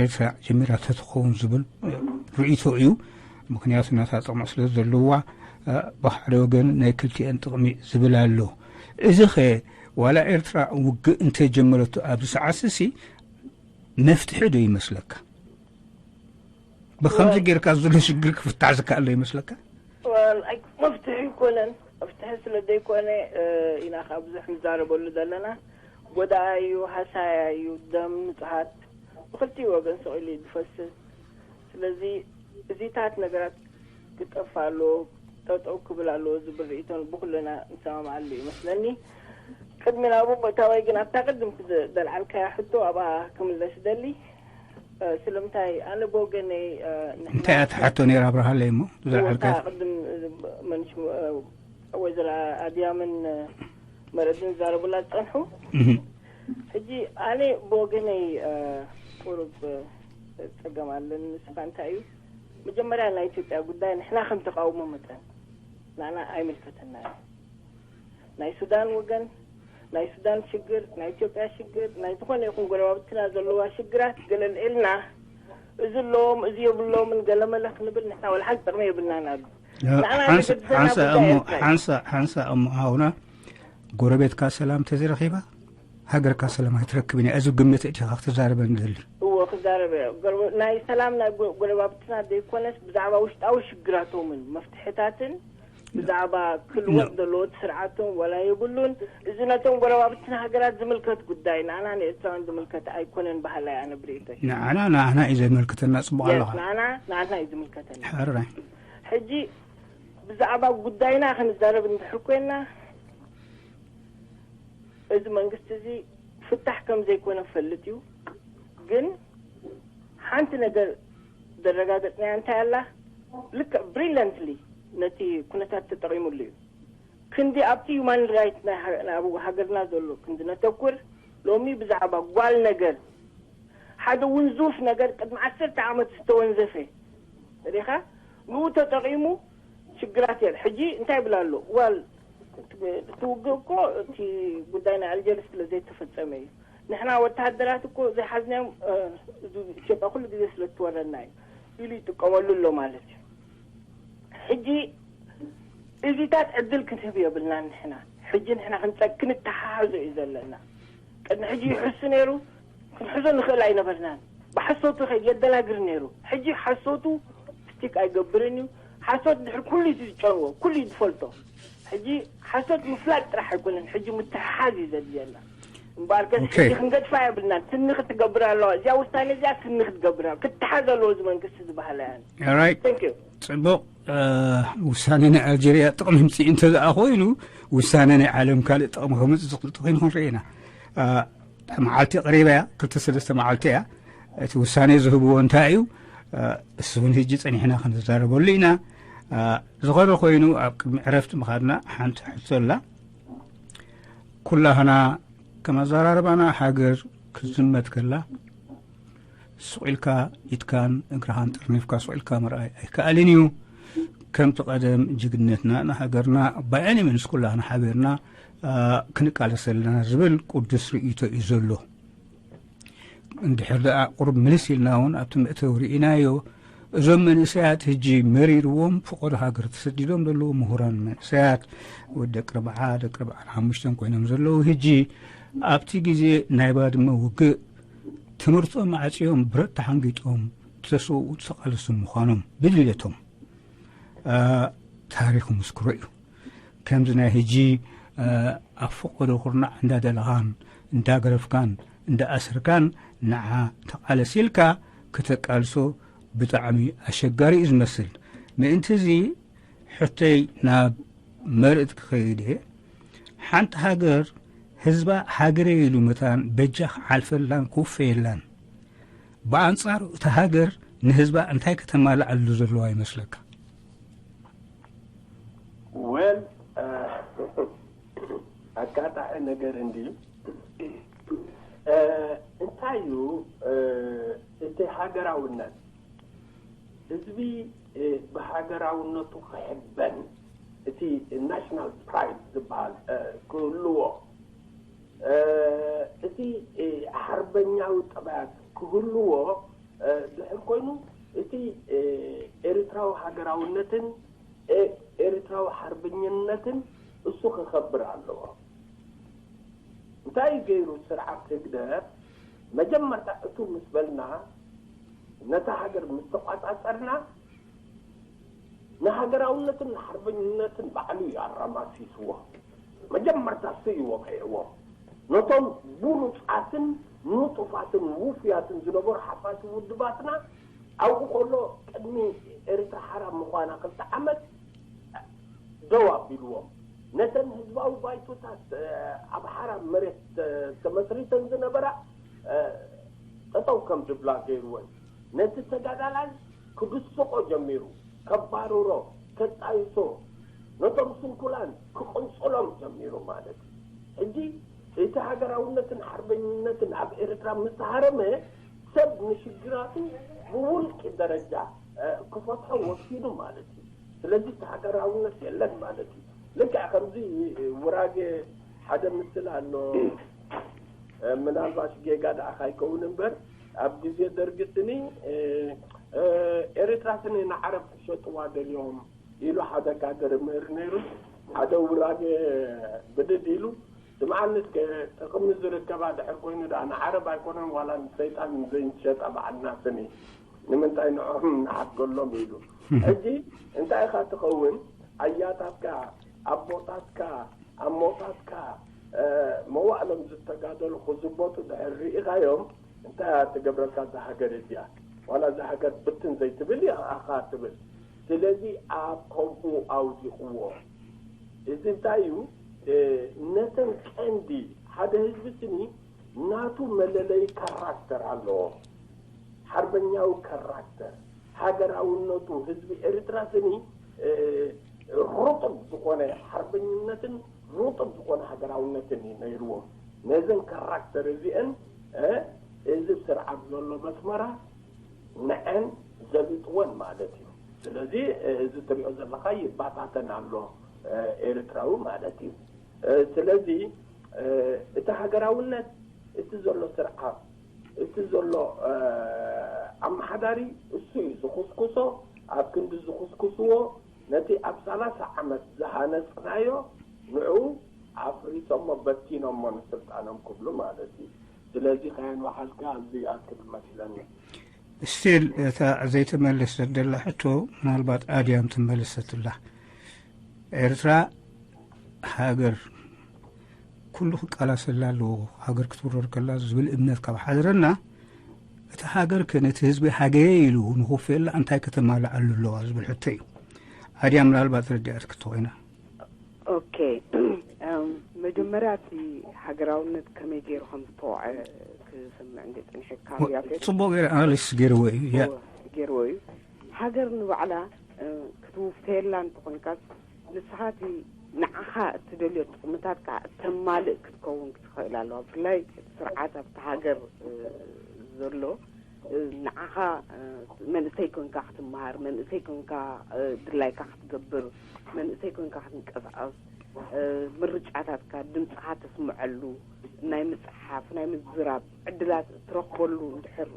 ኤርትራ ጀሚራ ተትኸውን ዝብል ርእይቶ እዩ። ምክንያቱ ናታ ጥቕሚ ስለ ዘለዋ ብሓደ ወገን ናይ ክልቲአን ጥቕሚ ዝብል ኣሎ። እዚ ኸ ዋላ ኤርትራ ውግእ እንተጀመረቱ ኣብዚ ሰዓት እዚ መፍትሒ ዶ ይመስለካ? ብኸምዚ ጌርካ ዘሎ ሽግር ክፍታሕ ዝከኣል ዶ ይመስለካ? መፍትሒ ይኮነን። መፍትሒ ስለ ዘይኮነ ኢና ካብ ብዙሕ ንዛረበሉ ዘለና። ጎዳኣ እዩ፣ ሃሳያ እዩ፣ ደም ንጹሃት ብክልቲኡ ወገን ስቕ ኢሉ እዩ ዝፈስስ። ስለዚ እዚታት ነገራት ክጠፋ ኣለዎ፣ ጠጠው ክብል ኣለዎ ዝብል ርእይቶን ብኩልና ንሰማማዓሉ ይመስለኒ። ቅድሚ ናብኡ ምእታወይ ግን ኣብታ ቅድም ዘልዓልካያ ሕቶ ኣብኣ ክምለስ ደሊ። ስለምንታይ ኣነ ብወገነይ እንታይ እያ ትሓቶ ነይራ ኣብርሃለይ እሞ ዘልዓልካ ቅድም መንሽ ወይዘሮ ኣድያምን መረድን ዝዛረቡላ ዝፀንሑ ሕጂ ኣነ ብወገነይ ቁሩብ ፀገም ኣለኒ። ንስኻ እንታይ እዩ መጀመርያ ናይ ኢትዮጵያ ጉዳይ ንሕና ከም ተቃውሞ መጠን ንዓና ኣይምልከተና እዩ። ናይ ሱዳን ወገን ናይ ሱዳን ሽግር ናይ ኢትዮጵያ ሽግር ናይ ዝኾነ ይኹን ጎረባብትና ዘለዋ ሽግራት ገለ ልዒልና እዚ ኣለዎም እዚ የብሎምን ገለመለ ክንብል ንሕና ወላ ሓንቲ ጥቕሚ የብልናን ኣሉ። ንዓና ሓንሳ ዘገድሰና ሓንሳ ጉዳይ እሞ ኤርትራ እዩ። ሓንሳ ሓንሳ እሞ ሃውና ጎረቤትካ ሰላም ተዘይረኺባ ሃገርካ ሰላም ኣይትረክብን እያ። እዚ ግምት እቲኻ ክትዛረበ ንደሊ። እዎ ክዛረበ እየ። ጎረበ- ናይ ሰላም ናይ ጎ- ጎረባብትና ዘይኮነስ ብዛዕባ ውሽጣዊ ሽግራቶምን መፍትሕታትን ብዛዕባ ክልወጥ ዘለዎ ስርዓቶም ወላ የብሉን። እዚ ነቶም ጎረባብትና ሃገራት ዝምልከት ጉዳይ ንዓና ንኤርትራውያን ዝምልከት ኣይኮነን ባህላ እያ ነብሪእቶይ። ንዓና ንዓና እዩ ዘመልክተና። ጽቡቕ ኣለኻ። ንዓና ንዓና እዩ ዝምልከተና። ሕራይ ሕጂ ብዛዕባ ጉዳይና ክንዛረብ እንድሕር ኮይና እዚ መንግስቲ እዚ ፍታሕ ከም ዘይኮነ ፈልጥ እዩ። ግን ሓንቲ ነገር ዘረጋገጽናያ እንታይ ኣላ? ልክዕ ብሪለንትሊ ነቲ ኩነታት ተጠቒሙሉ እዩ። ክንዲ ኣብቲ ዩማን ራይት ናይ ሃ- ናይ ኣብ ሃገርና ዘሎ ክንዲ ነተኩር ሎሚ ብዛዕባ ጓል ነገር ሓደ ውንዙፍ ነገር ቅድሚ ዓሰርተ ዓመት ዝተወንዘፈ ሪኻ ንኡ ተጠቒሙ ሽግራት የር ሕጂ እንታይ ይብል ኣሎ ዋል እቲ ውግእ እኮ እቲ ጉዳይ ናይ ኣልጀርስ ስለ ዘይተፈጸመ እዩ። ንሕና ወተሃደራት እኮ ዘይሓዝናዮም ኢትዮጵያ ኩሉ ግዜ ስለ ትወረና እዩ ኢሉ ይጥቀመሉ ኣሎ ማለት እዩ። ሕጂ እዚታት ዕድል ክንህብ የብልናን ንሕና። ሕጂ ንሕና ክንጸ- ክንተሓሓዞ እዩ ዘለና። ቅድሚ ሕጂ ይሕሱ ነይሩ፣ ክንሕዞ ንኽእል ኣይነበርናን። ብሓሶት ይኸይድ የደናግር ነይሩ። ሕጂ ሓሶቱ ስቲክ ኣይገብርን እዩ። ሓሶት ድሕሪ ኩሉ እዩ ዝጨንዎ፣ ኩሉ እዩ ዝፈልጦ። ሕጂ ሓሶት ምፍላጥ ጥራሕ ኣይኮነን፣ ሕጂ ምትሕሓዝ እዩ ዘድልየና። እምበኣርከስ ኦኬ። ሕጂ ክንገድፋ የብልናን። ስኒ ክትገብር ኣለዋ። እዚኣ ውሳኔ እዚኣ ስኒ ክትገብር ኣለዋ። ክትሓዝ ኣለዎ እዚ መንግስቲ ዝበሃላ እያ። ኦራይት። Thank you። ጽቡቕ። ውሳኔ ናይ ኣልጀርያ ጥቕሚ ምጽኢ እንተ ደኣ ኮይኑ ውሳኔ ናይ ዓለም ካልእ ጥቕሚ ከምጽእ ዝኽእል ተኾይኑ ክንርኢ ኢና። መዓልቲ ቀሪባ እያ፣ ክልተ ሰለስተ መዓልቲ እያ። እቲ ውሳኔ ዝህብዎ እንታይ እዩ? እሱ እውን ህጂ ጸኒሕና ክንዛረበሉ ኢና። ዝኾነ ኮይኑ ኣብ ቅድሚ ዕረፍቲ ምኻድና ሓንቲ ሕቶ ኣላ። ኩላህና ከም ኣዘራርባና ሃገር ክትዝመት ከላ ሱቕ ኢልካ ኢድካን እግርኻን ጠርኒፍካ ሱቕ ኢልካ ምርኣይ ኣይከኣልን እዩ። ከምቲ ቀደም ጅግንነትና ንሃገርና by any means ኩላህና ሓቢርና ክንቃለስ ዘለና ዝብል ቅዱስ ርእይቶ እዩ ዘሎ። እንድሕር ደኣ ቁሩብ ምልስ ኢልና እውን ኣብቲ መእተዊ ርኢናዮ። እዞም መንእሰያት ህጂ መሪርዎም ፍቐዶ ሃገር ተሰዲዶም ዘለዉ ምሁራን መንእሰያት ወዲ ደቂ ኣርብዓ ደቂ ኣርብዓን ሓሙሽተን ኮይኖም ዘለዉ ህጂ ኣብቲ ግዜ ናይ ባድመ ውግእ ትምህርቶም ኣዕፅዮም ብረት ተሓንጊጦም ዝተሰውኡ ዝተቓለሱ ምዃኖም ብድልየቶም ታሪኽ ምስክሮ እዩ። ከምዚ ናይ ህጂ ኣብ ፈቐዶ ኩርናዕ እንዳደለኻን እንዳገረፍካን እንዳኣሰርካን ንዓ ተቓለስ ኢልካ ክተቃልሶ ብጣዕሚ ኣሸጋሪ እዩ ዝመስል። ምእንቲ እዚ ሕቶይ ናብ መርእት ክኸይድ እየ። ሓንቲ ሃገር ህዝባ ሃገረይ ኢሉ መታን በጃ ክሓልፈላን ክውፈየላን። ብኣንጻሩ እታ ሃገር ንህዝባ እንታይ ከተማልኣሉ ዘለዋ ይመስለካ? ወል ኣጋጣዒ ነገር እንዲ እንታይ እዩ እቲ ሃገራውነት? ህዝቢ ብሃገራውነቱ ክሕበን እቲ ናሽናል ፕራይድ ዝበሃል ክህልዎ፣ እቲ ሓርበኛዊ ጠባያት ክህልዎ ድሕር ኮይኑ፣ እቲ ኤርትራዊ ሃገራውነትን ኤርትራዊ ሓርበኝነትን እሱ ክኸብር ኣለዎ። እንታይ ገይሩ ስርዓት ህግደፍ? መጀመርታ እቱ ምስ በልና፣ ነታ ሃገር ምስ ተቋጻጸርና፣ ንሃገራውነትን ንሓርበኝነትን ባዕሉ እዩ ኣራማሲስዎ። መጀመርታ እሱ እዩ ወቂዕዎ። ነቶም ብሉጻትን ንጡፋትን ውፉያትን ዝነበሩ ሓፋሽ ውድባትና ኣብኡ ከሎ ቅድሚ ኤርትራ ሓራ ምዃና ክልተ ዓመት ደው ኣቢልዎም። ነተን ህዝባዊ ባይቶታት ኣብ ሓራ መሬት ተመስሪተን ዝነበራ ጠጠው ከም ዝብላ ገይርወን። ነቲ ተጋዳላይ ክድስቆ ጀሚሩ፣ ከባርሮ፣ ከጣይሶ፣ ነቶም ስንኩላን ክቕንጽሎም ጀሚሩ ማለት እዩ። ሕጂ እቲ ሃገራውነትን ሓርበኝነትን ኣብ ኤርትራ ምስ ተሃረመ፣ ሰብ ንሽግራቱ ብውልቂ ደረጃ ክፈትሖ ወሲኑ ማለት እዩ። ስለዚ እቲ ሃገራውነት የለን ማለት እዩ። ልክዕ ከምዚ ውራጌ ሓደ ምስል ኣሎ፣ ምናልባሽ ጌጋ ደኣ ካይከውን እምበር፣ ኣብ ግዜ ደርጊ ስኒ ኤርትራ ስኒ ንዓረብ ክሸጥዋ ደልዮም ኢሉ ሓደ ካድር ምህር ነይሩ። ሓደ ውራጌ ብድድ ኢሉ፣ ስምዓኒ እስከ ጥቕሚ ዝርከባ ድሕር ኮይኑ ደኣ ንዓረብ ኣይኮነን ዋላ ንሰይጣን ዘይንሸጣ በዓልና ስኒ ንምንታይ ንዖም ንሓድገሎም ኢሉ። ሕጂ እንታይ ኢኻ ትኸውን? ኣያታትካ ኣቦታትካ ኣሞታትካ መዋእሎም ዝተጋደሉ ክዝበጡ ድሕር ርኢኻዮም እንታይ እያ ትገብረልካ እዛ ሃገር እዚኣ? ዋላ እዛ ሃገር ብትን ዘይትብል እያ ኣኻ ትብል። ስለዚ ኣብ ከምኡ ኣውዲቕዎ። እዚ እንታይ እዩ? ነተን ቀንዲ ሓደ ህዝቢ ስኒ ናቱ መለለይ ካራክተር ኣለዎ። ሓርበኛዊ ካራክተር፣ ሃገራውነቱ፣ ህዝቢ ኤርትራ ስኒ ርጡብ ዝኾነ ሓርበኝነትን ርጡብ ዝኾነ ሃገራውነትን እዩ ነይርዎም። ነዘን ካራክተር እዚአን እዚ ስርዓት ዘሎ በስመራ ንዐን ዘቢጥወን ማለት እዩ። ስለዚ እዚ ትሪኦ ዘለኻ ይባታተን ኣሎ ኤርትራዊ ማለት እዩ። ስለዚ እቲ ሃገራውነት እቲ ዘሎ ስርዓት እቲ ዘሎ ኣመሓዳሪ እሱ እዩ ዝኹስኩሶ። ኣብ ክንዲ ዝኹስኩስዎ ነቲ ኣብ ሰላሳ ዓመት ዝሃነፅናዮ ንዑ ኣፍሪሶሞ በቲኖሞ ንስልጣኖም ክብሉ ማለት እዩ። ስለዚ ከየን ወሓዝካ ኣብዚ ይኣክል መስለኒ። ስቲል እታ ዘይተመለሰት ዘላ ሕቶ ምናልባት ኣድያም ትመለሰትላ። ኤርትራ ሃገር ኩሉ ክቃላሰላ ኣለዎ፣ ሃገር ክትውረር ከላ ዝብል እምነት ካብ ሓደረና፣ እቲ ሃገር ከ ነቲ ህዝቢ ሃገየ ኢሉ ንኹፍየላ እንታይ ከተማልኣሉ ኣለዋ ዝብል ሕቶ እዩ። ኣድያ ምናልባት ረዲኣት ክትኮይና። ኦኬ፣ መጀመርያ እቲ ሃገራውነት ከመይ ገይሩ ከም ዝተወዐ ክስምዕ እንዲ ጽኒሐካ ያፌት። ጽቡቅ ገይረ ኣናሊስ ገይርዎ እዩ። ያ ገይርዎ እዩ። ሃገር ንባዕላ ክትውፈየላ እንተኾንካስ ንስኻ እቲ ንዓኻ እትደልዮ ጥቕምታት ከዓ እተማልእ ክትከውን ክትኽእል ኣለዋ። ብፍላይ እቲ ስርዓት ኣብቲ ሃገር ዘሎ ንዓኻ መንእሰይ ኮንካ ክትመሃር፣ መንእሰይ ኮንካ ድላይካ ክትገብር፣ መንእሰይ ኮንካ ክትንቀሳቐስ፣ ምርጫታትካ ድምፅኻ ተስምዐሉ፣ ናይ ምፅሓፍ ናይ ምዝራብ ዕድላት እትረኽበሉ እንድሕር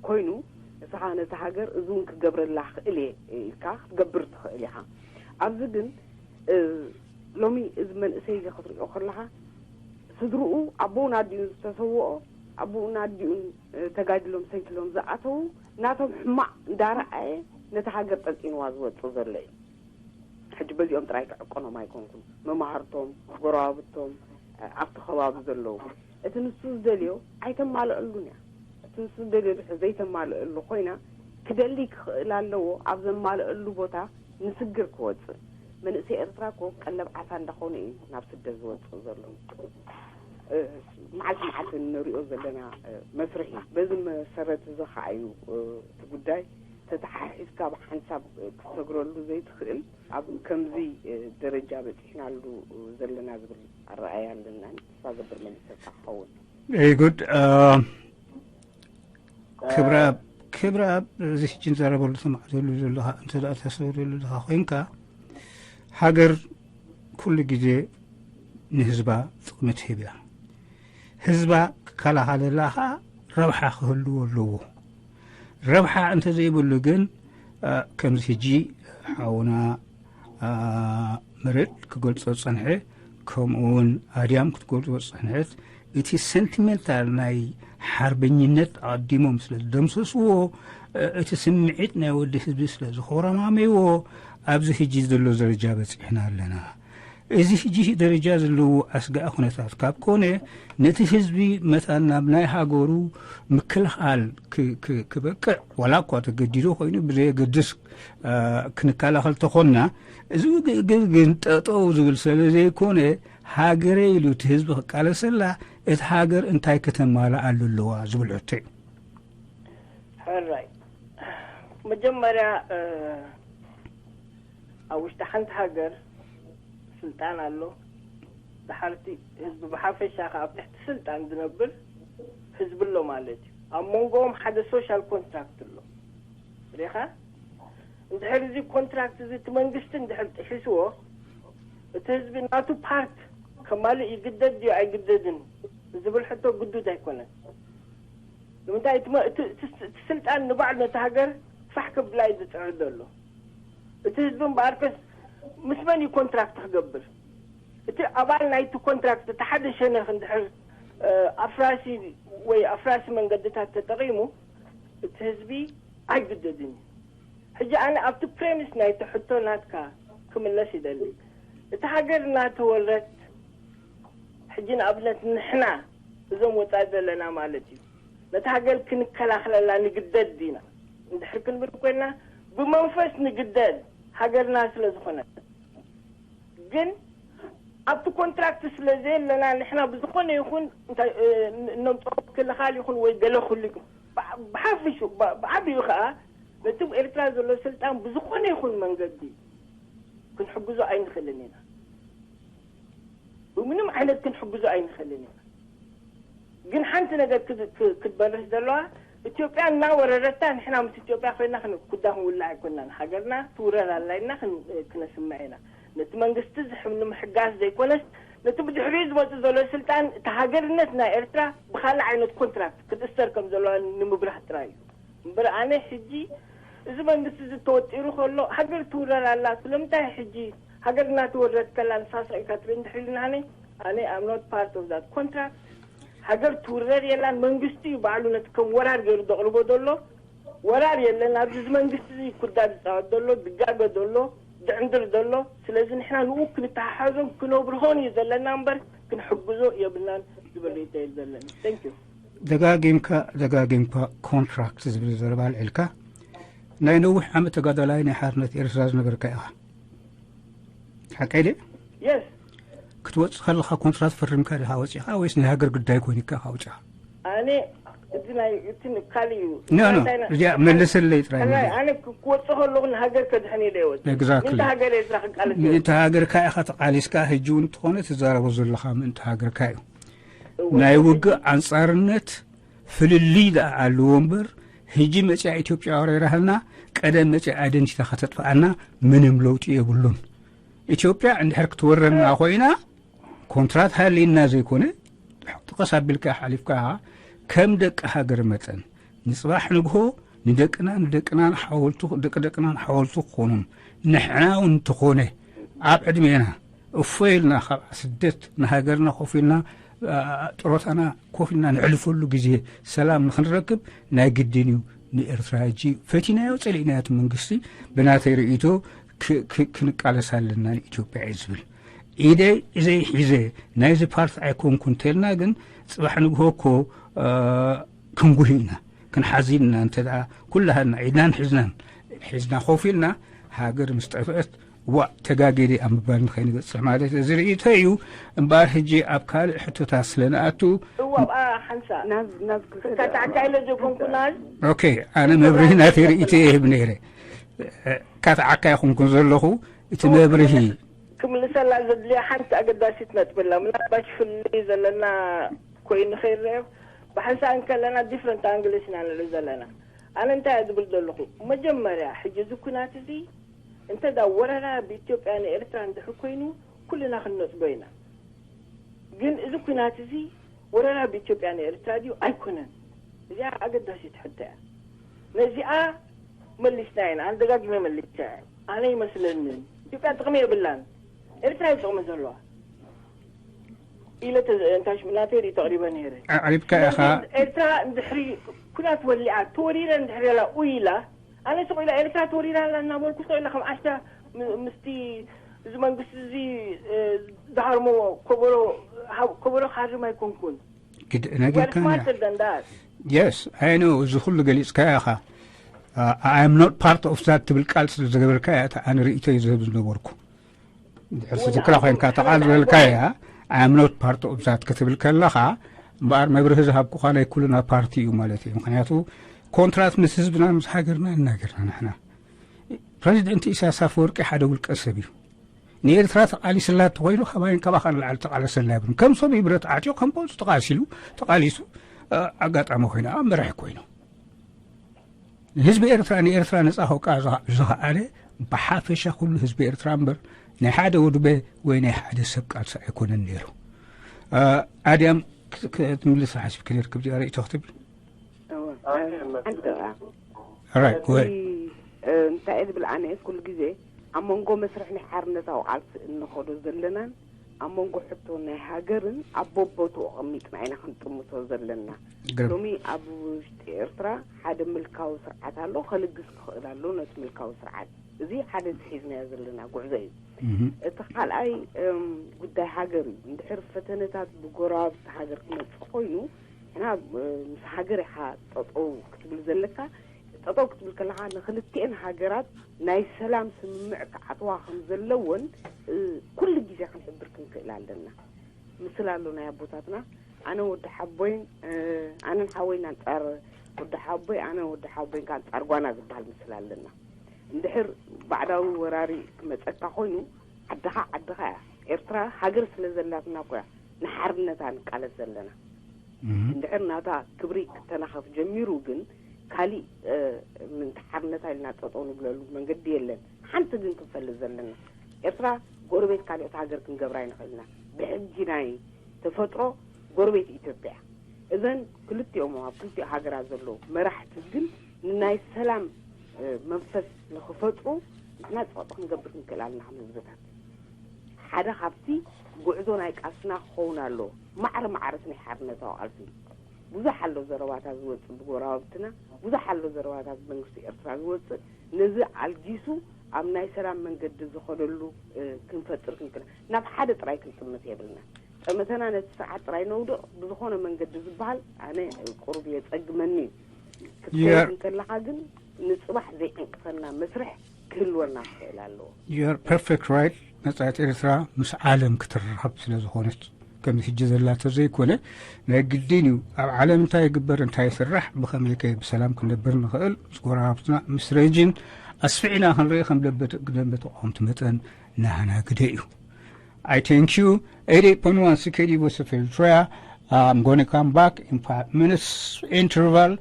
ኮይኑ፣ ንስኻ ነቲ ሃገር እዚ እውን ክገብረላ ክእል እየ ኢልካ ክትገብር ትኽእል ኢኻ። ኣብዚ ግን ሎሚ እዚ መንእሰይ እዚ ክትሪኦ ከለኻ ስድርኡ ኣቦኡን ኣዲኡን ዝተሰውኦ ኣቦኡን ኣዲኡን ተጋዲሎም ሰንኪሎም ዝኣተዉ ናቶም ሕማቕ እንዳረኣየ ነቲ ሃገር ጠንጢንዋ ዝወፅእ ዘሎ እዩ። ሕጂ በዚኦም ጥራይ ክዕቀኖም ኣይኮንኩን፣ መማህርቶም፣ ጎረባብቶም፣ ኣብቲ ከባቢ ዘለዉ እቲ ንሱ ዝደልዮ ኣይተማልአሉን እያ። እቲ ንሱ ዝደልዮ ድሕር ዘይተማልአሉ ኮይና ክደሊ ክኽእል ኣለዎ ኣብ ዘማልአሉ ቦታ ንስግር ክወፅእ። መንእሰይ ኤርትራ እኮ ቀለብ ዓሳ እንዳኾነ እዩ ናብ ስደት ዝወፅእ ዘሎ። መዓልቲ መዓልቲ እንሪኦ ዘለና መስርሕ እዩ። በዚ መሰረት እዚ ከዓ እዩ እቲ ጉዳይ ተተሓሒዝካ ብሓንሳብ ክትሰግረሉ ዘይትኽእል፣ ኣብ ከምዚ ደረጃ በፂሕናሉ ዘለና ዝብል ኣረኣያ ኣለና። ተስፋ ገብር መሊሰልካ ክኸውን። Very good. ክብረኣብ ክብረኣብ፣ እዚ ሕጂ ንዛረበሉ ትማዕዘሉ ዘለኻ እንተ ደኣ ተሰውረሉ ዘለኻ ኮይንካ፣ ሃገር ኩሉ ግዜ ንህዝባ ጥቕሚ ትህብ እያ። ህዝባ ክከላኸለላ ኸዓ ረብሓ ክህልዎ ኣለዎ። ረብሓ እንተዘይብሉ ግን ከምዚ ሕጂ ሓውና መረድ ክገልጾ ዝጸንሐ፣ ከምኡ እውን ኣድያም ክትገልጾ ዝጸንሐት፣ እቲ ሰንቲሜንታል ናይ ሓርበኝነት ኣቐዲሞም ስለ ዝደምሰስዎ፣ እቲ ስምዒት ናይ ወዲ ህዝቢ ስለ ዝኾረማመይዎ ኣብዚ ሕጂ ዘሎ ደረጃ በጺሕና ኣለና። እዚ ሕጂ ደረጃ ዘለዎ ኣስጋኢ ኩነታት ካብ ኮነ፣ ነቲ ህዝቢ መታን ናብ ናይ ሃገሩ ምክልኻል ክበቅዕ፣ ዋላ እኳ ተገዲዱ ኮይኑ ብዘየገድስ ክንከላኸል ተኾንና፣ እዚ ውግእ ግን ጠጠው ዝብል ስለ ዘይኮነ፣ ሃገረ ኢሉ እቲ ህዝቢ ክቃለሰላ እቲ ሃገር እንታይ ከተማልኣሉ ኣለዋ ዝብል ሕቶ እዩ። ሕራይ መጀመርያ ኣብ ውሽጢ ሓንቲ ሃገር ስልጣን ኣሎ። ድሓርቲ ህዝቢ ብሓፈሻ ከ ኣብ ትሕቲ ስልጣን ዝነብር ህዝቢ ኣሎ ማለት እዩ። ኣብ መንጎኦም ሓደ ሶሻል ኮንትራክት ኣሎ። ሪኻ እንድሕር እዚ ኮንትራክት እዚ እቲ መንግስቲ እንድሕር ጥሒስዎ፣ እቲ ህዝቢ ናቱ ፓርት ከማልእ ይግደድ ድዩ ኣይግደድን ዝብል ሕቶ ግዱድ ኣይኮነን። ንምንታይ እቲ ስልጣን ንባዕሉ ነቲ ሃገር ፋሕ ክብላ እዩ ዝፅዕር ዘሎ። እቲ ህዝቢ እምበኣርከስ ምስ መን እዩ ኮንትራክት ክገብር? እቲ ኣባል ናይቲ ኮንትራክት እቲ ሓደ ሸነኽ እንድሕር ኣፍራሲ ወይ ኣፍራሲ መንገድታት ተጠቒሙ፣ እቲ ህዝቢ ኣይግደድን እዩ። ሕጂ ኣነ ኣብቲ ፕሬሚስ ናይቲ ሕቶ ናትካ ክምለስ ይደሊ። እቲ ሃገር እናተወረት፣ ሕጂ ንኣብነት ንሕና እዞም ወፃኢ ዘለና ማለት እዩ፣ ነቲ ሃገር ክንከላኸለላ ንግደድ ዲና? እንድሕር ክንብል ኮይና፣ ብመንፈስ ንግደድ፣ ሃገርና ስለ ዝኾነት። ግን ኣብቲ ኮንትራክት ስለ ዘየለና፣ ንሕና ብዝኾነ ይኹን እነምፅኦ ምክልኻል ይኹን ወይ ገለ ክህሉ፣ ብሓፊሹ ብዓብዩ ከዓ ነቲ ኤርትራ ዘሎ ስልጣን ብዝኾነ ይኹን መንገዲ ክንሕግዞ ኣይንኽእልን ኢና። ብምንም ዓይነት ክንሕግዞ ኣይንኽእልን ኢና። ግን ሓንቲ ነገር ክትበርህ ዘለዋ፣ ኢትዮጵያ እናወረረታ ንሕና ምስ ኢትዮጵያ ኮይና ክንኩዳ ክንውላዕ ኣይኮናን። ሃገርና ትውረር ኣላ ኢልና ክነስምዕ ኢና። ነቲ መንግስቲ ንምሕጋዝ ዘይኮነስ፣ ነቲ ብድሕሪኡ ዝመጽእ ዘሎ ስልጣን እቲ ሃገርነት ናይ ኤርትራ ብኻልእ ዓይነት ኮንትራክት ክትእሰር ከም ዘለዋ ንምብራህ ጥራይ እዩ። እምበር ኣነ ሕጂ እዚ መንግስቲ እዚ ተወጢሩ ከሎ ሃገር ትውረር ኣላ፣ ስለምንታይ ሕጂ ሃገር እናተወረረት ከላ ንሳ ስቕ ኢልካ ትርኢ እንድሕር ኢልናኒ፣ ኣነ I'm not part of that contract። ሃገር ትውረር የላን። መንግስቲ እዩ ባዕሉ ነቲ ከም ወራር ገይሩ ዘቕርቦ ዘሎ። ወራር የለን ኣብዚ። እዚ መንግስቲ እዚ ኩዳ ዝፃወት ዘሎ፣ ዝጋገ ዘሎ፣ ዝዕንድር ዘሎ። ስለዚ ንሕና ንኡ ክንተሓሓዞን ክነብርሆን እዩ ዘለና እምበር ክንሕግዞ የብልናን ዝብል ርእይቶ እዩ ዘለኒ። Thank you። ደጋጊምካ ደጋጊምካ ኮንትራክት ዝብል ዘረባ ኣልዒልካ። ናይ ነዊሕ ዓመት ተጋዳላይ ናይ ሓርነት ኤርትራ ዝነበርካ ኢኻ፣ ሓቀይ ድየ? የስ ክትወፅእ ከለኻ ኮንትራት ፈሪምካ ዲኻ ወፂኻ ወይስ ናይ ሃገር ጉዳይ ኮይኑ ኢኻ ወፂኻ? ኣነ እቲ ናይ እቲ ካልእ እዩ። ኖ ኖ፣ እዚኣ መልሰለይ ጥራይ። ኣነ ክወፅእ ከለኹ ንሃገር ከድሕን ኢለ እየ ወፂእ። ኤግዛክትሊ። ምእንቲ ሃገር ኤርትራ ክቃለስ እየ። ምእንቲ ሃገርካ ኢኻ ተቓሊስካ፣ ሕጂ እውን እንተኾነ ትዛረቦ ዘለኻ ምእንቲ ሃገርካ እዩ። ናይ ውግእ ኣንጻርነት ፍልልይ ደኣ ኣለዎ እምበር፣ ሕጂ መጺኣ ኢትዮጵያ ወሪራትና፣ ቀደም መጺኣ ኣይደንቲታ ከተጥፍኣና ምንም ለውጢ የብሉን። ኢትዮጵያ እንድሕር ክትወረና ኮይና፣ ኮንትራት ሃልይና ዘይኮነ፣ ጥቐስ ኣቢልካ ሓሊፍካ፣ ከም ደቂ ሃገር መጠን፣ ንጽባሕ ንግሆ ንደቅና፣ ንደቅናን ሓወልቱ፣ ደቂ ደቅናን ሓወልቱ ክኾኑን፣ ንሕና እውን እንተኾነ ኣብ ዕድሜና እፎ ኢልና ካብ ስደት ንሃገርና ኮፍ ኢልና፣ አ፣ ጥሮታና ኮፍ ኢልና ንሕልፈሉ ግዜ ሰላም ንክንረክብ ናይ ግድን እዩ። ንኤርትራ ሕጂ ፈቲናዮ ጸሊእናዮ እቲ መንግስቲ ብናተይ ርእይቶ ክ-፣ ክ-፣ ክንቃለስ ኣለና ንኢትዮጵያ እየ ዝብል። ኢደይ ኢዘይ ሒዘ ናይዚ ፓርቲ ኣይኮንኩን እንተልና ግን ጽባሕ ንግሆ እኮ፣ አ፣ ክንጉሂ ኢና። ክንሓዚ ኢና። እንተ ደኣ ኩላህና ኢድናን ሒዝናን፣ ሒዝና ኮፍ ኢልና ሃገር ምስ ጠፍአት ዋ ተጋጌዲ ኣብ ምባል ንኸይንበፅሕ ማለት እዚ ርእይቶ እዩ። እምበኣር ሕጂ ኣብ ካልእ ሕቶታት ስለ ንኣቱ። እዋ ኣብኣ ሓንሳ ናብ ናብ ክልተ ካታዕካ ኢለ ዘይኮንኩና ኦኬ፣ ኣነ መብርሂ ናተይ ርእይቶ ይህብ ነይረ። ካታዓካ ይኹንኩን ዘለኹ እቲ መብርሂ ክምልሰላ ዘድልያ ሓንቲ ኣገዳሲት ነጥቢ ኣላ። ምናልባሽ ፍልይ ዘለና ኮይኑ ከይረዮ ብሓንሳእ እንከለና ዲፍረንት ኣንግልስ ኢና ንርኢ ዘለና። ኣነ እንታይ እየ ዝብል ዘለኹ፣ መጀመርያ ሕጂ እዚ ኩናት እዚ እንተ ዳ ወረራ ብኢትዮጵያ ንኤርትራ እንድሕር ኮይኑ ኩልና ክንነጽጎ ኢና። ግን እዚ ኩናት እዚ ወረራ ብኢትዮጵያ ንኤርትራ ድዩ ኣይኮነን? እዚኣ ኣገዳሲት ሕቶ እያ። ነዚኣ መሊስና ኢና። ኣነ ደጋጊመ መሊሰ። ኣነ ይመስለንን ኢትዮጵያ ጥቕሚ የብላን፣ ኤርትራ እዩ ጥቕሚ ዘለዋ ኢለ ተዘ- እንታይ ሽሙ ናተይ ርእይቶ ኣቕሪበ ነይረ። ኣዕሪብካ ኢኻ። ኤርትራ እንድሕሪ ኩናት ወሊዓ ተወሪረ እንድሕር ኢላ ኡይ ኢላ ኣነ ስቕ ኢላ ኤርትራ ተወሪራ ኣላ እናበልኩ ስቕ ኢላ ከም ዓሻ ም- ምስቲ እዚ መንግስቲ እዚ እ፣ ዝሃርሞ ኮበሮ ሃብ- ኮበሮ ክሃርም ኣይኮንኩን። ግድ ነጊርካኒ ስማርተር ደንዳር የስ ኣይ ኖ እዚ ኩሉ ገሊፅካ ኢኻ። I am not part of that ትብል ቃል ስለ ዝገበርካ እያ እታ ኣነ ርእይቶ እዩ ዝህብ ዝነበርኩ። ድሕር ስዝክራ ኮይንካ ተቓል ዝበልካ እያ። I am not part of that ክትብል ከለኻ እምበኣር መብርሂ ዝሃብኩኻ ናይ ኩልና ፓርቲ እዩ ማለት እዩ። ምክንያቱ ኮንትራት ምስ ህዝብና ምስ ሃገርና እናገርና ንሕና ፕሬዚደንት ኢሳያስ ኣፈወርቂ ሓደ ውልቀ ሰብ እዩ። ንኤርትራ ተቓሊስላ እንተኮይኑ ካባይን ካባኻ ንላዕሊ ተቓለሰላ ይብሉ። ከም ሰብ ብረት ዓትዮ ከም ፖሊስ ተቓሲሉ ተቓሊሱ እ፣ ኣጋጣሚ ኮይኑ ኣብ መራሕ ኮይኑ ህዝቢ ኤርትራ ንኤርትራ ነጻ ከውቃ ዝኸ- ዝኸኣለ ብሓፈሻ ኩሉ ህዝቢ ኤርትራ እምበር ናይ ሓደ ውድበ ወይ ናይ ሓደ ሰብ ቃልሲ ኣይኮነን ነይሩ። እ፣ ኣድያም ክ- ክ- ክትምልስ ሓሲብኪ ነርኪ ብዚኣ ርእይቶ ክትብል እወ፣ ሓንቲ ደቂቃ። ራይት እቲ ወይ እ፣ እንታይ እየ ዝብል ኣነ ኩሉ ግዜ ኣብ መንጎ መስርሕ ናይ ሓርነታዊ ቃልሲ እንኸዶ ዘለናን ኣብ መንጎ ሕቶ ናይ ሃገርን ኣብ በቦትኡ ኣቐሚጥና ኢና ክንጥምቶ ዘለና። ግርም ሎሚ ኣብ ውሽጢ ኤርትራ ሓደ ምልካዊ ስርዓት ኣሎ፣ ከልግስ ክኽእል ኣሎ ነቲ ምልካዊ ስርዓት። እዚ ሓደ ዝሒዝናዮ ዘለና ጉዕዞ እዩ። እህ። እቲ ካልኣይ እም፣ ጉዳይ ሃገር እዩ። እንድሕር ፈተነታት ብጎረባብቲ ሃገር ክመፅእ ኮይኑ ንሕና እ፣ ምስ ሃገር ኢኻ ጠጠው ክትብል ዘለካ። ጠጠው ክትብል ከለኻ ንክልቲኤን ሃገራት ናይ ሰላም ስምምዕ ክዓጥዋ ከም ዘለወን እ፣ ኩሉ ግዜ ክንሕብር ክንክእል ኣለና። ምስል ኣሎ ናይ ኣቦታትና ኣነ ወዲ ሓቦይን እ፣ ኣነን ሓወይን ኣንጻር ወዲ ሓቦይ ኣነ ወዲ ሓቦይን ከኣ ኣንጻር ጓና ዝበሃል ምስል ኣለና። እንድሕር ባዕዳዊ ወራሪ ክመጸካ ኮይኑ ዓድኻ ዓድኻ እያ። ኤርትራ ሃገር ስለ ዘላትና እኮ እያ ንሓርነታ ንቃለስ ዘለና። እህ። እንድሕር ናታ ክብሪ ክተናኸፍ ጀሚሩ ግን ካሊእ እ፣ ምንቲ ሓርነታ ኢልና ጠጠው ንብለሉ መንገዲ የለን። ሓንቲ ግን ክንፈልጥ ዘለና ኤርትራ ጎረቤት ካልኦት ሃገር ክንገብራ ይንኽእልና። ብሕጂ ናይ ተፈጥሮ ጎረቤት ኢትዮጵያ እዘን ክልቲኦም ኣብ ክልቲኦ ሃገራት ዘለዉ መራሕቲ ግን ንናይ ሰላም እ፣ መንፈስ ንኽፈጥሩ ንሕና ጸቕጢ ክንገብር ክንክእል ኣለና ከም ህዝብታት። ሓደ ካብቲ ጉዕዞ ናይ ቃልስና ክኸውን ኣለዎ። ማዕረ ማዕረ እቲ ናይ ሓርነታዊ ቃልሲ ብዙሕ ኣሎ ዘረባታት ዝወፅእ ብጎረባብትና፣ ብዙሕ ኣሎ ዘረባታት መንግስቲ ኤርትራ ዝወፅእ። ነዚ ኣልጊሱ ኣብ ናይ ሰላም መንገዲ ዝኸደሉ እ፣ ክንፈጥር ክንክእል ናብ ሓደ ጥራይ ክንጥምት የብልና። ጠመተና ነቲ ስርዓት ጥራይ ነውድቕ ብዝኾነ መንገዲ ዝበሃል ኣነ ቁሩብ የፀግመኒ እዩ። ክትከይድ የ- እንከለኻ ግን ንፅባሕ ዘይዕንቅፈና መስርሕ ክህልወና ክኽእል ኣለዎ። You're perfect right። መጻኢት ኤርትራ ምስ ዓለም ክትራኸብ ስለ ዝኾነት ከምዚ ሕጂ ዘላ ተዘይኮነ ናይ ግድን እዩ። ኣብ ዓለም እንታይ ይግበር እንታይ ይስራሕ ብኸመይ ከ ብሰላም ክንነብር ንኽእል ምስ ጎረባብትና ምስ ሬጅን ኣስፊዕና ክንርኢ ከም ደንበ ደንበ ተቃወምቲ መጠን ናህና ግደ እዩ። I thank you. Eighty-eight point one C K D Voice of Eritrea. I'm going to come back in five minutes interval.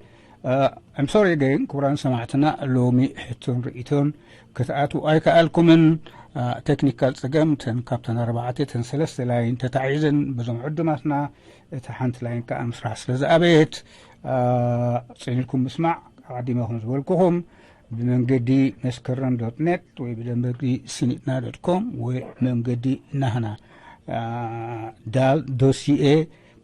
Uh, I'm sorry again ክቡራን ሰማዕትና ሎሚ ሕቶን ርእይቶን ክትኣትዉ ኣይከኣልኩምን። ቴክኒካል ጸገም ተን ካብተን ኣርባዕተ ተን ሰለስተ ላይን ተታዒዘን በዞም ዕዱማትና እቲ ሓንቲ ላይን ከዓ ምስራሕ ስለ ዝኣበየት ጸኒልኩም ምስማዕ ኣቐዲመ ከም ዝበልኩኹም ብመንገዲ መስከረም ዶት ኔት ወይ ብመንገዲ ሲኒጥና ዶት ኮም ወይ መንገዲ ናህና ዳል ዶ ሲኤ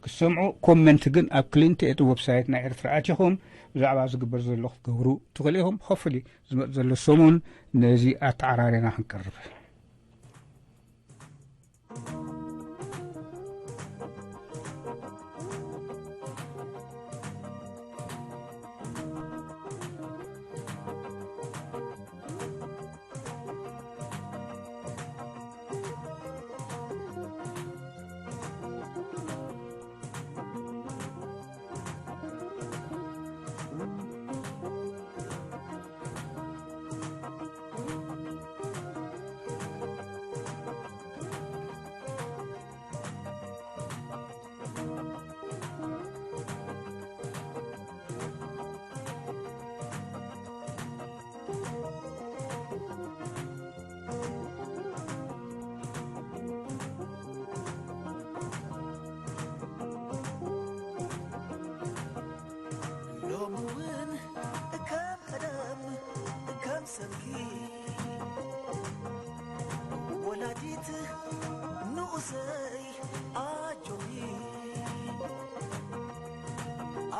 ክትሰምዑ። ኮመንት ግን ኣብ ክሊንት ኤት ዌብሳይት ናይ ኤርትራ ኣቲኹም ብዛዕባ ዝግበር ዘሎ ክትገብሩ ትኽእሉ ኢኹም። ሆፍሊ ዝመፅ ዘሎ ሰሙን ነዚ ኣተዓራሪና ክንቀርብ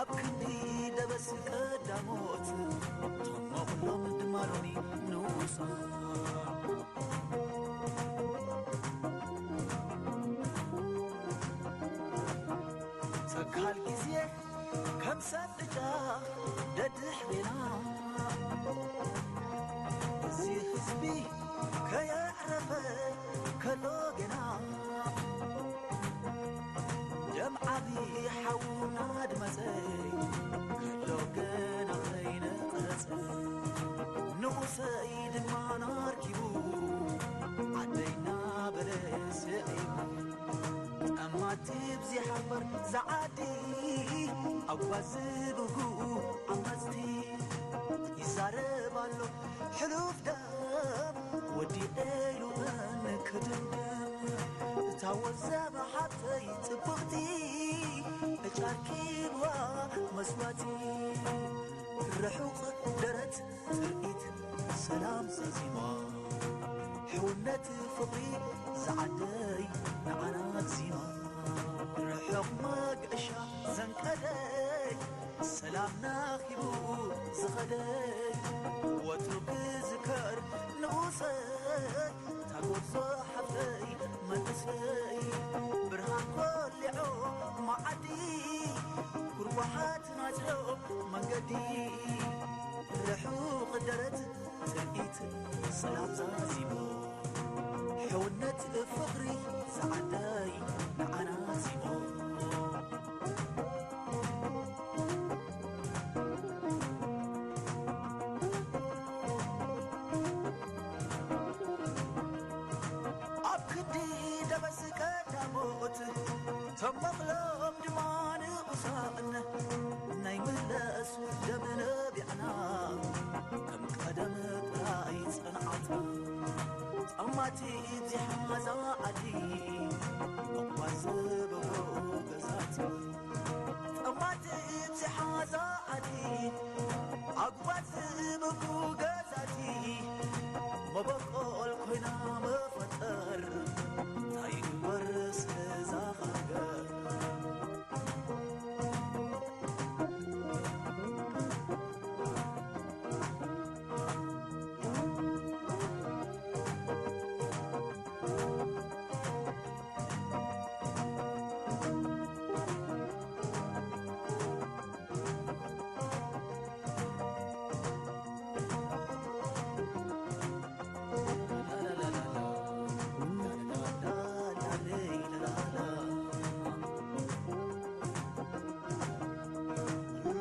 ኣብ ክንዲ ደበስ ቀዳሞት ተመቕሎም ድማ ሎሚ ንኡሳ ተካል ግዜ ከም ሰብ ዕጫ ደድሕሬና እዚ ህዝቢ ከየዕረፈ ከሎ ገና ደም ዓቢ ሓውና ድመጸ ከሎ ገና ከይነቐጸ ንኡሰይ ድማ ናርኪቡ ዓደይና በለ ስዒቡ ጠማቲ ብዚሓበር ዝዓዲ ኣጓዝብጉ ዓመፅቲ ይዛረብ ኣሎ ሕሉፍ ደም ወዲ ኤሉን ክድምድም እታ ወዘበ ሓብተይ ፅብቕቲ እጫርኪብዋ መስዋቲ ርሑቕ ደረት ትርኢት ሰላም ዛዚማ ሕውነት ፍቕሪ ዝዓደይ ንዓና ዚማ ርሑቕ መግእሻ ዘንቀደይ ሰላም ናኺቡ ዝኸደይ ወትሩ ክዝከር ንኡሰይ ታጎርዞ ሓፍተይ መንእሰይ ብርሃን ኮሊዖ መዓዲ ኩርኳሓት ናፅዮ መንገዲ ርሑቕ ደረት ትርኢት ሰላም ዛዚሙ ሕውነት ፍቕሪ ዝዓደይ ንዓና ዚሙ ኣብ ክንዲ ደበስ ቀዳሞት ተመቕሎም ድማ ንቑሳን ናይ ምለስ ደም ነቢዕና ከም ቀደም ጥራይ ጸንዓትና ጸማቲ ብዚሓዛ ዓዲ ኣጓዝ በጎ ገዛት ጸማቲ ብዚሓዛ ዓዲ ኣጓዝ በጎ ገዛቲ መበቆል ኮይና መፈጠር እንታይ ይግበር ስለዛ ሃገር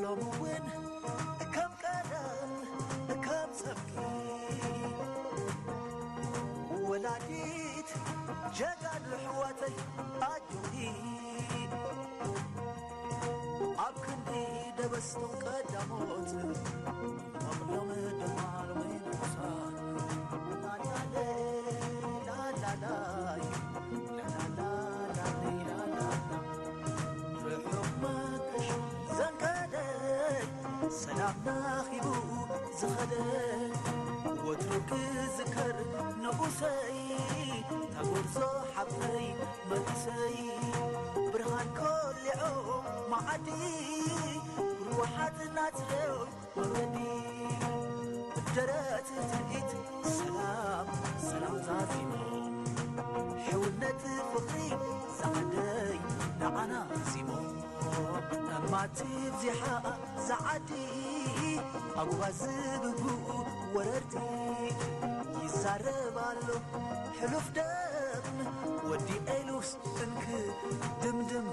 ሎሚ እውን ከም ቀደም ከም ሰብኪ ወላዲት ጀጋኑ ኣሕዋተይ ኣጆኺ ኣብ ክንዲ ደበስቶም ቀዳሞት መቕሎም ድማ ሎሚ ንቑሳን ላላላይ ላላላላይላላላ ርሑቕ መከሽ ዘንቀደይ ሰላም ናኺቡ ዝኸደ ወትሩ ክዝከር ንኡሰይ ታጎርዞ ሓፍተይ መንእሰይ ብርሃን ኮሊዖ መዓዲ ርዋሓት ናፅረው መንገዲ ደረት ትርኢት ሰላም ሰላም ዛዚሙ ሕውነት ፍቕሪ ዝዓደይ ንዓና ዚሙ ጠማቲ ብዚሓ ዝዓዲ ኣጉባዝ ብግኡ ወረርቲ ይዛረብ ኣሎ ሕሉፍ ደም ወዲ ኤሉስ እንክ ድምድም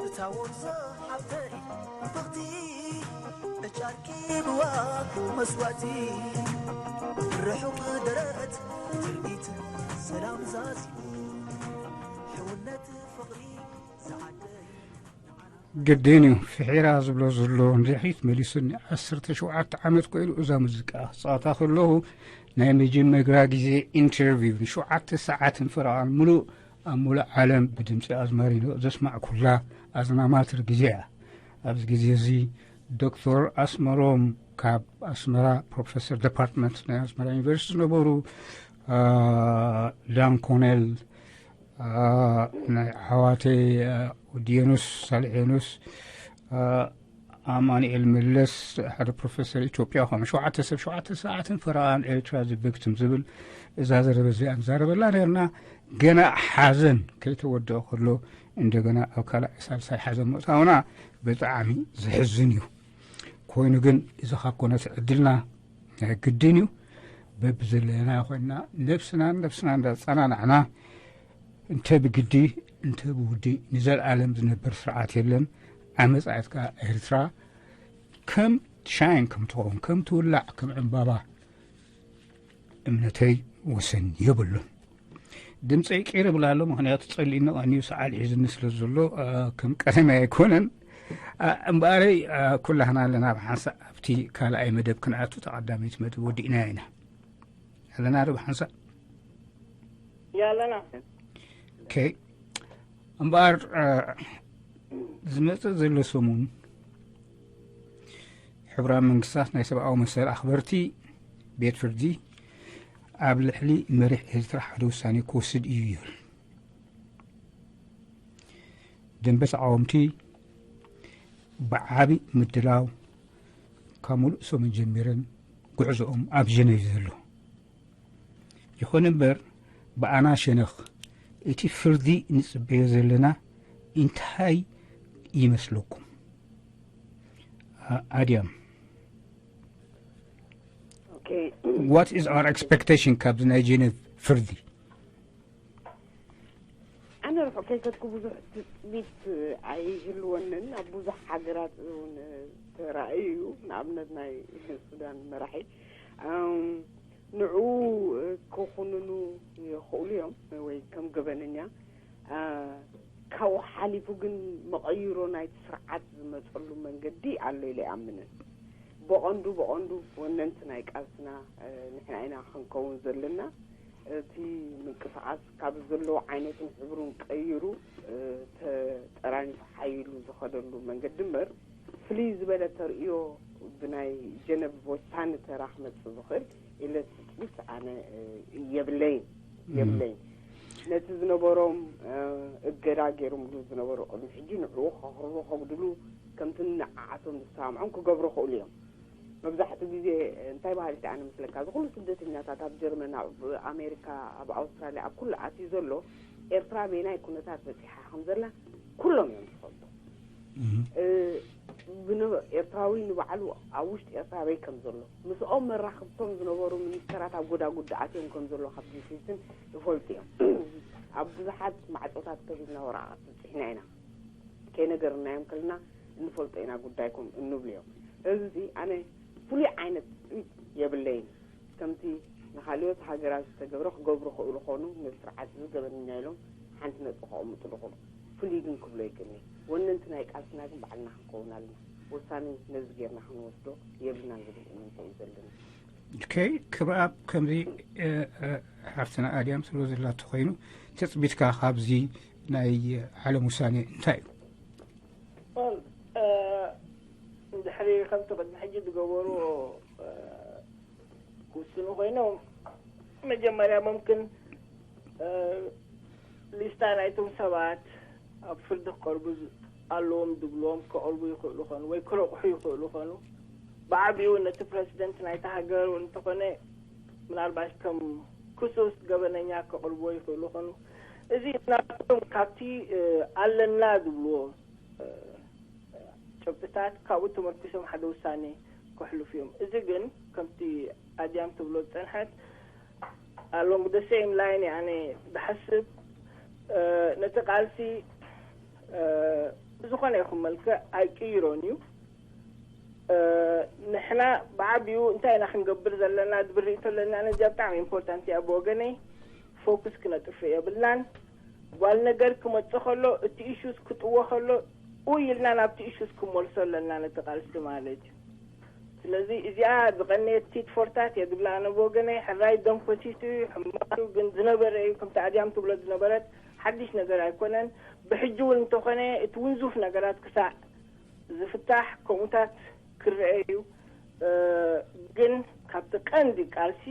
እታ ወርዞ ሓብተይ ብኽቲ እጫርኪ ብዋ መስዋእቲ ርሑቕ ደረት ትርኢት ሰላም ዛዚሙ ሕውነት ፍቕሪ ዝዓደይ ግድን እዩ። ፍሒራ ዝብሎ ዘሎ ንድሕሪት መሊሱኒ። ዓሰርተ ሸውዓተ ዓመት ኮይኑ እዛ ሙዚቃ ክጻወታ ከለኹ ናይ መጀመርያ ግዜ ኢንተርቪው ንሸውዓተ ሰዓትን ፈረቓን ሙሉእ ኣብ ሙሉእ ዓለም ብድምጺ ኣዝማሪኖ ዘስማዕኩላ ኣዝማማትር ግዜ እያ። ኣብዚ ግዜ እዚ ዶክተር ኣስመሮም ካብ ኣስመራ ፕሮፌሰር ዲፓርትመንት ናይ ኣስመራ ዩኒቨርሲቲ ዝነበሩ ዳን ኮኔል ናይ ኣሕዋተይ ወዲ የኑስ ሳልሕ የኑስ ኣማኑኤል መለስ ሓደ ፕሮፌሰር ኢትዮጵያ ከም ሸውዓተ ሰብ ሸውዓተ ሰዓትን ፈረቓን ኤርትራ ዝበክትም ዝብል እዛ ዘረበ እዚኣ ንዛረበላ ነርና። ገና ሓዘን ከይተወደኦ ከሎ እንደገና ኣብ ካልኣይ ሳልሳይ ሓዘን ምእታውና ብጣዕሚ ዘሕዝን እዩ። ኮይኑ ግን እዚ ካብ ኮነ ትዕድልና ናይ ግድን እዩ። በብዘለና ኮይና ነብስና ነብስና እንዳጸናናዕና እንተ ብግዲ እንተ ብውዲ ንዘለኣለም ዝነበር ስርዓት የለን። ዓመጻ እትካ ኤርትራ ከም ሻይን ከም ትኸውን ከም ትውላዕ ከም ዕምባባ እምነተይ ወሰን የብሉን። ድምፀይ ቂር ብላ ኣሎ፣ ምክንያቱ ጸሊእኒ ቀንዩ ሰዓል ሒዝኒ ስለ ዘሎ ከም ቀደመይ ኣይኮነን። እምበኣረይ ኩላህና ኣለና ብሓንሳእ ኣብቲ ካልኣይ መደብ ክንኣቱ ተቐዳመይቲ መደብ ወዲእናያ ኢና። ኣለና ዶ ብሓንሳእ? ያለና ኦኬ። እምበኣር ዝመፅእ ዘሎ ሰሙን ሕቡራዊ መንግስታት ናይ ሰብኣዊ መሰል ኣኽበርቲ ቤት ፍርዲ ኣብ ልዕሊ መሪሕ ኤርትራ ሓደ ውሳኔ ክወስድ እዩ ይብል። ደንበ ተቓወምቲ ብዓቢ ምድላው ካብ ሙሉእ ሰሙን ጀሚረን ጉዕዞኦም ኣብ ጀነቭ ዘሎ። ይኹን እምበር ብኣና ሸነኽ እቲ ፍርዲ ንጽበዮ ዘለና እንታይ ይመስለኩም? ኣድያም ኦኬ what is our expectation ካብዚ ናይ ጀነቭ ፍርዲ? ኣነ ርሑቕ ከይከድኩ ብዙሕ ትጽቢት ኣይህልወንን። ኣብ ብዙሕ ሃገራት እውን ተራእዩ እዩ። ንኣብነት ናይ ሱዳን መራሒ ንዕኡ ክኹንኑ ይኽእሉ እዮም ወይ ከም ገበነኛ። ካብኡ ሓሊፉ ግን መቐይሮ ናይቲ ስርዓት ዝመፀሉ መንገዲ ኣሎ ኢለ ኣይኣምንን። ብቐንዱ ብቐንዱ ወነንቲ ናይ ቃልስና ንሕና ኢና ክንከውን ዘለና። እቲ ምንቅስቓስ ካብ ዘለዎ ዓይነትን ሕብሩን ቀይሩ ተጠራኒፉ ሓይሉ ዝኸደሉ መንገዲ እምበር ፍልይ ዝበለ ተርእዮ ብናይ ጀነቭ ወሳኒ ተራ ክመፅእ ዝኽእል ኢለ ትፅቢት ኣነ የብለይን የብለይን። ነቲ ዝነበሮም እገዳ ገይሮምሉ ዝነበሩ ቅድሚ ሕጂ ንዕኡ ከኽርሩ ከጉድሉ ከምቲ ንዓዓቶም ዝሰማምዖም ክገብሩ ይኽእሉ እዮም። መብዛሕትኡ ግዜ እንታይ ባህሊ ኣነ መስለካ እዚ ኩሉ ስደተኛታት ኣብ ጀርመን ኣብ ኣሜሪካ ኣብ ኣውስትራልያ ኣብ ኩሉ ኣትዩ ዘሎ ኤርትራ በየናይ ኩነታት በፂሓ ከም ዘላ ኩሎም እዮም ዝፈልጡ። ኤርትራዊ ንባዕሉ ኣብ ውሽጢ ኤርትራ በይ ከም ዘሎ ምስኦም መራኽብቶም ዝነበሩ ሚኒስተራት ኣብ ጎዳጉዲ ኣትዮም ከም ዘሎ ካብ ዲስክሪፕሽን ይፈልጡ እዮም። ኣብ ብዙሓት ማዕፆታት ከፊትና ወረቓቕቲ ፅሒና ኢና ከይነገርናዮም ከለና እንፈልጦ ኢና ጉዳይኩም እንብሉ እዮም። እዚ ኣነ ፍሉይ ዓይነት ትፅቢት የብለይን። ከምቲ ንካልኦት ሃገራት ዝተገብረ ክገብሩ ክእሉ ኾኑ ነዚ ስርዓት እዚ ገበነኛ ኢሎም ሓንቲ ነጥቢ ከቐምጡ ድኹም ፍሉይ ግን ክብሎ ይክእልኒ። ወነንቲ ናይ ቃልስና ግን ባዕልና ክንከውን ኣለና። ወሳኒ ነዚ ጌርና ክንወስዶ የብልናን ዝብል እምንቶ እዩ ዘለና። ኦኬ ክብኣብ ከምዚ ሓፍትና ኣድያም ስለ ዘላቶ ኮይኑ ትፅቢትካ ካብዚ ናይ ዓለም ውሳኔ እንታይ እዩ? እንድሕሪ ከምቲ ቅድሚ ሕጂ ዝገበሩ ክውስኑ ኮይኖም መጀመርያ ሙምክን ሊስታ ናይቶም ሰባት ኣብ ፍርዲ ክቀርቡ ኣለዎም ዝብልዎም ከቕርቡ ይኽእሉ ኾኑ ወይ ክረቑሑ ይኽእሉ ኾኑ። ብዓቢኡ ነቲ ፕረሲደንት ናይታ ሃገር እንተኾነ ምናልባሽ ከም ክሱስ ገበነኛ ከቕርብዎ ይኽእሉ ኾኑ። እዚ ናቶም ካብቲ ኣለና ዝብልዎ ጭብጥታት ካብኡ ተመርኪሶም ሓደ ውሳኔ ከሕልፉ እዮም። እዚ ግን ከምቲ ኣድያም ትብሎ ዝጸንሐት along the same line ኣነ ዝሓስብ ነቲ ቃልሲ ብዝኾነ ይኹን መልክዕ ኣይቅይሮን እዩ። ንሕና ብዓቢኡ እንታይ ኢና ክንገብር ዘለና ዝብል ርእይቶ ኣለና። ነዚኣ ብጣዕሚ ኢምፖርታንት እያ ብወገነይ። ፎክስ ክነጥፍእ የብልናን። ጓል ነገር ክመጽእ ከሎ እቲ ኢሹስ ክጥወ ከሎ ኡይ ኢልና ናብቲ ኢሹስ ክመልሶ ኣለና ነቲ ቃልሲ ማለት እዩ። ስለዚ እዚኣ ዝቐነየት ቲት ፎርታት እየ ዝብላ ኣነ ብወገነይ። ሕራይ ደም ፈሲሱ እዩ ሕማቅ እዩ ግን ዝነበረ እዩ ከምቲ ኣድያም ትብሎ ዝነበረት ሓድሽ ነገር ኣይኮነን። ብሕጂ እውን እንተኾነ እቲ ውንዙፍ ነገራት ክሳዕ ዝፍታሕ ከምኡታት ክረአ እዩ። ግን ካብቲ ቀንዲ ቃልሲ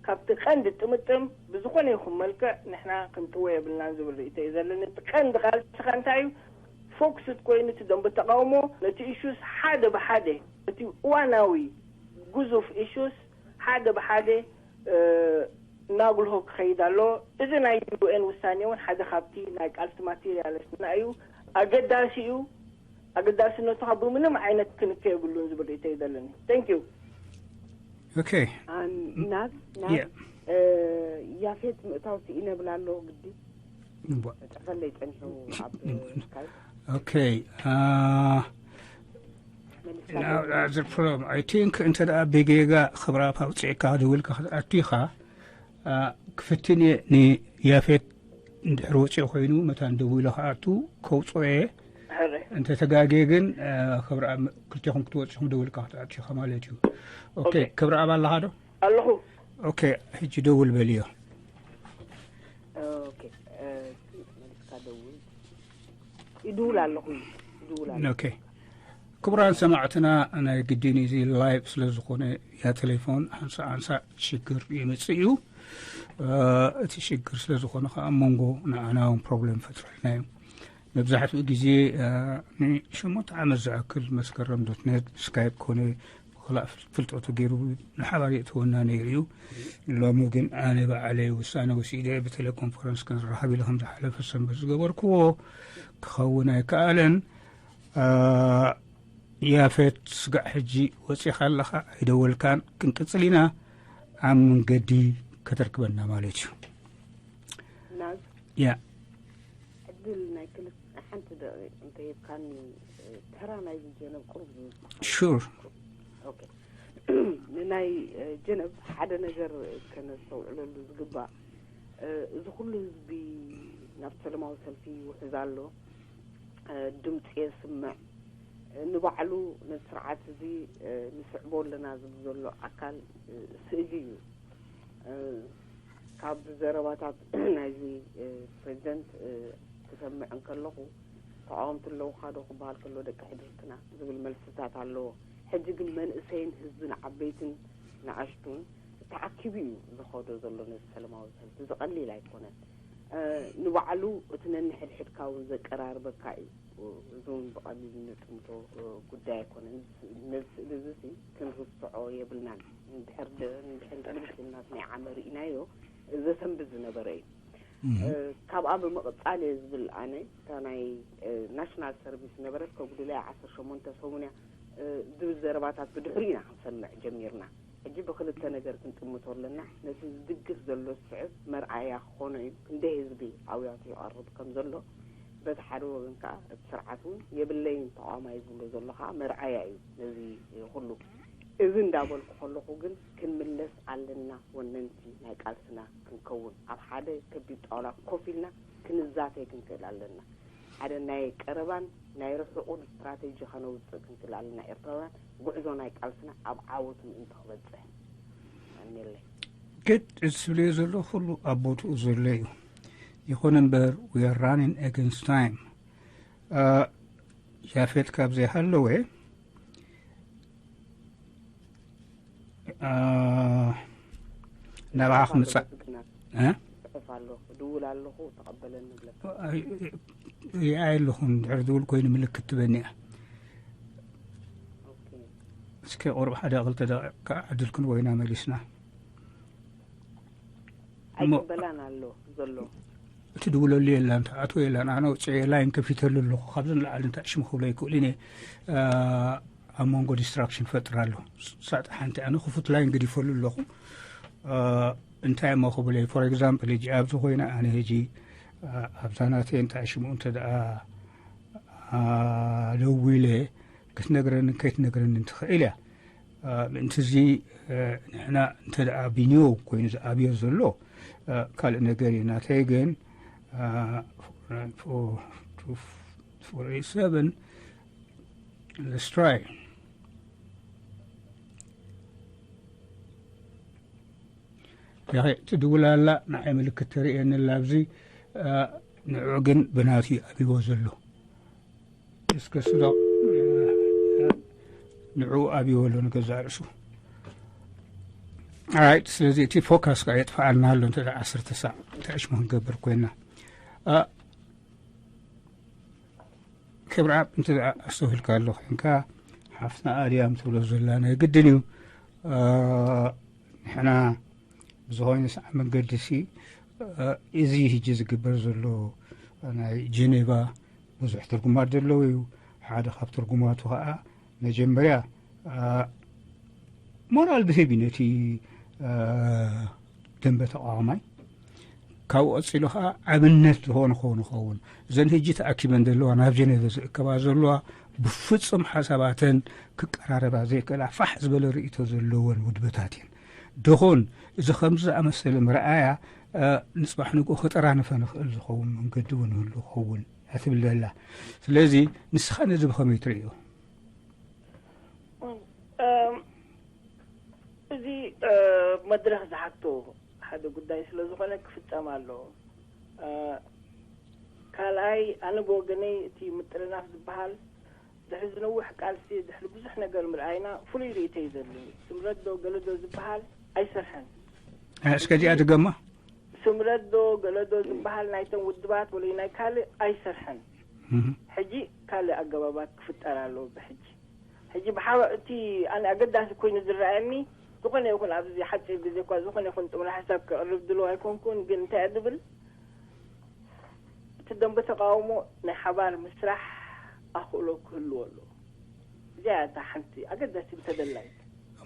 ካብቲ ቀንዲ ጥምጥም ብዝኾነ ይኹን መልክዕ ንሕና ክንጥወ የብልናን ዝብል ርእይቶ እዩ ዘለኒ። እቲ ቀንዲ ቃልስኻ እንታይ እዩ? ፎክስድ ኮይኑ እቲ ደንበ ተቃውሞ ነቲ ኢሹስ ሓደ ብሓደ እቲ እዋናዊ ግዙፍ ኢሹስ ሓደ ብሓደ እናጉልሆ ክኸይድ ኣሎ። እዚ ናይ ዩ ኤን ውሳኔ እውን ሓደ ካብቲ ናይ ቃልሲ ማቴሪያልስ ንና እዩ። ኣገዳሲ እዩ። ኣገዳስነቱ ካብ ብምንም ዓይነት ክንከ የብሉን ዝብል ርእቶ እዩ ዘለኒ። Thank you። Okay. ናዝ ናዝ ያፌት ምእታው ስኢነ ብላ ኣለዎ ግዲ። ጽሕፈለይ ጸኒሑ ኣብ ስካይፕ። Okay. Uh, now, that's the problem. I think እንተ ደኣ ብጌጋ ክብራብ ኣውፅእካ ደውልካ ክትኣቱ ኢኻ። ክፍትን እየ ንያፌት እንድሕር ወፂኡ ኮይኑ መታን ደዊለ ክኣቱ ከውፅኦ እየ። እንተ ተጋጌ ግን ክብራብ ክልቴኹም ክትወፅኹም ደውልካ ክትኣቱ ኢኻ ማለት እዩ። ኦኬ፣ ክብራብ ኣለኻ ዶ? ኣለኹ። ኦኬ፣ ሕጂ ደውል በልዮ። ኦኬ፣ መሊስካ ደውል። ይድውል ኣለኹ፣ ይድውል ኣለኹ። ኦኬ። ክቡራን ሰማዕትና፣ ናይ ግድን እዚ ላይቭ ስለ ዝኾነ ያ ቴሌፎን ሓንሳ ሓንሳ ሽግር ይመጽእ እዩ። እቲ ሽግር ስለ ዝኾነ ከዓ መንጎ ንኣና እውን ፕሮብሌም ፈጥረልና እዩ። መብዛሕትኡ ግዜ ንሸሞንተ ዓመት ዝኣክል መስከረም ዶት ኔት ስካይፕ ኮነ ብኽላእ ፍልጠቱ ገይሩ ንሓባር የእትወና ነይሩ እዩ። ሎሚ ግን ኣነ ባዕለይ ውሳነ ወሲደ ብቴሌኮንፈረንስ ክንራኸብ ኢለ ከም ዝሓለፈ ሰንበት ዝገበርክዎ ክኸውን ኣይከኣለን። ያፌት፣ ስጋዕ ሕጂ ወፂኻ ኣለኻ፣ ኣይደወልካን። ክንቅፅል ኢና፣ ኣብ መንገዲ ከተርክበና ማለት እዩ። ናዝ ያ ዕድል ናይ ክልተ ሓንቲ ደቂቕ እንተሂብካኒ፣ ተራ ናይዚ ጀነብ ቁሩብ ዝብል ሹር። ኦኬ። ንናይ ጀነብ ሓደ ነገር ከነስተውዕለሉ ዝግባእ፣ እዚ ኩሉ ህዝቢ ናብ ሰለማዊ ሰልፊ ይውሕዝ ኣሎ፣ ድምፂ የስምዕ፣ ንባዕሉ ነቲ ስርዓት እዚ ንስዕቦ ኣለና ዝብል ዘሎ ኣካል ስእሊ እዩ። ካብ ዘረባታት ናይዚ ፕሬዚደንት ክሰምዕ እንከለኹ፣ ተቃወምቲ ኣለውኻ ዶ ክበሃል ከሎ፣ ደቂ ሕድርትና ዝብል መልስታት ኣለዎ። ሕጂ ግን መንእሰይን ህዝብን ዓበይትን ንኣሽቱን ተኣኪቡ እዩ ዝኸዶ ዘሎ ነዚ ሰለማዊ ሰልፊ። እዚ ቀሊል ኣይኮነን። ንባዕሉ እቲ ነንሕድሕድካ እውን ዘቀራርበካ እዩ። እዚ እውን ብቐሊሉ ንጥምቶ ጉዳይ ኣይኮነን። ነዚ ስእሊ እዚ ክንርስዖ የብልናን። እንድሕር ደ-፣ እንድሕር ቅድም ኢልና ናይ ዓመ ርኢናዮ ዘሰንብድ ዝነበረ እዩ። ካብኣ ብምቕጻል እየ ዝብል ኣነ፣ እታ ናይ ናሽናል ሰርቪስ ነበረት፣ ከጉድለያ ዓሰርተ ሸሞንተ ሰሙን እያ ዝብል ዘረባታት ብድሕሪኡ ኢና ክንሰምዕ ጀሚርና። ሕጂ ብኽልተ ነገር ክንጥምቶ ኣለና። ነቲ ዝድግፍ ዘሎ ዝስዕብ መርኣያ ክኾኖ እዩ፣ ክንደይ ህዝቢ ኣውያቱ ይቐርብ ከም ዘሎ። በቲ ሓደ ወገን ከኣ እቲ ስርዓት እውን የብለይን ተቓዋማይ ዝብሎ ዘሎ ከኣ መርኣያ እዩ ነዚ ኩሉ። እዚ እንዳበልኩ ከለኹ ግን ክንምለስ ኣለና፣ ወነንቲ ናይ ቃልስና ክንከውን፣ ኣብ ሓደ ከቢድ ጣውላ ኮፍ ኢልና ክንዛተይ ክንክእል ኣለና። ሓደ ናይ ቀረባን ናይ ርሑቕን ስትራቴጂ ከነውፅእ ክንክእል ኣለና። ኤርትራውያን ጉዕዞ ናይ ቃልስና ኣብ ዓወት ምእንቲ ክበፅሕ ኣሜለይ። ግድ እዚ ዝብለዮ ዘሎ ኩሉ ኣብ ቦትኡ ዘሎ እዩ። ይኹን እምበር we are running against time። ያፌት ካብ ዘይሃለወ ናባኻ ክምጻእ ጽሑፍ ኣሎ፣ ድውል ኣለኹ፣ ተቐበለኒ ብለካ። ሪኣ የለኹን። ድሕሪ ድውል ኮይኑ ምልክት ትበኒ እያ። እስከ ቁሩብ ሓደ ክልተ ደቂቕ ዕድል ክንወይና መሊስና። ኣይቅበላን ኣሎ ዘሎ። እቲ ድውለሉ የላን፣ ተኣትዎ የላን። ኣነ ውፅዕ ላይን ከፊተሉ ኣለኹ። ካብዚ ንላዕሊ እንታይ ሽሙ ክብሎ ይክእልን እየ። ኣብ መንጎ ዲስትራክሽን ፈጥር ኣሎ። ሳጥ ሓንቲ ኣነ ክፉት ላይን ገዲፈሉ ኣለኹ። እንታይ እሞ ክብለይ፣ ፎር ኤግዛምፕል፣ ሕጂ ኣብዚ ኮይነ ኣነ ሕጂ ኣብዛ ናተይ እንታይ ሽሙ እንተ ደኣ ደዊለ ክትነግረንን ከይትነግረንን ትኽእል እያ። ምእንቲ እዚ ንሕና እንተ ደኣ ቢኒዮ ኮይኑ ዝኣብዮ ዘሎ ካልእ ነገር እዩ። ናተይ ግን ፎር ኤይት ሰቨን፣ let's try። ያኸ ትድውል ኣላ፣ ንዓይ ምልክት ተርእየኒ ኣላ ኣብዚ። ንዑ ግን ብናቱ እዩ ኣብይዎ ዘሎ። እስከ ስዶ ንዑ ኣብይዎ ኣሎ ንገዛእ ርእሱ። ራይት፣ ስለዚ እቲ ፎካስ ከዓ የጥፍኣልና ኣሎ። እንተ ዓሰርተ ሳዕ እንታይ ሽሙ ክንገብር ኮይና። አ፣ ክብርዓብ እንተ ኣስተውህልካ ኣሎ ኮንካ ሓፍትና ኣድያም ትብሎ ዘላ ናይ ግድን እዩ። ንሕና ብዝኾይነ ሰዓ መንገዲ ሲ እዚ ህጂ ዝግበር ዘሎ ናይ ጀኔቫ ብዙሕ ትርጉማት ዘለዎ እዩ። ሓደ ካብ ትርጉማቱ ከዓ መጀመርያ ሞራል ዝህብ እዩ ነቲ ደንበ ተቃዋማይ። ካብኡ ቀፂሉ ከዓ ኣብነት ዝኾነ ክኸውን ይኸውን። እዘን ህጂ ተኣኪበን ዘለዋ ናብ ጀነቨ ዝእከባ ዘለዋ ብፍፁም ሓሳባተን ክቀራረባ ዘይክእላ ፋሕ ዝበለ ርእይቶ ዘለወን ውድበታት እየን። ደኾን እዚ ከምዚ ዝኣመሰለ መርኣያ ንፅባሕ ንግሆ ክጠራንፈ ንኽእል ዝኸውን መንገዲ እውን ይህሉ ክኸውን እያ ትብል ዘላ። ስለዚ ንስኻ ነዚ ብኸመይ ትርእዮ? እዚ መድረኽ ዝሓቶ ሓደ ጉዳይ ስለ ዝኾነ ክፍጸም ኣለዎ። ካልኣይ ኣነ ብወገነይ እቲ ምጥርናፍ ዝበሃል ድሕሪ ዝነውሕ ቃልሲ ድሕሪ ብዙሕ ነገር ምርኣይና ፍሉይ ርእይቶ እዩ ዘለኒ። ስምረት ዶ ገለ ዶ ዝበሃል ኣይሰርሐን። እስከዚኣ ድገማ። ስምረት ዶ ገለ ዶ ዝበሃል ናይተን ውድባት ወይ ናይ ካልእ ኣይሰርሐን። ሕጂ ካልእ ኣገባባት ክፍጠር ኣለዎ። ብሕጂ ሕጂ ብሓ እቲ ኣነ ኣገዳሲ ኮይኑ ዝረኣየኒ ዝኾነ ይኹን ኣብዚ ሓፂር ግዜ እኳ ዝኾነ ይኹን ጥምረ ሓሳብ ክቕርብ ድልው ኣይኮንኩን፣ ግን እንታይ እየ ዝብል እቲ ደንበ ተቃውሞ ናይ ሓባር ምስራሕ ኣኽእሎ ክህልዎ ኣለዎ። እዚኣ እታ ሓንቲ ኣገዳሲ እንተደላይት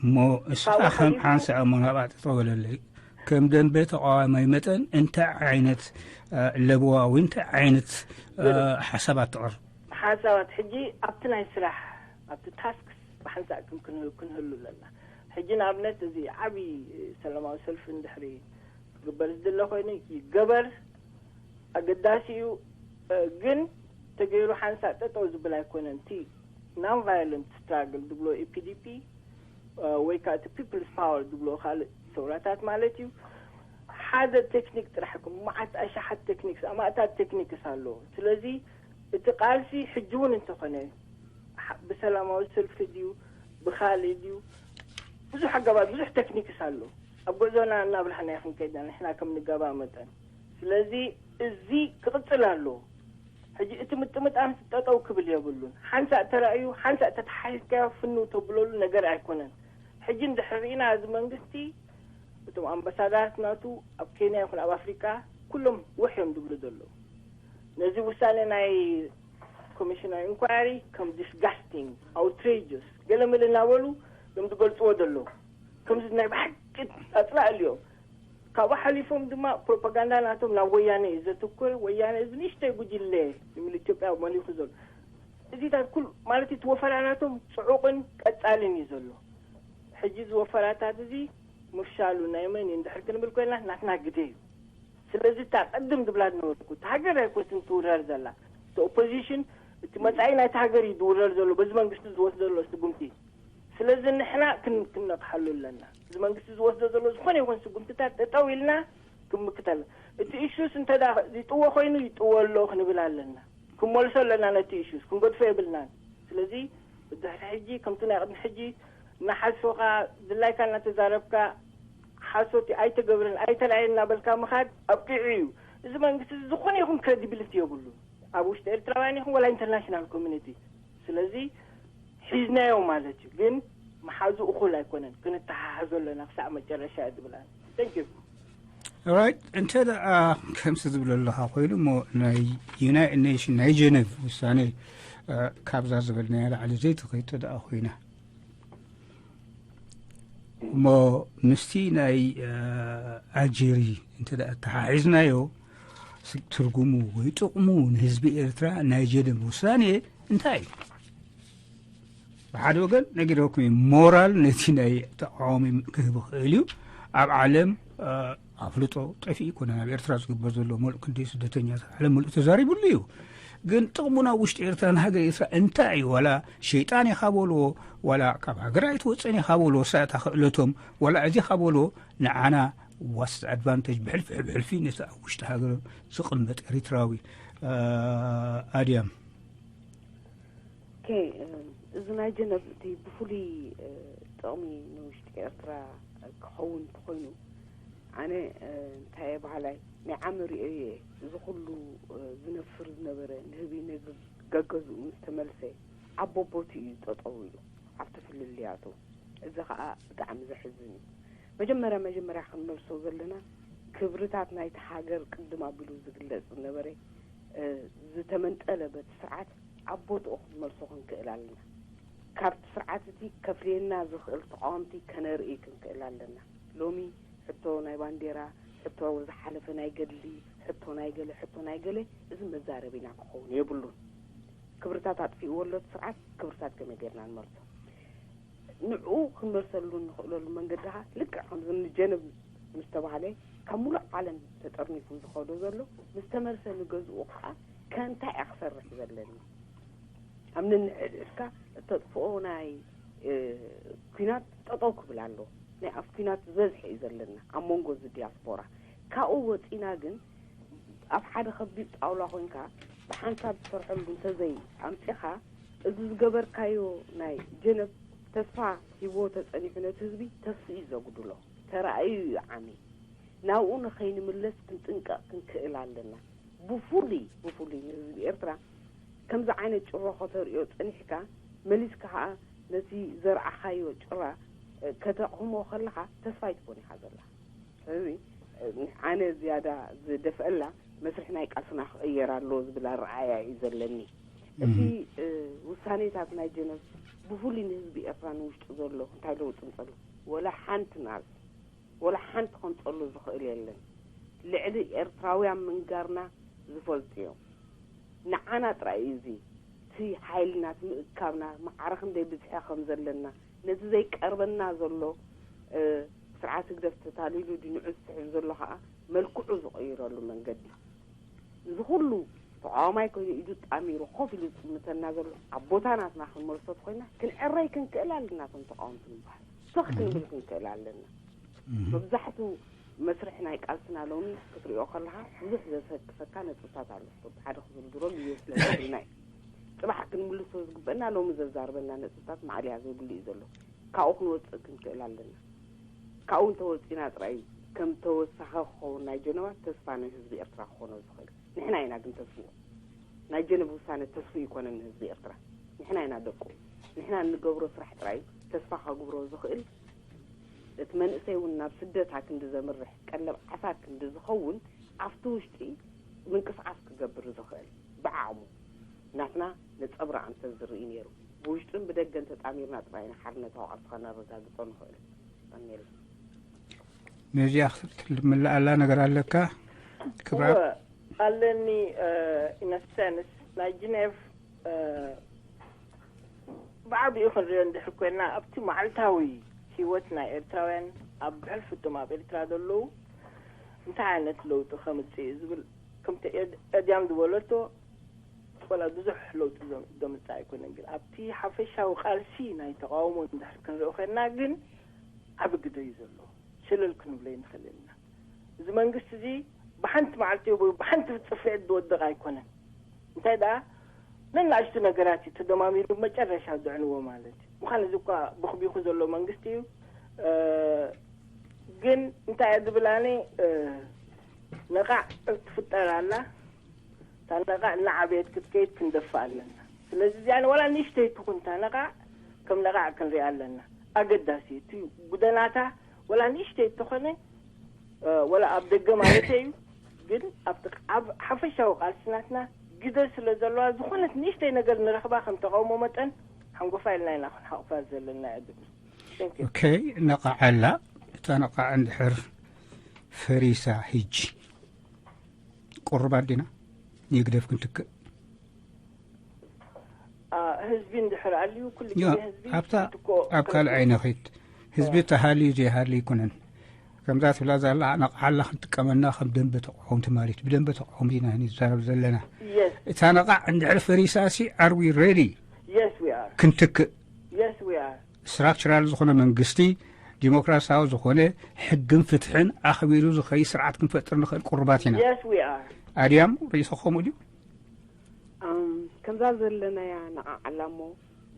እሞ እስኻ ከም ሓንሳእ እሞ ናብኣ ጠጠው በለለይ። ከም ደንበ ተቃዋማይ መጠን እንታይ ዓይነት ለበዋ ወይ እንታይ ዓይነት ሓሳባት ትቕርብ? ሓሳባት ሕጂ ኣብቲ ናይ ስራሕ ኣብቲ ታስክስ ብሓንሳእ ከም ክንህሉ ኣለና። ሕጂ ንኣብነት እዚ ዓብዪ ሰላማዊ ሰልፊ እንድሕሪ ክግበር ዝድለ ኮይኑ ይገበር፣ ኣገዳሲ እዩ። ግን ተገይሩ ሓንሳእ ጠጠው ዝብል ኣይኮነን። እቲ non violent struggle ዝብሎ ኤፒዲፒ ወይ ከዓ እቲ ፒፕልስ ፓወር ዝብሎ ካልእ ሰውራታት ማለት እዩ። ሓደ ቴክኒክ ጥራሕ ይኮን፣ መዓት ኣሽሓት ቴክኒክስ፣ ኣማእታት ቴክኒክስ ኣለዎ። ስለዚ እቲ ቃልሲ ሕጂ እውን እንተኾነ ብሰላማዊ ሰልፊ ድዩ ብኻልእ ድዩ ብዙሕ ኣገባብ ብዙሕ ቴክኒክስ ኣሎ። ኣብ ጉዕዞና እናብላሕና ይኽንከይድና ንሕና ከም ንጋባእ መጠን። ስለዚ እዚ ክቕፅል ኣለዎ። ሕጂ እቲ ምጥምጣም ጠጠው ክብል የብሉን። ሓንሳእ ተራእዩ ሓንሳእ ተተሓሒዝካዮ ፍንው ተብለሉ ነገር ኣይኮነን። ሕጂ እንድሕር ርኢና እዚ መንግስቲ እቶም ኣምባሳዳራት ናቱ ኣብ ኬንያ ይኹን ኣብ ኣፍሪቃ ኩሎም ውሕ እዮም ዝብሉ ዘለዉ። ነዚ ውሳነ ናይ ኮሚሽን ናይ ኢንኳሪ ከም disgusting፣ outrageous ገለ መለ እናበሉ እዮም ዝገልፅዎ ዘለዉ። ከምዚ ናይ ብሓቂ ኣፅላእሉ እዮም። ካብኡ ሓሊፎም ድማ ፕሮፓጋንዳ ናቶም ናብ ወያነ እዩ ዘትኩር። ወያነ እዚ ንእሽተይ ጉጅለ ንሚል ኢትዮጵያ መሊኹ ዘሎ እዚታት ኩሉ ማለት እቲ ወፈራ ናቶም ፅዑቕን ቀፃልን እዩ ዘሎ። ሕጂ እዚ ወፈራታት እዚ ምፍሻሉ ናይ መን እዩ እንድሕር ክንብል ኮይና ናትና ግደ እዩ። ስለዚ እታ ቅድም ዝብላ ዝነበርኩ እቲ ሃገር ኣይኮነትን ትውረር ዘላ እቲ ኦፖዚሽን እቲ መፃኢ ናይቲ ሃገር እዩ ዝውረር ዘሎ በዚ መንግስቲ ዝወስዶ ዘሎ ስጉምቲ። ስለዚ ንሕና ክን- ክንነቕሓሉ ኣለና። እዚ መንግስቲ ዝወስዶ ዘሎ ዝኾነ ይኹን ስጉምትታት ጠጠው ኢልና ክምክት ኣለና። እቲ ኢሹስ እንተ ይጥወ ኮይኑ ይጥወ ኣሎ ክንብል ኣለና። ክንመልሶ ኣለና ነቲ ኢሹስ ክንገድፎ የብልናን። ስለዚ ብድሕሪ ሕጂ ከምቲ ናይ ቅድሚ ሕጂ እናሓሶኻ ድላይካ እናተዛረብካ ሓሶት ኣይተገብርን ኣይተራእየን እናበልካ ምኻድ ኣብቂዑ እዩ። እዚ መንግስቲ እዚ ዝኾነ ይኹን ክሬዲቢሊቲ የብሉን ኣብ ውሽጢ ኤርትራውያን ይኹን ወላ ኢንተርናሽናል ኮሚኒቲ። ስለዚ ሒዝናዮ ማለት እዩ፣ ግን መሓዙ እኹል ኣይኮነን። ክንተሓሓዞ ኣለና ክሳዕ መጨረሻ እየ ዝብል ኣነ። Thank you። ራይት እንተ ደኣ ከምዚ ዝብል ኣለኻ ኮይኑ እሞ ናይ ዩናይትድ ኔሽን ናይ ጀነቭ ውሳኔ ካብዛ ዝበልናያ ላዕሊ ዘይትኸይድ እንተ ደኣ ኮይና እሞ ምስቲ ናይ ኣልጀሪ እንተ ደኣ ተሓሒዝናዮ ትርጉሙ ወይ ጥቕሙ ንህዝቢ ኤርትራ ናይ ጀነቭ ውሳኔ እንታይ እዩ? ብሓደ ወገን ነጊረኩም እየ ሞራል ነቲ ናይ ተቃዋሚ ክህብ ይኽእል እዩ። ኣብ ዓለም ኣፍልጦ ጠፊኡ ኣይኮነን ኣብ ኤርትራ ዝግበር ዘሎ መልኡ ክንደይ ስደተኛታት ዓለም ምልኡ ተዛሪቡሉ እዩ። ግን ጥቕሙ ናብ ውሽጢ ኤርትራ ንሃገር ኤርትራ እንታይ እዩ ዋላ ሸይጣን ኢኻ በልዎ ዋላ ካብ ሃገር ኣይትወፅእን ኢኻ በልዎ ሳእታ ክእለቶም ዋላ እዚ ኢኻ በልዎ ንዓና ዋስ ኣድቫንቴጅ ብሕልፊ ብሕልፊ ነቲ ኣብ ውሽጢ ሃገር ዝቕመጥ ኤሪትራዊ ኣድያም ኦኬ፣ እዚ ናይ ጀነቭ እቲ ብፍሉይ ጥቕሚ ንውሽጢ ኤርትራ ክኸውን እንተኾይኑ፣ ኣነ እንታይ እየ በሃላይ፣ ናይ ዓሚ ርእዮ እየ። እዚ ኩሉ ዝነፍር ዝነበረ ንህቢ ነግር ገገዝኡ ምስ ተመልሰ፣ ኣቦቦቱ እዩ ጠጠው ኢሉ ኣብቲ ፍልልያቱ። እዚ ኸኣ ብጣዕሚ ዘሕዝን እዩ። መጀመርያ መጀመርያ ክንመልሶ ዘለና፣ ክብርታት ናይቲ ሃገር ቅድም ኣቢሉ ዝግለጽ ዝነበረ፣ እ፣ ዝተመንጠለ በቲ ስርዓት ኣብ ቦትኡ ክንመልሶ ክንክእል ኣለና። ካብቲ ስርዓት እቲ ከፍልየና ዝኽእል ተቓወምቲ ከነርኢ ክንክእል ኣለና። ሎሚ ሕቶ ናይ ባንዴራ፣ ሕቶ ዝሓለፈ ናይ ገድሊ፣ ሕቶ ናይ ገለ፣ ሕቶ ናይ ገለ፣ እዚ መዛረቢና ክኸውን የብሉን። ክብርታት ኣጥፊእዎ ኣሎ እቲ ስርዓት፣ ክብርታት ከመይ ጌርና ንመልሶ? ንዕኡ ክንመልሰሉ እንኽእለሉ መንገዲ ኸኣ ልክዕ ከምዚ ንጀነብ ምስ ተባህለ፣ ካብ ሙሉእ ዓለም ተጠርኒፉ ዝኸዶ ዘሎ፣ ምስ ተመልሰ ንገዝኡ ኸኣ ከ እንታይ እየ ክሰርሕ ዘለኒ? ኣብ ነንሕድሕድካ እተጥፍኦ ናይ፣ እ፣ ኲናት ጠጠው ክብል ኣለዎ። ናይ ኣብ ኲናት ዝበዝሐ እዩ ዘለና ኣብ መንጎ እዚ ዲያስፖራ። ካብኡ ወጺና ግን ኣብ ሓደ ከቢድ ጣውላ ኮይንካ ብሓንሳብ ትሰርሐሉ እንተዘይ ኣምጺኻ፣ እዚ ዝገበርካዮ ናይ ጀነብ ተስፋ ሂብዎ ተጸኒሑ ነቲ ህዝቢ ተስፍኡ እዩ ዘጉድሎ። ተራእዩ እዩ ዓሚ። ናብኡ ንኸይንምለስ ክንጥንቀቕ ክንክእል ኣለና። ብፍሉይ፣ ብፍሉይ ንህዝቢ ኤርትራ ከምዚ ዓይነት ጭሮ ከተርእዮ ጸኒሕካ፣ መሊስካ ኸኣ ነቲ ዘርኣኻዮ ጭራ፣ እ፣ ከተቕህሞ ከለኻ ተስፋ ኣይትኮን ኢኻ ዘለኻ። ስለዚ፣ እ፣ ኣነ ዝያዳ ዝደፍአላ መስርሕ ናይ ቃልስና ክቕየር ኣለዎ ዝብል ኣረኣእያ እዩ ዘለኒ። እቲ፣ እህ። እ፣ ውሳኔታት ናይ ጀነቭ ብፍሉይ ንህዝቢ ኤርትራ ንውሽጡ ዘሎ እንታይ ለውጢ ምጸሉ? ወላ ሓንቲ ናል ወላ ሓንቲ ከምጸሉ ዝኽእል የለን። ልዕሊ ኤርትራውያን ምንጋርና ዝፈልጡ እዮም። ንዓና ጥራይ እዩ እዚ። እቲ ሓይልና፣ እቲ ምእካብና፣ ማዕረ ክንደይ ብዝሒ ከም ዘለና፣ ነቲ ዘይቀርበና ዘሎ፣ እ፣ ስርዓት ህግደፍ ተታሊሉ ድዩ ንዑ ዝስሕብ ዘሎ ኸኣ መልክዑ ዝቕይረሉ መንገዲ። እዚ ኩሉ ተቃዋማይ ኮይኑ ኢዱ ጣሚሩ ኮፍ ኢሉ ዝጥምተና ዘሎ ኣብ ቦታ ናትና ክንመልሶ ተኮይና ክንዕረይ ክንክእል ኣለና። እቶም ተቃወምቲ ንበሃል ስኽ ክንብል ክንክእል ኣለና። እህ። መብዛሕቱ መስርሕ ናይ ቃልስና ሎሚ ክትሪኦ ከለኻ ብዙሕ ዘሰክፈካ ነጥብታት ኣሎ። ሓደ ክዝርዝሮ ግዜ ስለ ዘብልና እዩ። ጽባሕ ክንምልሶ ዝግበአና ሎሚ ዘዛርበና ነጥብታት ማዕልያ ዘይብሉ እዩ ዘሎ። ካብኡ ክንወጽእ ክንክእል ኣለና። ካብኡ እንተወጺና ጥራይ እዩ ከም ተወሳኺ ክኸውን ናይ ጀነቫ ተስፋ ናይ ህዝቢ ኤርትራ ክኾኖ ዝኽእል። ንሕና ኢና ግን ተስፍኡ። ናይ ጀነቭ ውሳነ ተስፍኡ ይኮነን ንህዝቢ ኤርትራ። ንሕና ኢና ደቁ። ንሕና እንገብሮ ስራሕ ጥራይ እዩ ተስፋ ከግብሮ ዝኽእል። እቲ መንእሰይ እውን ናብ ስደት ኣክንዲ ዘምርሕ፣ ቀለብ ዓሳ ክንዲ ዝኸውን፣ ኣብቲ ውሽጢ ምንቅስቓስ ክገብር ዝኽእል ብዓቕሙ። ናትና ነጸብራቕ እንተዝርኢ ነይሩ፣ ብውሽጥን ብደገን ተጣሚርና ጥራይ ኢና ሓርነታዊ ቃልሲ ከነረጋግጾ ንኽእል። ቀኒልና። ነዚኣ ክትምልኣላ ነገር ኣለካ? ክብራ እወ፣ ኣለኒ። ኢነሰንስ ናይ ጅኔቭ፣ እ፣ ብዓቢኡ ክንሪኦ እንድሕር ኮይና፣ ኣብቲ መዓልታዊ ህይወት ናይ ኤርትራውያን፣ ኣብ ብሕልፊ እቶም ኣብ ኤርትራ ዘለዉ እንታይ ዓይነት ለውጢ ከምጽእ እዩ ዝብል፣ ከምቲ ኤድ-፣ ኤድያም ዝበለቶ፣ ወላ ብዙሕ ለውጢ ዘም-፣ ዘምጽእ ኣይኮነን። ግን ኣብቲ ሓፈሻዊ ቃልሲ ናይ ተቃውሞ እንድሕር ክንሪኦ ኮይና ግን ዓቢ ግደ እዩ ዘለዎ። ሸለል ክንብሎ ኣይንኽእልን ኢና። እዚ መንግስቲ እዚ ብሓንቲ መዓልቲ ወይ ብሓንቲ ጽፍዒት ዝወድቕ ኣይኮነን። እንታይ ደኣ ነናእሽቱ ነገራት እዩ ተደማሚሩ መጨረሻ ዘዕንዎ ማለት እዩ። ምዃን እዚ እኳ ብኽቢኹ ዘሎ መንግስቲ እዩ። እ፣ ግን እንታይ እየ ዝብል ኣነ፣ እ፣ ነቓዕ ትፍጠር ኣላ። እታ ነቓዕ እናዓበየት ክትከይድ ክንደፍእ ኣለና። ስለዚ እዚኣ ዋላ ንእሽተይ ትኹን እታ ነቓዕ ከም ነቓዕ ክንሪኣ ኣለና። ኣገዳሲ እዩ። እቲ ጉደናታ ዋላ ንእሽተይ እንተኾነ፣ እ፣ ዋላ ኣብ ደገ ማለተይ እዩ፣ ግን ኣብቲ ኣብ ሓፈሻዊ ቃልሲ ናትና ግደ ስለ ዘለዋ ዝኾነት ንእሽተይ ነገር ንረኽባ ከም ተቃውሞ መጠን ሓንጎፋ ኢልና ኢና ክንሓቑፋ ዘለና እያ ዝብል። Thank you። ኦኬ፣ ነቓዕ ኣላ። እታ ነቓዕ እንድሕር ፈሪሳ ሕጂ ቁሩባት ዲና ንህግደፍ ክንትክእ? አ፣ ህዝቢ እንድሕር ኣልዩ ኩሉ ያ፣ ግዜ ህዝቢ ኣብታ፣ ክትኮ-፣ ኣብ ካልእ ኣይነኺድ። ህዝቢ ተሃልዩ ዘይሃልዩ ኣይኮነን። ከምዛ ትብላ ዘላ ነቓዕ ኣላ ክንጥቀመና ከም ደንበ ተቃወምቲ ማለት እዩ። ብደንበ ተቃወምቲ ኢና ንዛረብ ዘለና። የስ። እታ ነቓዕ እንድሕር ፈሪሳሲ፣ are we ready? Yes, we are. ክንትክእ። Yes, we are. ስትራክቸራል ዝኾነ መንግስቲ፣ ዲሞክራሲያዊ ዝኾነ ሕግን ፍትሕን ኣኽቢሩ ዝኸይድ ስርዓት ክንፈጥር ንኽእል ቁሩባት ኢና። Yes, we are. ኣድያም ርእይቶ ከምኡ ድዩ? ኣም፣ ከምዛ ዘለናያ ነቓዕ ኣላ እሞ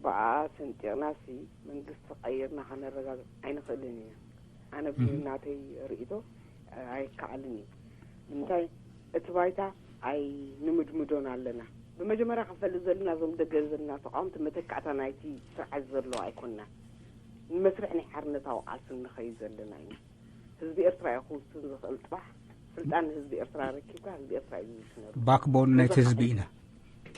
ብኣኣ ሰንጢቕናሲ መንግስቲ ቀይርና ከነረጋግጽ ኣይንኽእልን ኢና። ኣነ እህ። ብናተይ ርእይቶ፣ እ፣ ኣይከኣልን እዩ። ንምንታይ? እቲ ባይታ ኣይንምድምዶን ኣለና። ብመጀመርያ ክንፈልጥ ዘለና፣ እዞም ደገ ዘለና ተቃወምቲ መተካእታ ናይቲ ስርዓት ዘሎ ኣይኮንና። ንመስርሕ ናይ ሓርነታዊ ቃልሲ ንኸይድ ዘለና ኢና። ህዝቢ ኤርትራ እዩ ክውስን ዝኽእል። ጽባሕ ስልጣን ንህዝቢ ኤርትራ ረኪብካ፣ ህዝቢ ኤርትራ እዩ ዝውስነሉ። ባክቦን ናይቲ ህዝቢ ኢና።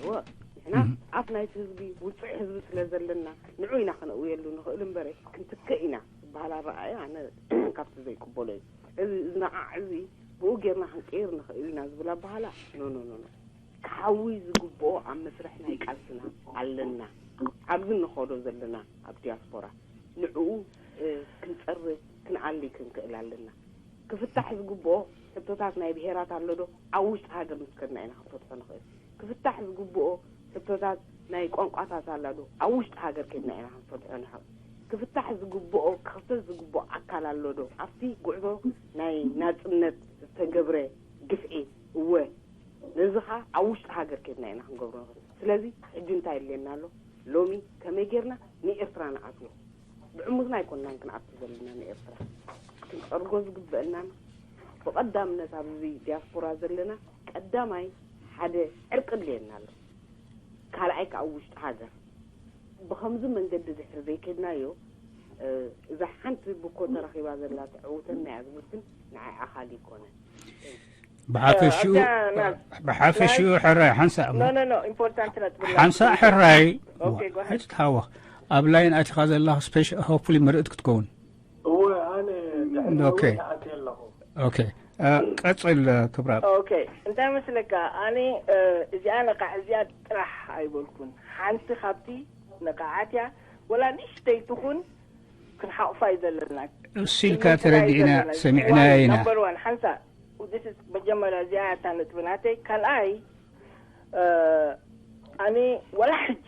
እወ፣ ንሕና ኣፍ ናይቲ ህዝቢ፣ ውጽዕ ህዝቢ ስለ ዘለና፣ ንዑ ኢና ክነእውየሉ ንኽእል እምበረ፣ ክንትክእ ኢና ዝበሃል ኣረኣእያ ኣነ ካብቲ ዘይቅበሎ እዩ። እዚ ዝነቓዕ እዚ ብኡ ጌርና ክንቅይር ንኽእል ኢና ዝብል ኣበሃላ፣ ኖ፣ ኖ፣ ኖ፣ ኖ። ክሓዊ ዝግብኦ ኣብ መስርሕ ናይ ቃልስና ኣለና። ኣብዚ ንኸዶ ዘለና ኣብ ዲያስፖራ ንዕኡ፣ እ፣ ክንጸሪ፣ ክንኣሊ ክንክእል ኣለና። ክፍታሕ ዝግብኦ ሕቶታት ናይ ብሄራት ኣሎ ዶ? ኣብ ውሽጢ ሃገር ምስ ከድና ኢና ክንፈትሖ ንኽእል። ክፍታሕ ዝግብኦ ሕቶታት ናይ ቋንቋታት ኣላ ዶ? ኣብ ውሽጢ ሃገር ከድና ኢና ክንፈትሖ ንኽእል። ክፍታሕ ዝግብኦ፣ ክኽሰስ ዝግብኦ ኣካል ኣሎ ዶ? ኣብቲ ጉዕዞ ናይ ናጽነት ዝተገብረ ግፍዒ፣ እወ፣ ነዚ ኸኣ ኣብ ውሽጢ ሃገር ከድና ኢና ክንገብሮ ንኽእል። ስለዚ ሕጂ እንታይ የድልየና ኣሎ? ሎሚ ከመይ ጌርና ንኤርትራ ንኣትዮ? ብዕሙትና ኣይኮንናን ክንኣቱ ዘለና ንኤርትራ። ክንጸርጎ ዝግበአናን ብቐዳምነት ኣብዚ ዲያስፖራ ዘለና ቀዳማይ ሓደ ዕርቂ ድልየና ኣሎ። ካልኣይ ከኣ ውሽጢ ሃገር። ብኸምዚ መንገዲ ድሕሪ ዘይከድናዮ፣ እ፣ እዛ ሓንቲ ብኮ ተረኺባ ዘላ ትዕውተና እያ ዝብል ግን ንዓይ ኣኻሊ ይኮነን። ብሓፈሽኡ ኣብታ ናብ ብሓፈሽኡ ሕራይ ሓንሳእ እሞ no no no important ነጥቢ ሓንሳእ ሕራይ Okay, go ahead. ኣይትትሃወኽ። ኣብ ላይን ኣቲኻ ዘለኻ ስፔሻል ሆፕፉሊ ምርኢት ክትከውን። እወ ኣነ ድሕሪ ኦኬ። ነዊሕ ኣትየ ኣለኹ። ኦኬ፣ እ፣ ቀጽል፣ እ፣ ክብራ። Okay እንታይ መስለካ? ኣነ እ፣ እዚኣ ነቃዕ እዚኣ ጥራሕ ኣይበልኩን። ሓንቲ ካብቲ ነቃዓት እያ። ወላ ንእሽተይ ትኹን ክንሓቑፋ እዩ ዘለና። እሱ ኢልካ ተረዲእና፣ ሰሚዕናዮ ኢና። Number one ሓንሳ this is መጀመርያ እዚኣ እታ ነጥቢ ናተይ። ካልኣይ እ፣ ኣነ ወላ ሕጂ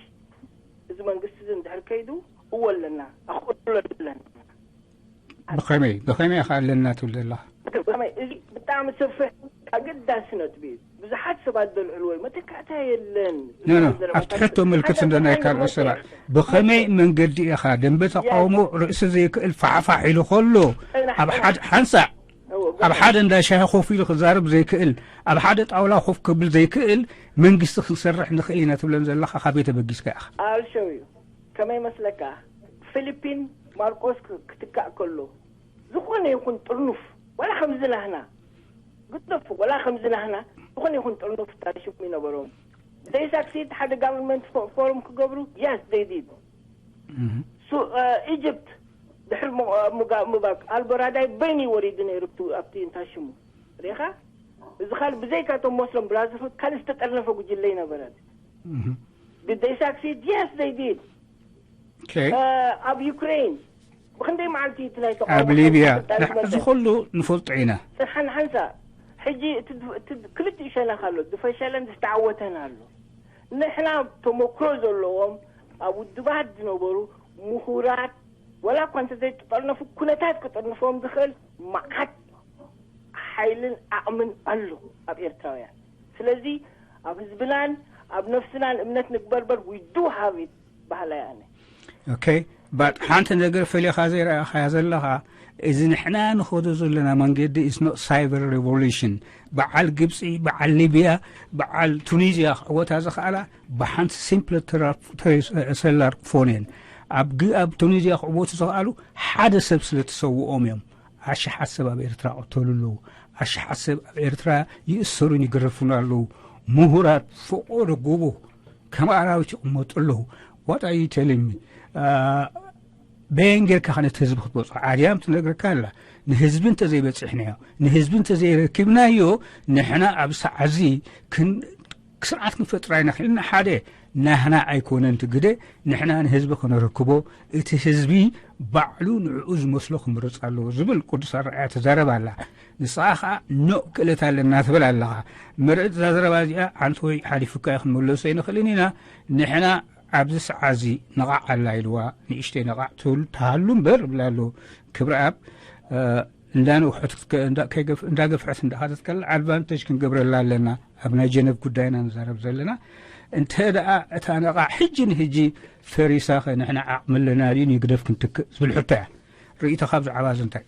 እዚ መንግስቲ እዚ እንድሕር ከይዱ እወ ኣለና፣ ኣኽእሎ ኣለና። ብኸመይ ብኸመይ ኢኻ ኣለና ትብል ዘለኻ? ብኸመይ? እዚ ብጣዕሚ ሰፊሕ ኣገዳሲ ነጥቢ እዩ። ብዙሓት ሰባት ዘልዕልዎ እዩ። መተካእታ የለን። ኖ ኖ ኣብቲ ሕቶ ምልክት እንደ ናይ ካልኦት ሰባት ብኸመይ መንገዲ ኢኻ ደንበ ተቃውሞ ርእሲ ዘይክእል ፋሕፋሕ ኢሉ ከሎ ኣብ ሓደ ሓንሳእ ኣብ ሓደ እንዳ ሻሂ ኮፍ ኢሉ ክዛረብ ዘይክእል ኣብ ሓደ ጣውላ ኮፍ ክብል ዘይክእል መንግስቲ ክንሰርሕ ንኽእል ኢና ትብለን ዘለኻ ካበይ ተበጊስካ ኢኻ? I'll show you ከመይ መስለካ? ፊሊፒን ማርቆስ ክ- ክትካእ ከሎ ዝኾነ ይኹን ጥርኑፍ ዋላ ከምዚ ናህና ግደፉ ዋላ ከምዚ ናህና ዝኾነ ይኹን ጥርኑፍ ታሽሙ ይነበሮም። They succeed ሓደ government ፎ- form ክገብሩ? Yes they did. ሱ- እ፣ ኢጅፕት ድሕሪ ሙ- እ፣ ሙጋ- ሙባክ ኣልበራዳይ በይኒ ወሪዱ ነይሩ ኣብቲ- ኣብቲ እንታይ ሽሙ ሪኻ? እዚ ካልእ ብዘይካቶም ሞስሎም ብራዘርሁድ ካልእ ዝተጠርነፈ ጉጅለ ይነበረን። Did they succeed? Yes they did. Okay. እ፣ ኣብ ዩክሬን ብክንደይ መዓልቲ እቲ ናይ ተቃውሞ ኣብ ሊብያ ሓይልታት ንሕ- እዚ ኩሉ ንፈልጦ ኢና። ጽንሓን ሓንሳ ሕጂ እቲ ድ- እቲ ድ- ክልቲኡ ሸነኽ ኣሎ፣ ዝፈሸለን ዝተዓወተን ኣሎ። ንሕና ተመክሮ ዘለዎም ኣብ ውድባት ዝነበሩ ምሁራት ዋላ እኳ እንተዘይተጠርነፉ ኩነታት ክጥርንፎም ዝኽእል መዓት ሓይልን ዓቕምን ኣሎ ኣብ ኤርትራውያን። ስለዚ ኣብ ህዝብናን ኣብ ነፍስናን እምነት ንግበርበር we do have it በሃላይ ኣነ። Okay, but ሓንቲ ነገር ፈሊኻ ዘይረኣኻያ ዘለኻ፣ እዚ ንሕና ንኸዶ ዘለና መንገዲ is not cyber revolution። በዓል ግብፂ፣ በዓል ሊብያ፣ በዓል ቱኒዝያ ክዕወታ ዝኽኣላ ብሓንቲ simple ቴራ- ቴ- ሰላር ፎን እየን። ኣብ ግ- ኣብ ቱኒዝያ ክዕወቱ ዝኽኣሉ ሓደ ሰብ ስለ ተሰውኦም እዮም። ኣሽሓት ሰብ ኣብ ኤርትራ ቅተሉ ኣለዉ። ኣሽሓት ሰብ ኣብ ኤርትራ ይእሰሩን ይግረፉን ኣለዉ። ምሁራት ፈቆዶ ጎቦ ከም ኣራዊት ይቕመጡ ኣለዉ። What are you telling me? በየን ጌርካ ከ ነቲ ህዝቢ ክትበፅሖ? ኣድያም ትነግረካ ኣላ። ንህዝቢ እንተዘይበፂሕናዮ፣ ንህዝቢ እንተዘይረኪብናዮ፣ ንሕና ኣብ ሰዓዚ ክን- ስርዓት ክንፈጥር ኣይንኽእልን። ሓደ ናህና ኣይኮነን እቲ ግደ፣ ንሕና ንህዝቢ ከነረክቦ፣ እቲ ህዝቢ ባዕሉ ንዕኡ ዝመስሎ ክምርፅ ኣለዎ ዝብል ቅዱስ ኣረኣእያ ትዛረብ ኣላ። ንስኻ ኸዓ ኖእ ክእለት ኣለና ትብል ኣለኻ። መርዕት እዛ ዘረባ እዚኣ ኣንተ ወይ ሓሊፉካ እዩ ክንመለሶ ኣይንኽእልን ኢና። ንሕና ኣብዚ ሰዓዚ ነቓዕ ኣላ ኢልዋ፣ ንእሽተይ ነቓዕ ትብል ትሃሉ እምበር እብላ ኣለዎ። ክብረኣብ እንዳነውሐት እንዳገፍሐት እንዳኸደት ከላ ኣድቫንቴጅ ክንገብረላ ኣለና። ኣብ ናይ ጀነቭ ጉዳይና ንዛረብ ዘለና እንተ ደኣ እታ ነቓዕ ሕጂ ንሕጂ ፈሪሳ ኸ ንሕና ዓቕሚ ኣለና ድዩ ንግደፍ ክንትክእ ዝብል ሕቶ እያ። ርእይቶኻ ብዛዕባ እዚ እንታይ?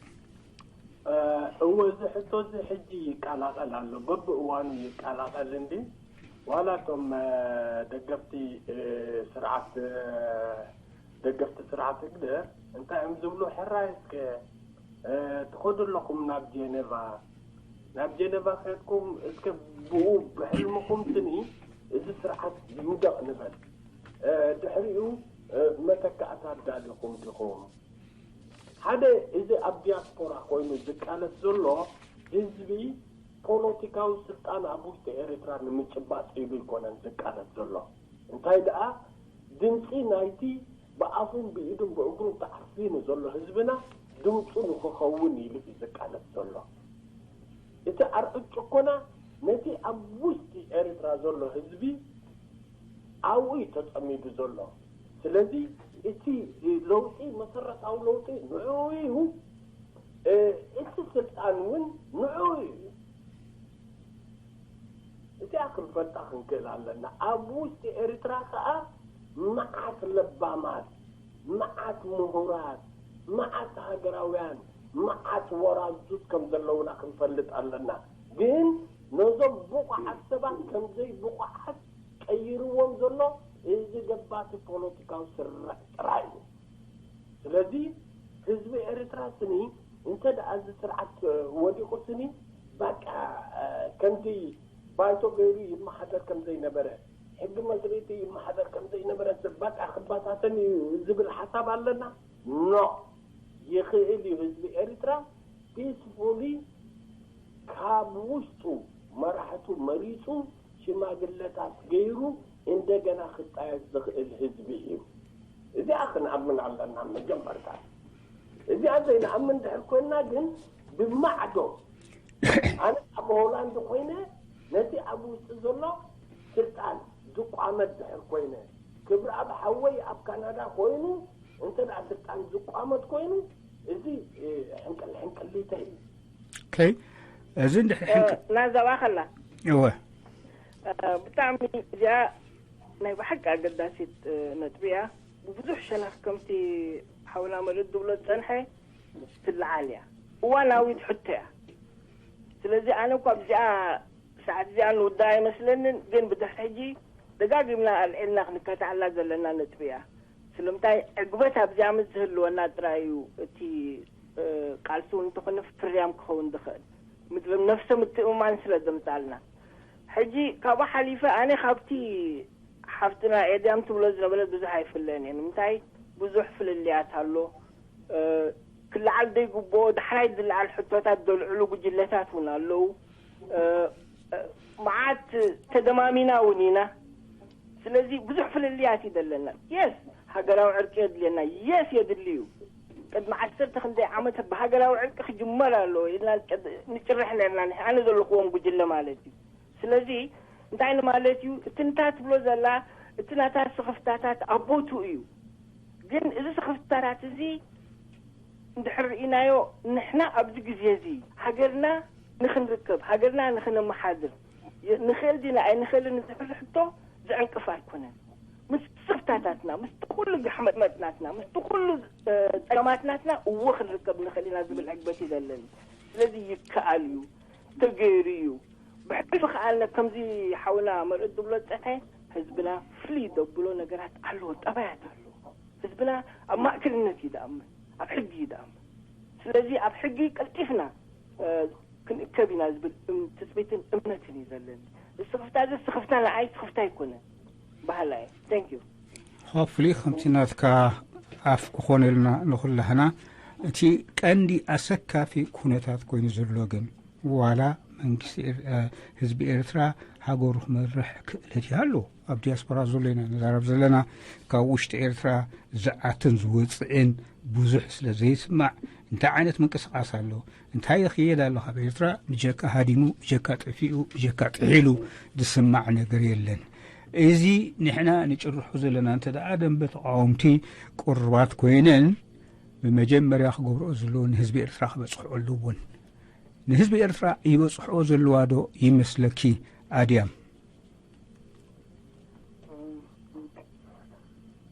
እወ እዚ ሕቶ እዚ ሕጂ ይቀላቐል ኣሎ፣ በብእዋኑ ይቀላቐል እንዲ ዋላ እቶም ደገፍቲ ስርዓት ደገፍቲ ስርዓት ህግደፍ እንታይ እዮም ዝብሉ? ሕራይ እስከ ትኸዱ ኣለኹም ናብ ጄኔቫ፣ ናብ ጄኔቫ ከድኩም እስከ ብኡ ብሕልምኹም ስኒ እዚ ስርዓት ይውደቕ ንበል። ድሕሪኡ መተካእታ ኣዳሊኹም ዲኹም? ሓደ እዚ ኣብ ዲያስፖራ ኮይኑ ዝቃለስ ዘሎ ህዝቢ ፖለቲካዊ ስልጣን ኣብ ውሽጢ ኤርትራ ንምጭባጥ ኢሉ ኣይኮነን ዝቃለስ ዘሎ። እንታይ ደኣ ድምፂ ናይቲ ብኣፉን ብኢዱን ብእግሩን ተዓፊኑ ዘሎ ህዝብና ድምፁ ንክኸውን ኢሉ እዩ ዝቃለስ ዘሎ። እቲ ኣርዑት ጭኮና ነቲ ኣብ ውሽጢ ኤርትራ ዘሎ ህዝቢ ኣብኡ እዩ ተጸሚዱ ዘሎ። ስለዚ እቲ ለውጢ መሰረታዊ ለውጢ ንዕኡ እዩ። እቲ ስልጣን እውን ንዕኡ እዩ። እዚኣ ክንፈልጣ ክንክእል ኣለና። ኣብ ውሽጢ ኤርትራ ከኣ መዓት ለባማት፣ መዓት ምሁራት፣ መዓት ሃገራውያን፣ መዓት ወራዙት ከም ዘለውና ክንፈልጥ ኣለና። ግን ነዞም ብቑዓት ሰባት ከምዘይ ብቑዓት ቀይርዎም ዘሎ እዚ ገባቲ ፖለቲካዊ ስርዕ ጥራይ እዩ። ስለዚ ህዝቢ ኤርትራ ስኒ እንተ ደኣ እዚ ስርዓት ወዲቑ ስኒ በቃ ከምቲ ባይቶ ገይሩ ይመሓደር ከም ዘይነበረ፣ ሕጊ መስሪቲ ይመሓደር ከም ዘይነበረ፣ በቃ ክበታተን እዩ ዝብል ሓሳብ ኣለና። ኖ፣ ይኽእል እዩ ህዝቢ ኤርትራ ፒስፉሊ ካብ ውሽጡ መራሕቱ መሪፁ ሽማግለታት ገይሩ እንደገና ክጣየስ ዝኽእል ህዝቢ እዩ። እዚኣ ክንኣምን ኣለና መጀመርታ። እዚኣ ዘይንኣምን ድሕር ኮይና ግን ብማዕዶ ኣነ ኣብ ሆላንድ ኮይነ ነቲ ኣብ ውሽጢ ዘሎ ስልጣን ዝቋመት ድሕር ኮይነ፣ ክብሪ ኣብ ሓወይ ኣብ ካናዳ ኮይኑ እንተ ደኣ ስልጣን ዝቋመት ኮይኑ እዚ ሕንቅል ሕንቅሊተይ እዩ። ኦኬ፣ እዚ እንድሕር ሕንቅል ናዛባ ከላ እወ ብጣዕሚ እዚኣ ናይ ብሓቂ ኣገዳሲት ነጥቢ እያ። ብብዙሕ ሸነኽ ከምቲ ሓውና መርድ ዝብሎ ዝፀንሐ ትለዓል እያ። እዋናዊት ሕቶ እያ። ስለዚ ኣነ እኳ ኣብዚኣ ሰዓት እዚኣ ንውዳ ኣይመስለንን፣ ግን ብድሕሪ ሕጂ ደጋጊምና ኣልዒልና ክንከታዕላ ዘለና ነጥቢ እያ። ስለምንታይ ዕግበት ኣብዚኣ ምስ ዝህልወና ጥራይ እዩ እቲ ቃልሲ እውን እንተኾነ ፍርያም ክኸውን ዝኽእል ምድሪ ነፍሰ ምትእምማን ስለ ዘምፃልና። ሕጂ ካብኡ ሓሊፈ ኣነ ካብቲ ሓፍትና ኤድያም ትብሎ ዝነበረት ብዙሕ ኣይፍለን እየ። ንምንታይ ብዙሕ ፍልልያት ኣሎ። ክለዓል ዘይግብኦ ዳሕራይ ዝለዓል ሕቶታት ዘልዕሉ ጉጅለታት እውን ኣለዉ። መዓት ተደማሚና እውን ኢና። ስለዚ ብዙሕ ፍልልያት እዩ ዘለና። የስ ሃገራዊ ዕርቂ የድልየና። የስ የድሊ እዩ። ቅድሚ ዓሰርተ ክንደይ ዓመት ብሃገራዊ ዕርቂ ክጅመር ኣለዎ ኢልና ንጭርሕ ነርና። ኣነ ዘለኽዎም ጉጅለ ማለት እዩ። ስለዚ እንታይ ንማለት እዩ? እቲ ንታ ትብሎ ዘላ እቲ ናታ ስኽፍታታት ኣብ ቦትኡ እዩ። ግን እዚ ስኽፍታታት እዚ እንድሕር ርኢናዮ ንሕና ኣብዚ ግዜ እዚ ሃገርና ንክንርከብ ሃገርና ንክነመሓድር ንኽእል ዲና ኣይንኽእልን ዝሕር ሕቶ ዝዕንቅፍ ኣይኮነን። ምስ ስኽፍታታትና ምስቲ ኩሉ ግሕመጥመጥናትና ምስቲ ኩሉ ፀገማትናትና እዎ ክንርከብ ንኽእል ኢና ዝብል ዕግበት እዩ ዘለኒ። ስለዚ ይከኣል እዩ፣ ተገይሩ እዩ። ብሕልፊ ከኣልነ ከምዚ ሓውና መርእ ዝብሎ ዝፀንሐ ህዝብና ፍልይ ዘብሎ ነገራት ኣለዎ፣ ጠባያት ኣለዎ። ህዝብና ኣብ ማእከልነት እዩ ዝኣምን፣ ኣብ ሕጊ እዩ ዝኣምን። ስለዚ ኣብ ሕጊ ቀልጢፍና ክንእከብ ኢና ዝብል ትፅቢትን እምነትን እዩ ዘለኒ። እዚ ስኽፍታ እዚ ስኽፍታ ንዓይ ስኽፍታ ኣይኮነን በሃላ እየ። Thank you። ሆፕሊ ከምቲ ናትካ ኣፍ ክኾነልና ንኹላህና እቲ ቀንዲ ኣሰካፊ ኩነታት ኮይኑ ዘሎ ግን ዋላ መንግስቲ ህዝቢ ኤርትራ ሃገሩ ክመርሕ ክእለት ይሃሉ ኣብ ዲያስፖራ ዘሎ ኢና ንዛረብ ዘለና ካብ ውሽጢ ኤርትራ ዝኣትን ዝወፅእን ብዙሕ ስለ ዘይስማዕ እንታይ ዓይነት ምንቅስቃስ ኣሎ እንታይ ይኽየድ ኣሎ ካብ ኤርትራ ብጀካ ሃዲሙ ብጀካ ጠፊኡ ብጀካ ጥሒሉ ዝስማዕ ነገር የለን። እዚ ንሕና ንጭርሑ ዘለና እንተ ደኣ ደንበ ተቃወምቲ ቅሩባት ኮይነን ብመጀመርያ ክገብርኦ ዘለዎ ንህዝቢ ኤርትራ ክበፅሕኦ ኣለዎን። ንህዝቢ ኤርትራ ይበፅሕኦ ዘለዋ ዶ ይመስለኪ ኣድያም?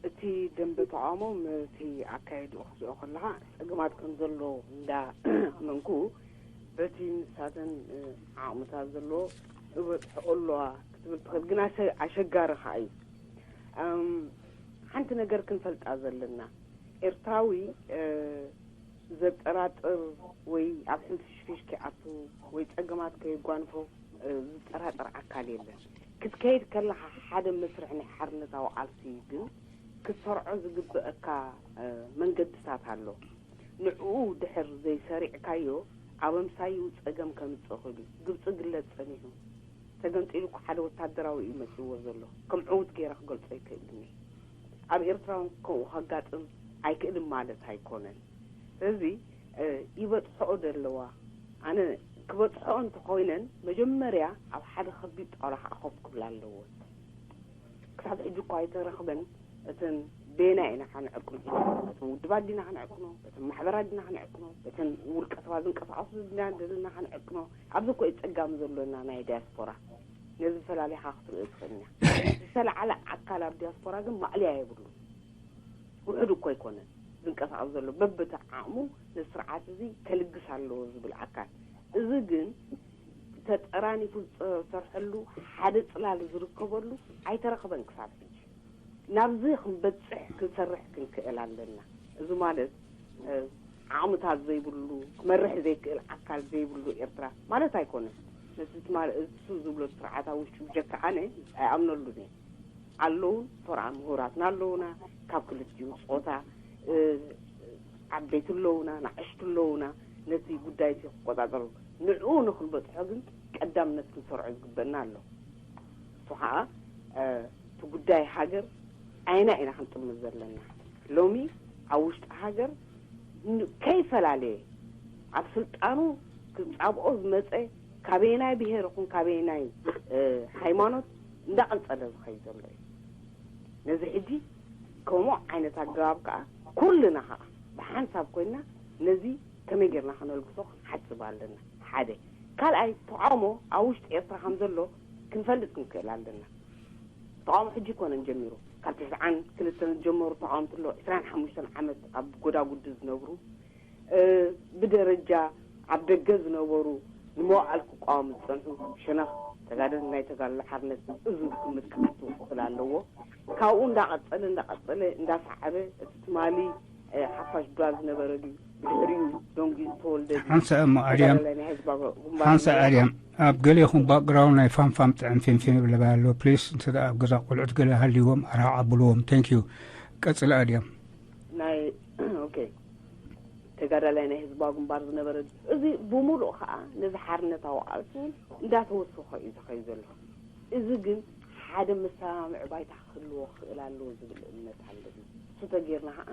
እቲ ደንበ ተቃውሞ ምስቲ ኣካየድኡ ክትሪኦ ከለኻ ጸገማት ከም ዘሎ እንዳ ኣመንኩ በቲ ንሳተን ዓቕምታት ዘለዎ እበጽሕኦ ኣለዋ ትብል ትኽእል፣ ግን ኣሸ- ኣሸጋሪ ከዓ እዩ። እም፣ ሓንቲ ነገር ክንፈልጣ ዘለና፣ ኤርትራዊ እ፣ ዘጠራጥር ወይ ኣብ ሕንፍሽፍሽ ከይኣቱ ወይ ጸገማት ከየጓንፎ እ፣ ዝጠራጠር ኣካል የለን። ክትከይድ ከለኻ ሓደ መስርሕ ናይ ሓርነታዊ ቃልሲ ግን ክትሰርዖ ዝግበአካ እ፣ መንገድታት ኣሎ። ንዕኡ ድሕር ዘይሰሪዕካዮ ኣብ ኣምሳይኡ ጸገም ከምጽእ ይኽእል እዩ። ግብጺ ግለጽ ጸኒሑ። ተገንጺሉ እኮ ሓደ ወታደራዊ እዩ መጺእዎ ዘሎ። ከም ዕዉት ገይረ ክገልጾ ኣይክእልን እየ። ኣብ ኤርትራ እውን ከምኡ ከጋጥም ኣይክእልን ማለት ኣይኮነን። ስለዚ እ፣ ይበጽሖኦ ደለዋ። ኣነ ክበጽሖኦ እንተኾይነን መጀመርያ ኣብ ሓደ ከቢድ ጣውላ ከዓ ኮፍ ክብላ ኣለወን። ክሳብ ሕጂ እኳ ኣይተረኽበን። እተን ቤና ኢና ከነዕቅኖ፣ እተን ውድባት ዲና ከነዕቅኖ፣ እተን ማሕበራት ዲና ከነዕቅኖ፣ እተን ውልቀ ሰባት ዝንቀሳቐሱ ዲና ደለና ከነዕቅኖ። ኣብዚ እኮ እዩ ጸጋም ዘሎና ናይ ዲያስፖራ። ነዚ ፈላሊኻ ክትርእዮ ትኽእል ኢና። ዝተለዓለ ኣካል ኣብ ዲያስፖራ ግን ማዕልያ የብሉ። ውሑድ እኮ ኣይኮነን ዝንቀሳቐስ ዘሎ። በብቲ ዓቕሙ ነዚ ስርዓት እዚ ከልግስ ኣለዎ ዝብል ኣካል። እዚ ግን ተጠራኒፉ ዝሰርሐሉ ሓደ ጽላል ዝርከበሉ ኣይተረኽበን ክሳብ ሕጂ። ናብዚ ክንበጽሕ ክንሰርሕ ክንክእል ኣለና። እዚ ማለት እ፣ ዓቕምታት ዘይብሉ፣ ክመርሕ ዘይክእል ኣካል ዘይብሉ ኤርትራ ማለት ኣይኮነን። ነቲ ትማል እሱ ዝብሎ ስርዓት ኣብ ውሽጡ ብጀካ ኣነ ኣይኣምነሉን እየ። ኣለውን ተራ ምሁራትና ኣለውና፣ ካብ ክልቲኡ ጾታ እ፣ ዓበይቲ ኣለውና፣ ናዕሽቱ ኣለውና፣ ነቲ ጉዳይ እዚ ክቆጻጸሩ። ንዕኡ ንክንበጽሖ ግን ቀዳምነት ክንሰርዖ ዝግበና ኣሎ። እሱ ከዓ እ፣ እቲ ጉዳይ ሃገር ኣይና ኢና ክንጥምት ዘለና። ሎሚ ኣብ ውሽጢ ሃገር ን- ከይፈላለየ ኣብ ስልጣኑ ክጻብኦ ዝመጸ ካበየናይ ብሄር ይኹን ካበየናይ እ፣ ሃይማኖት እንዳቐንጸለ ዝኸይድ ዘሎ እዩ። ነዚ ሕጂ ከምኡ ዓይነት ኣገባብ ከዓ ኩልና ከዓ ብሓንሳብ ኮይና ነዚ ከመይ ጌርና ከነልግሶ ክንሓስብ ኣለና። ሓደ ካልኣይ ተቃውሞ ኣብ ውሽጢ ኤርትራ ከም ዘሎ ክንፈልጥ ክንክእል ኣለና። ተቃውሞ ሕጂ ይኮነን ጀሚሩ፣ ካብ ትስዓን ክልተን ዝጀመሩ ተቃወምቲ ኣሎ። ዕስራን ሓሙሽተን ዓመት ኣብ ጎዳጉዲ ዝነብሩ እ፣ ብደረጃ ኣብ ደገ ዝነበሩ ንመዋዕል ክቃወሙ ዝጸንሑ ሸነኽ ተጋደልቲ ናይ ተጋድሎ ሓርነት እዚ ግምት ክኣቱ ክኽእል ኣለዎ። ካብኡ እንዳቐጸለ እንዳቐጸለ እንዳሰዓበ እቲ ትማሊ እ፣ ሓፋሽ ጓል ዝነበረ ድዩ፣ ብድሕሪኡ ደንጉዩ ዝተወልደ ድዩ፣ ሓንሳእ እሞ ኣድያም፣ ተጋዳላይ ናይ ህዝባዊ ግንባር ሓንሳእ ንብሎ። ኣድያም፣ ኣብ ገሌኹም ባክግራውንድ ናይ ፋንፋን ጥዕም ፊንፊን ይብለባ ኣሎ። ፕሊስ፣ እንተ ደኣ ኣብ ገዛ ቆልዑት ገለ ሃልይዎም ኣርሓቕ ኣብልዎም። ቴንክ ዩ። ቀጽል ኣድያም። ናይ ኦኬ፣ ተጋዳላይ ናይ ህዝባዊ ግንባር ዝነበረ ድዩ? እዚ ብምሉእ ከዓ ነዚ ሓርነታዊ ቃልሲ እውን እንዳተወሰኾ እዩ ዝኸይድ ዘሎ። እዚ ግን ሓደ መሰማምዒ ባይታ ክህልዎ ክኽእል ኣለዎ ዝብል እምነት ኣለኒ። እሱ ተጌርና ከዓ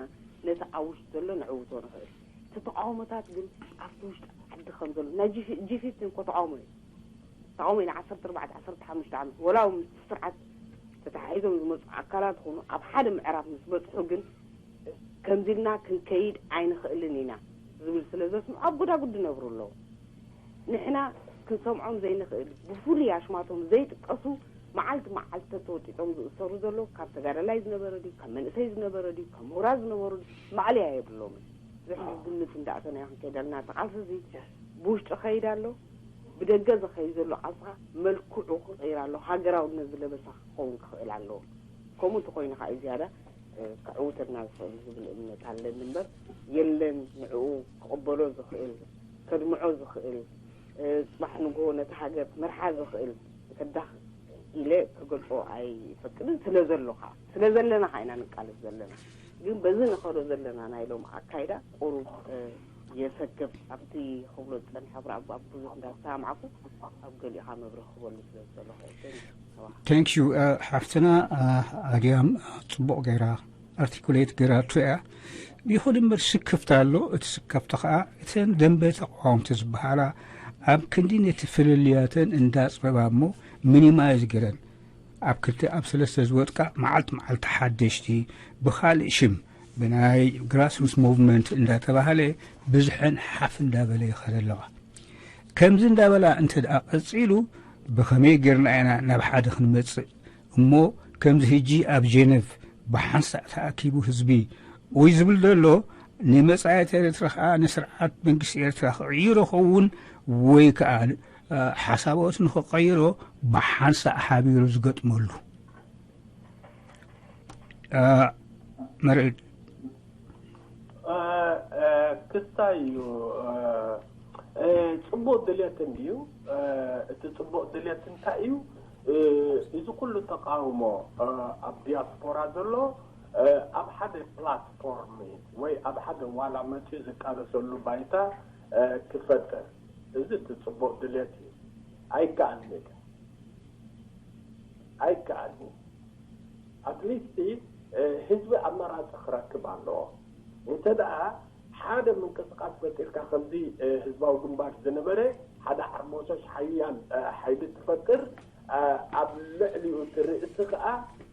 ነቲ ኣብ ውሽጢ ዘሎ ነዕውቶ ንኽእል። እቲ ተቃውሞታት ግን ኣብቲ ውሽጢ ዓዲ ከም ዘሎ ናይ ጂ ፊፍቲን እኮ ተቃውሞ እዩ። ተቃውሞ ኢና ዓሰርተ ኣርባዕተ ዓሰርተ ሓሙሽተ ዓመት ወላ እውን ምስቲ ስርዓት ተተሓሒዞም ዝመፁ ኣካላት ይኹኑ ኣብ ሓደ ምዕራፍ ምስ በፅሑ ግን ከምዚ ኢልና ክንከይድ ኣይንኽእልን ኢና ዝብል ስለ ዘስምዑ ኣብ ጎዳጉዲ ይነብሩ ኣለዉ። ንሕና ክንሰምዖም ዘይንኽእል ብፍሉይ ኣሽማቶም ዘይጥቀሱ መዓልቲ መዓልቲ ተተወጢጦም ዝእሰሩ ዘለዉ ካብ ተጋዳላይ ዝነበረ ድዩ ካብ መንእሰይ ዝነበረ ድዩ ካብ ምሁራት ዝነበሩ ድዩ ማዕለያ የብሎምን። እዚ ሕጂ ግምት እንዳእተናዮ ክንከይድ ኣለና። እቲ ቃልሲ እዚ ብውሽጢ ከይድ ኣሎ፣ ብደገ ዝኸይድ ዘሎ ቃልስኻ መልክዑ ክቕይር ኣሎ፣ ሃገራውነት ዝለበሰ ክኸውን ክኽእል ኣለዎ። ከምኡ እንተኾይኑ ከዓ እዩ ዝያዳ እ፣ ከዕውተና ዝኽእል ዝብል እምነት ኣለኒ እምበር የለን ንዕኡ ክቕበሎ ዝኽእል ከድምዖ ዝኽእል እ፣ ጽባሕ ንግሆ ነቲ ሃገር ክመርሓ ዝኽእል ከዳኽ ኢለ ክገልጾ ኣይፈቅድን። ስለ ዘሎ ከዓ ስለ ዘለና ከዓ ኢና ንቃለስ ዘለና። ግን በዚ ንኸዶ ዘለና ናይ ሎም ኣካይዳ ቁሩብ እ፣ የሰክፍ። ኣብቲ ክብሎ ዝጸንሐ ብርኣብ ኣብ ብዙሕ እንዳተሰማማዕኩ ኣብ ገሊኡኻ መብርህ ክበሉ ስለ ዝጸለኹ እየ። ተባህ። ቴንክ ዩ። ሓፍትና ኣድያም ጽቡቕ ገይራ ኣርቲኩሌት ገይራቶ እያ። ይኹን እምበር ስክፍታ ኣሎ። እቲ ስከፍቲ ከዓ እተን ደንበ ተቃወምቲ ዝበሃላ ኣብ ክንዲ ነቲ ፍልልያተን እንዳጽበባ እሞ ሚኒማይዝ ገይረን ኣብ ክልተ ኣብ ሰለስተ ዝወጥቃ መዓልቲ መዓልቲ ሓደሽቲ ብኻልእ ሽም ብናይ ግራስሩት ሙቭመንት እንዳተባሃለ ብዝሐን ሓፍ እንዳበለ ይኸደ ኣለዋ። ከምዚ እንዳበላ እንተ ደኣ ቀጺሉ ብኸመይ ጌርና ኢና ናብ ሓደ ክንመጽእ እሞ ከምዚ ህጂ ኣብ ጀነቭ ብሓንሳእ ተኣኪቡ ህዝቢ ወይ ዝብል ዘሎ ንመጻኢት ኤርትራ ከዓ ንስርዓት መንግስቲ ኤርትራ ክቕይሮ ኸውን ወይ ከዓ ሓሳቦት ንኽቐይሮ ብሓንሳእ ሓቢሩ ዝገጥመሉ መርድ ክስታይ እዩ። ጽቡቕ ድሌት እንድዩ። እቲ ጽቡቕ ድሌት እንታይ እዩ? እዚ ኩሉ ተቃውሞ ኣብ ዲያስፖራ ዘሎ ኣብ ሓደ ፕላትፎርም ወይ ኣብ ሓደ ዋላ መፂኡ ዝቃለሰሉ ባይታ ክፈጥር፣ እዚ እቲ ጽቡቕ ድሌት እዩ። ኣይከኣልን ግን ኣይከኣልን። ኣትሊስቲ ህዝቢ ኣማራፂ ክረክብ ኣለዎ። እንተ ደኣ ሓደ ምንቅስቃስ ፈጢርካ ከምዚ ህዝባዊ ግንባር ዝነበረ ሓደ ሓርሞሶሽ ሓያል ሓይሊ ትፈጥር፣ ኣብ ልዕሊኡ እቲ ርእሲ ከዓ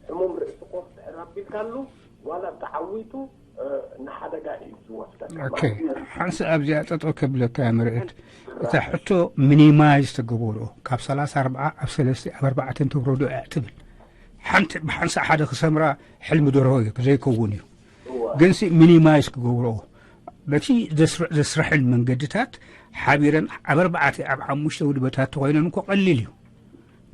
ሕሙም ርእሲ ኮፍ ድሕር ኣቢልካሉ ዋላ ተዓዊቱ ንሓደጋ እዩ ዝወስደካ። ሓንስ ኣብዚኣ ጠጠው ከብለካ ምርዕድ እታ ሕቶ ሚኒማይዝ ተገበርኦ ካብ ሰላሳ ኣርባዓ ኣብ ሰለስተ ኣብ ኣርባዕተ ተብረዶ እያ ትብል። ሓንቲ ብሓንሳ ሓደ ክሰምራ ሕልሚ ደርሆ እዩ ዘይከውን እዩ። ግን ሚኒማይዝ ክገብርኦ በቲ ዘስርሕን መንገድታት ሓቢረን ኣብ ኣርባዕተ ኣብ ሓሙሽተ ውድበታት ተኮይነን እኮ ቀሊል እዩ።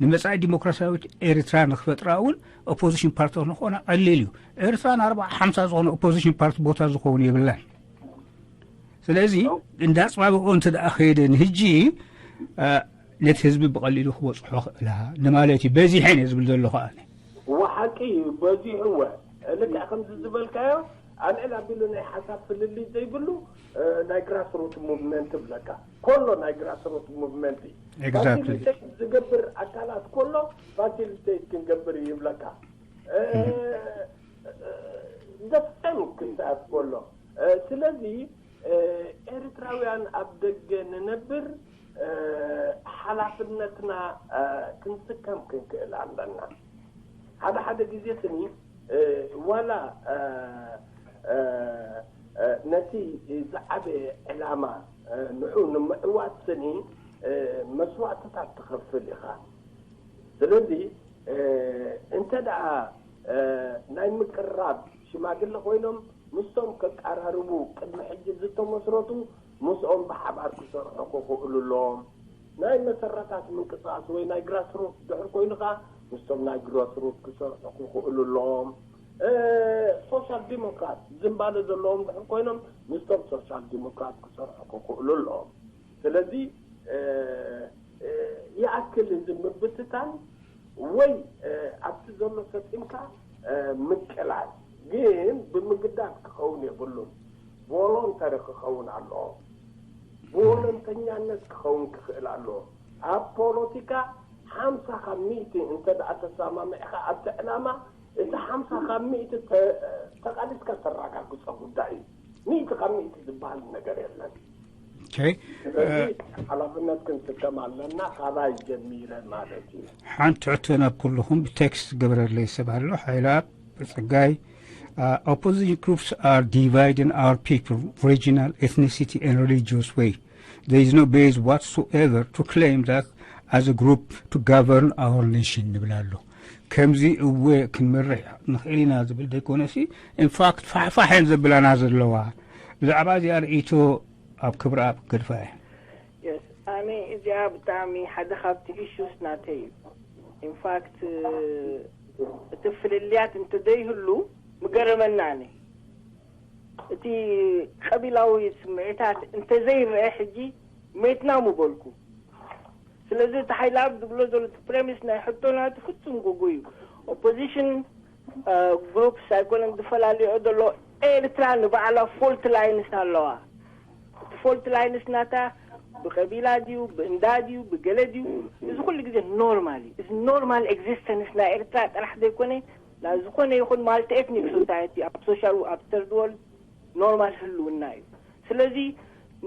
ንመጻኢ ዲሞክራሲያዊት ኤርትራ ንክፈጥራ እውን ኦፖዚሽን ፓርቲ ንኾና ቀሊል እዩ። ኤርትራ ንኣርባዓ ሓምሳ ዝኾነ ኦፖዚሽን ፓርቲ ቦታ ዝኸውን የብላን። ስለዚ እንዳፅባብቆ እንተ ደኣ ከይደ ንህጂ ነቲ ህዝቢ ብቐሊሉ ክበፅሖ ክእላ ንማለት እዩ። በዚሐን እየ ዝብል ዘለኹ ኣነ። ወሓቂ እዩ በዚሕወ። ልክዕ ከምዚ ዝበልካዮ ኣልዕል ኣቢሉ ናይ ሓሳብ ፍልልይ ዘይብሉ ናይ ግራስሩት ሙቭመንት ይብለካ። ኮሎ ናይ ግራስሩት ሙቭመንት እዩ። Exactly. ፋሲሊቴት ዝገብር ኣካላት ኮሎ ፋሲሊቴት ክንገብር እዩ ይብለካ። ዘፍፀም ክስኣት ኮሎ ስለዚ ኤርትራውያን ኣብ ደገ ንነብር ሓላፍነትና ክንስከም ክንክእል ኣለና። ሓደ ሓደ ግዜ ስኒ ዋላ ነቲ ዝዓበየ ዕላማ ንዑ ንምዕዋት ስኒ መስዋእትታት ትኸፍል ኢኻ። ስለዚ እንተ ደኣ ናይ ምቅራብ ሽማግለ ኮይኖም ምስቶም ከቀራርቡ ቅድሚ ሕጂ ዝተመስረቱ ምስኦም ብሓባር ክሰርሑ ክኽእሉ ኣለዎም። ናይ መሰረታት ምንቅስቃስ ወይ ናይ ግራስሩት ድሕር ኮይኑ ከዓ ምስቶም ናይ ግራስሩት ክሰርሑ ክኽእሉ ኣለዎም። ሶሻል ዲሞክራት ዝንባለ ዘለዎም ድሕር ኮይኖም ምስቶም ሶሻል ዲሞክራት ክሰርሑ ክኽእሉ ኣለዎም። ስለዚ ይኣክል እዚ ምብትታን ወይ ኣብቲ ዘሎ ሰጢምካ ምቅላል ግን ብምግዳድ ክኸውን የብሉን። ቮሎንተሪ ክኸውን ኣለዎ። ብወለንተኛነት ክኸውን ክኽእል ኣለዎ። ኣብ ፖለቲካ ሓምሳ ካብ ሚእቲ እንተ ደኣ ተሰማሚዕካ ኣብቲ ዕላማ እቲ ሓምሳ ካብ ሚእቲ ተቓሊስካ ተረጋግጾ ጉዳይ እዩ። ሚእቲ ካብ ሚእቲ ዝበሃል ነገር የለን። ስለዚ ሓላፍነት ክንስከም ኣለና። ካባይ ጀሚረ ማለት እዩ። ሓንቲ ሕቶ ናብ ኩልኹም ብቴክስት ዝገበረለይ ሰብ ኣሎ። ሓይላ ብፅጋይ opposition groups are dividing our people regional ethnicity and religious way. There is no base whatsoever to claim that as a group to govern our nation ንብል ኣሎ። ከምዚ እወ ክንመርሕ ንኽእል ኢና ዝብል ዘይኮነሲ ኢንፋክት ፋሕፋሕ እየን ዘብላና ዘለዋ። ብዛዕባ እዚኣ ርእይቶ ኣብ ክብሪ ኣብ ክገድፋ እየ። ኣነ እዚኣ ብጣዕሚ ሓደ ካብቲ ኢሹስ ናተይ እዩ። ኢንፋክት እቲ ፍልልያት እንተዘይህሉ ምገረመና ኣነ። እቲ ቀቢላዊ ስምዒታት እንተዘይረአ ሕጂ ሜትና ምበልኩ። ስለዚ እቲ ሓይላብ ዝብሎ ዘሎ እቲ ፕሬሚስ ናይ ሕቶ ናቱ ፍጹም ጉጉ እዩ። ኦፖዚሽን ግሩፕስ ኣይኮነን ዝፈላለዮ ዘሎ። ኤርትራ ንባዕላ ፎልት ላይንስ ኣለዋ። እቲ ፎልት ላይንስ ናታ ብቀቢላ ድዩ ብእንዳ ድዩ ብገለ ድዩ፣ እዚ ኩሉ ግዜ ኖርማል እዩ። እዚ ኖርማል ኤግዚስተንስ ናይ ኤርትራ ጥራሕ ዘይኮነ ናይ ዝኾነ ይኹን ማልቲ ኤትኒክ ሶሳይቲ ኣብ ሶሻል ኣብ ተርድ ወርልድ ኖርማል ህልውና እዩ። ስለዚ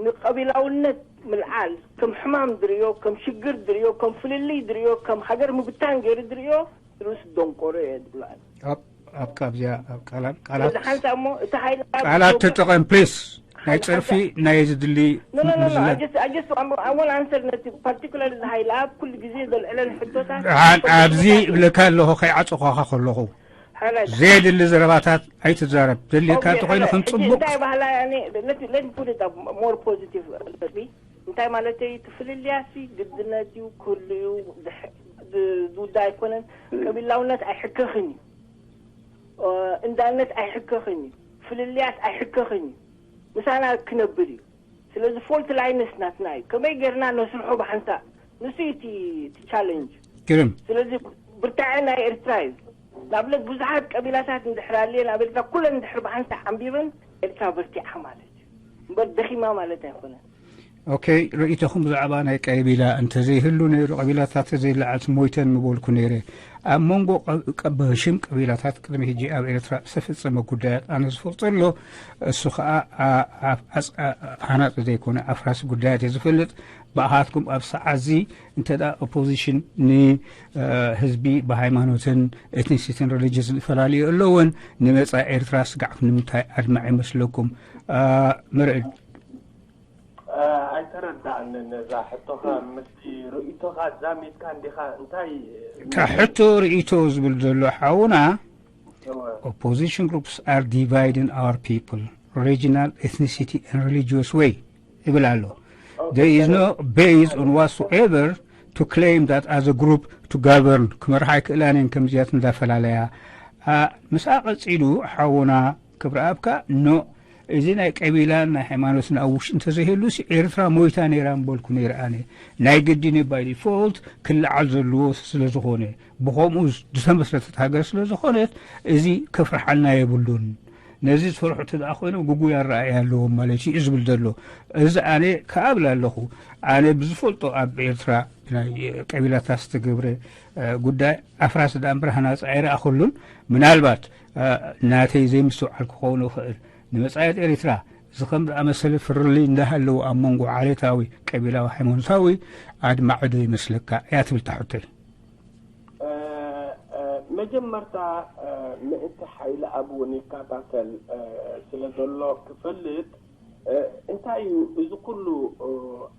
ንቀቢላውነት ምልዓል ከም ሕማም ዝርእዮ ከም ሽግር ዝርእዮ ከም ፍልልይ ዝርእዮ ከም ሃገር ምብታን ገይሩ ዝርእዮ ርእሱ ደንቆሮ እየ ዝብሎ ኣነ። ኣብ ኣብካ ኣብዚኣ ኣብ ቃላት ቃላት ስለዚ ሓንሳእ እሞ እቲ ሓይሊ ኣብ ቃላት ዶብ- ተጠቐም ፕሊስ። ናይ ሓንሳእ- ጸርፊ ናይ ዝድሊ ኖ ኖ ኖ ኖ ምዝላል። I just I just I want- I want answer ነቲ ፓርቲኩላር እዚ ሓይሊ ኣብ ኩሉ ግዜ ዘልዕለን ሕቶታት ደሓን ኣብዚ እብለካ ኣለኹ ከይዓጸኳኻ ከለኹ ሓራይ ዘየድሊ ዘረባታት ኣይትዛረብ። ዘድልየካ ኦኬ፣ እንተኾይኑ ሓራይ። ከም ሕጂ ጽቡቕ እንታይ ባህላ ያኔ let let me put it up more positive let me እንታይ ማለተይ? እቲ ፍልልያሲ ግድነት እዩ፣ ክህሉ እዩ። ዝውዳ ኣይኮነን። ቀቢላውነት ኣይሕከኽን እዩ። እንዳነት ኣይሕከኽን እዩ። ፍልልያት ኣይሕከኽን እዩ። ምሳና ክነብር እዩ። ስለዚ ፎልት ላይንስ ናትና እዩ። ከመይ ጌርና ነስርሖ ብሓንሳእ? ንሱ እዩ እቲ ቻለንጅ። ግርም። ስለዚ ብርታዐ ናይ ኤርትራ እዩ። ንኣብነት ብዙሓት ቀቢላታት እንድሕር ኣልየን ኣብ ኤርትራ ኩለን እንድሕር ብሓንሳእ ዓንቢበን ኤርትራ በርቲዓ ማለት እዩ። እምበር ደኺማ ማለት ኣይኮነን። ኦኬ፣ ርእይቶኹም ብዛዕባ ናይ ቀቢላ እንተዘይህሉ ነይሩ፣ ቀቢላታት ተዘይለዓልቲ ሞይተን ምበልኩ ነይረ። ኣብ መንጎ ቀ-፣ ቀ-፣ ብሽም ቀቢላታት ቅድሚ ሕጂ ኣብ ኤርትራ ዝተፈጸመ ጉዳያት ኣነ ዝፈልጦ ኣሎ። እሱ ኸኣ ኣ-፣ ኣብ ዓጽ-፣ ኣ-፣ ሃናጺ ዘይኮነ ኣፍራሲ ጉዳያት እየ ዝፈልጥ። ብኣኻትኩም ኣብ ሰዓትዚ እንተ ደኣ ኦፖዚሽን ን-፣ እ፣ ህዝቢ ብሃይማኖትን ኤትኒሲቲን ሪሊጅስን ዝፈላለዩ ኣለዎን፣ ንመጻኢ ኤርትራ ስጋዕ ንምንታይ ኣድማዒ ይመስለኩም? እ፣ መርዕድ። ኣይተረዳእንን እዛ ሕቶኻ። ምስቲ ርእይቶኻ ዛሚድካ እንዲኻ እንታይ ካብ ሕቶ ርእይቶ ዝብል ዘሎ ሓውና፣ opposition groups are dividing our people regional ethnicity and religious way ይብል ኣሎ። There is no base on whatsoever to claim that as a group to govern ክመርሓ ኣይክእላን እየን ከምዚያት እንዳፈላለያ። ምስኣ ቀፂሉ ሓውና ክብረኣብካ ኖ እዚ ናይ ቀቢላን ናይ ሃይማኖትን ኣብ ውሽጢ እንተዘይህሉሲ ኤርትራ ሞይታ ነይራ ምበልኩ ነይረ ኣነ። ናይ ግድን እዩ by default ክለዓል ዘለዎ ስለዝኾነ ብኸምኡ ዝተመስረተት ሃገር ስለዝኾነት እዚ ከፍርሓልና የብሉን። ነዚ ዝፈርሑ እንተ ደኣ ኮይኖም ግጉይ ኣረኣእያ ኣለዎም ማለት እዩ ዝብል ዘሎ። እዚ ኣነ ከኣ እብል ኣለኹ። ኣነ ብዝፈልጦ ኣብ ኤርትራ ናይ ቀቢላታት ዝተገብረ ጉዳይ ኣፍራስ ደኣ እምበር ሃናፂ ኣይረኣኹሉን። ምናልባት ናተይ ዘይምስትውዓል ክኸውን ይኽእል። ንመጻኢት ኤሪትራ እዚ ከም ዝኣመሰለ ፍርልይ እንዳሃለወ ኣብ መንጎ ዓሌታዊ፣ ቀቢላዊ፣ ሃይማኖታዊ ኣድማዒ ዶ ይመስለካ እያ ትብል እታ ሕቶይ። መጀመርታ ምእንቲ ሓይሊ ኣብ እውን ይከታተል ስለ ዘሎ ክፈልጥ እንታይ እዩ እዚ ኩሉ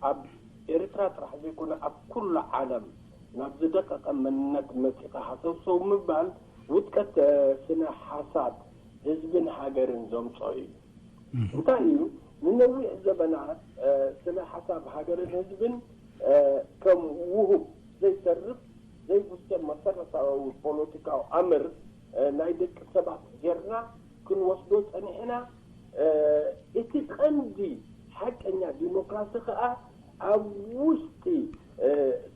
ኣብ ኤርትራ ጥራሕ ዘይኮነ ኣብ ኩሉ ዓለም ናብ ዝደቀቐ መንነት መጺኻ ሃሰውሰው ምባል ውድቀት ስነ ሓሳብ ህዝብን ሃገርን ዘምጾ እዩ። እንታይ እዩ ንነዊሕ ዘበናት ስነ ሓሳብ ሃገርን ህዝብን ከም ውሁብ ዘይሰርፍ ዘይፍሰም መሰረታዊ ፖለቲካዊ ኣምር ናይ ደቂ ሰባት ጌርና ክንወስዶ ጸኒሕና። እቲ ቀንዲ ሓቀኛ ዲሞክራሲ ከኣ ኣብ ውሽጢ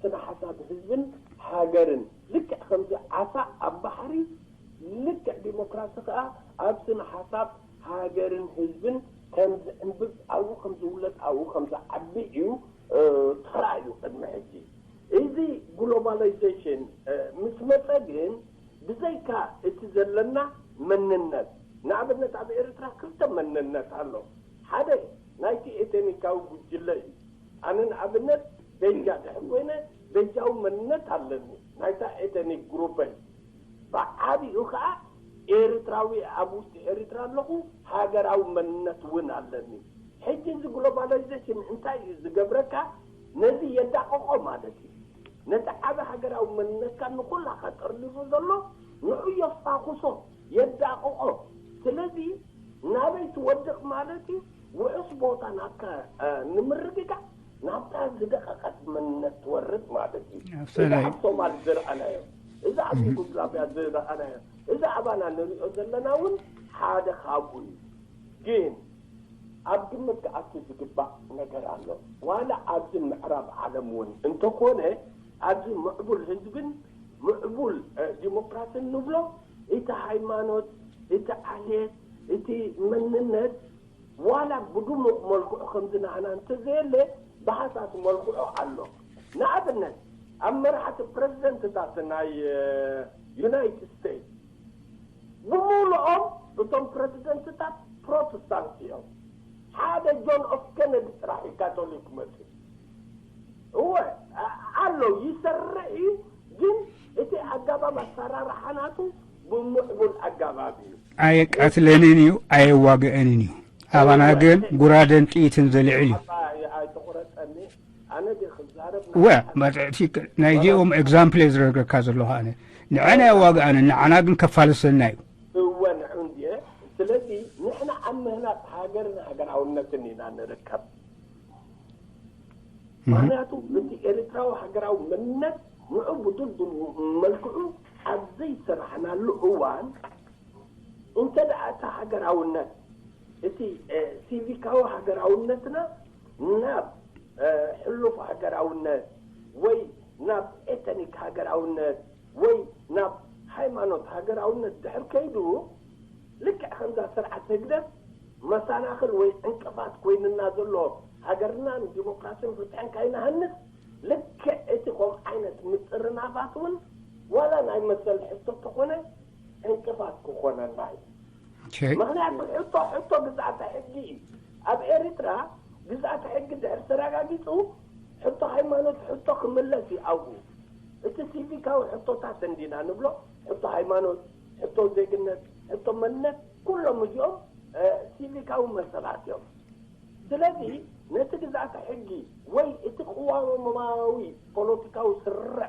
ስነ ሓሳብ ህዝብን ሃገርን ልክዕ ከምዚ ዓሳ ኣብ ባሕሪ ልክዕ ዲሞክራሲ ከኣ ኣብ ስነ ሓሳብ ሃገርን ህዝብን ከም ዝዕንብብ ኣብኡ ከም ዝውለድ ኣብኡ ከም ዝዓቢ እዩ ተራእዩ ቅድሚ ሕጂ። እዚ ግሎባላይዜሽን ምስ መጸ ግን ብዘይካ እቲ ዘለና መንነት ንኣብነት ኣብ ኤርትራ ክልተ መንነት ኣሎ። ሓደ ናይቲ ኤተኒካዊ ጉጅለ እዩ። ኣነ ንኣብነት ቤጃ ድሕር ኮይነ ቤጃዊ መንነት ኣለኒ ናይታ ኤተኒክ ግሩፐይ። ብዓቢኡ ከዓ ኤርትራዊ ኣብ ውሽጢ ኤርትራ ኣለኹ፣ ሃገራዊ መንነት እውን ኣለኒ። ሕጂ እዚ ግሎባላይዜሽን እንታይ እዩ ዝገብረካ? ነዚ የዳቕቖ ማለት እዩ። ነቲ ዓቢ ሃገራዊ መንነትካ ንኹላ ከጠርሊፉ ዘሎ ንዑ የፋኹሶ፣ የዳቕቖ። ስለዚ ናበይ ትወድቕ ማለት እዩ? ውሑስ ቦታ ናብካ ንምርግጋዕ ናብታ ዝደቐቐት መንነት ትወርድ ማለት እዩ። እዚ ኣብ ሶማል ዝረኣናዮ፣ እዚ ኣብ ዩጎዝላቪያ ዝረኣናዮ፣ እዚ ኣባና ንሪኦ ዘለና እውን ሓደ ካብኡ እዩ። ግን ኣብ ግምት ክኣቱ ዝግባእ ነገር ኣሎ። ዋላ ኣብዚ ምዕራብ ዓለም እውን እንተኾነ ኣብዚ ምዕቡል ህዝብን ምዕቡል ዲሞክራስን ንብሎ እቲ ሃይማኖት፣ እቲ ዓሌት፣ እቲ መንነት ዋላ ብድሙቕ መልክዑ ከምዚ ናህና እንተዘየለ ብሃሳስ መልክዑ ኣሎ። ንኣብነት ኣብ መራሕቲ ፕረዚደንትታት ናይ ዩናይትድ ስቴትስ ብምሉኦም እቶም ፕረዚደንትታት ፕሮቴስታንት እዮም። ሓደ ጆን ኤፍ ኬነዲ ጥራሕ እዩ ካቶሊክ መፅዩ። እወ ኣሎ ይሰርሕ እዩ፣ ግን እቲ ኣጋባብ ኣሰራርሓ ናቱ ብምዕቡል ኣጋባብ እዩ። ኣየቃትለንን እዩ ኣየዋግአንን እዩ። ኣባና ግን ጉራደን ጥይትን ዘልዕል እዩ። ኣይተቆረፀኒ ኣነ ግን ክዛረብ ወ ናይዚኦም ኤግዛምፕል እየ ዝረግረካ ዘለኹ ኣነ ንዐና የዋግኣንን ንዓና ግን ከፋልሰና እዩ። እወ ንዑ እንድየ። ስለዚ ንሕና ኣብ ምህናፅ ሃገርን ሃገራውነትን ኢና ንርከብ። ምኽንያቱ እቲ ኤርትራዊ ሃገራዊ መንነት ንዑ ብድልዱል መልክዑ ኣብ ዘይሰራሕናሉ እዋን፣ እንተ ደኣ እታ ሃገራውነት፣ እቲ ሲቪካዊ ሃገራውነትና ናብ ሕሉፍ ሃገራውነት ወይ ናብ ኤተኒክ ሃገራውነት ወይ ናብ ሃይማኖት ሃገራውነት ድሕር ከይዱ፣ ልክዕ ከምዛ ስርዓት ህግደፍ መሳናኽል ወይ ዕንቅፋት ኮይንና ዘሎ ሃገርና ንዲሞክራሲን ፍትሕን ካይንሃንጽ፣ ልክዕ እቲ ከምኡ ዓይነት ምጥርናፋት እውን ዋላ ናይ መሰል ሕቶ ተኾነ ዕንቅፋት ክኾነና እዩ። ምኽንያቱ ሕቶ ሕቶ ግዝኣተ ሕጊ እዩ። ኣብ ኤርትራ ግዝኣተ ሕጊ ድሕር ተረጋጊጹ ሕቶ ሃይማኖት ሕቶ ክምለስ እዩ ኣብኡ። እቲ ሲቪካዊ ሕቶታት እንዲና ንብሎ፣ ሕቶ ሃይማኖት፣ ሕቶ ዜግነት፣ ሕቶ መንነት፣ ኩሎም እዚኦም ሲቪካዊ መሰላት እዮም። ስለዚ ነቲ ግዝኣተ ሕጊ ወይ እቲ ቅዋማዊ ፖለቲካዊ ስርዕ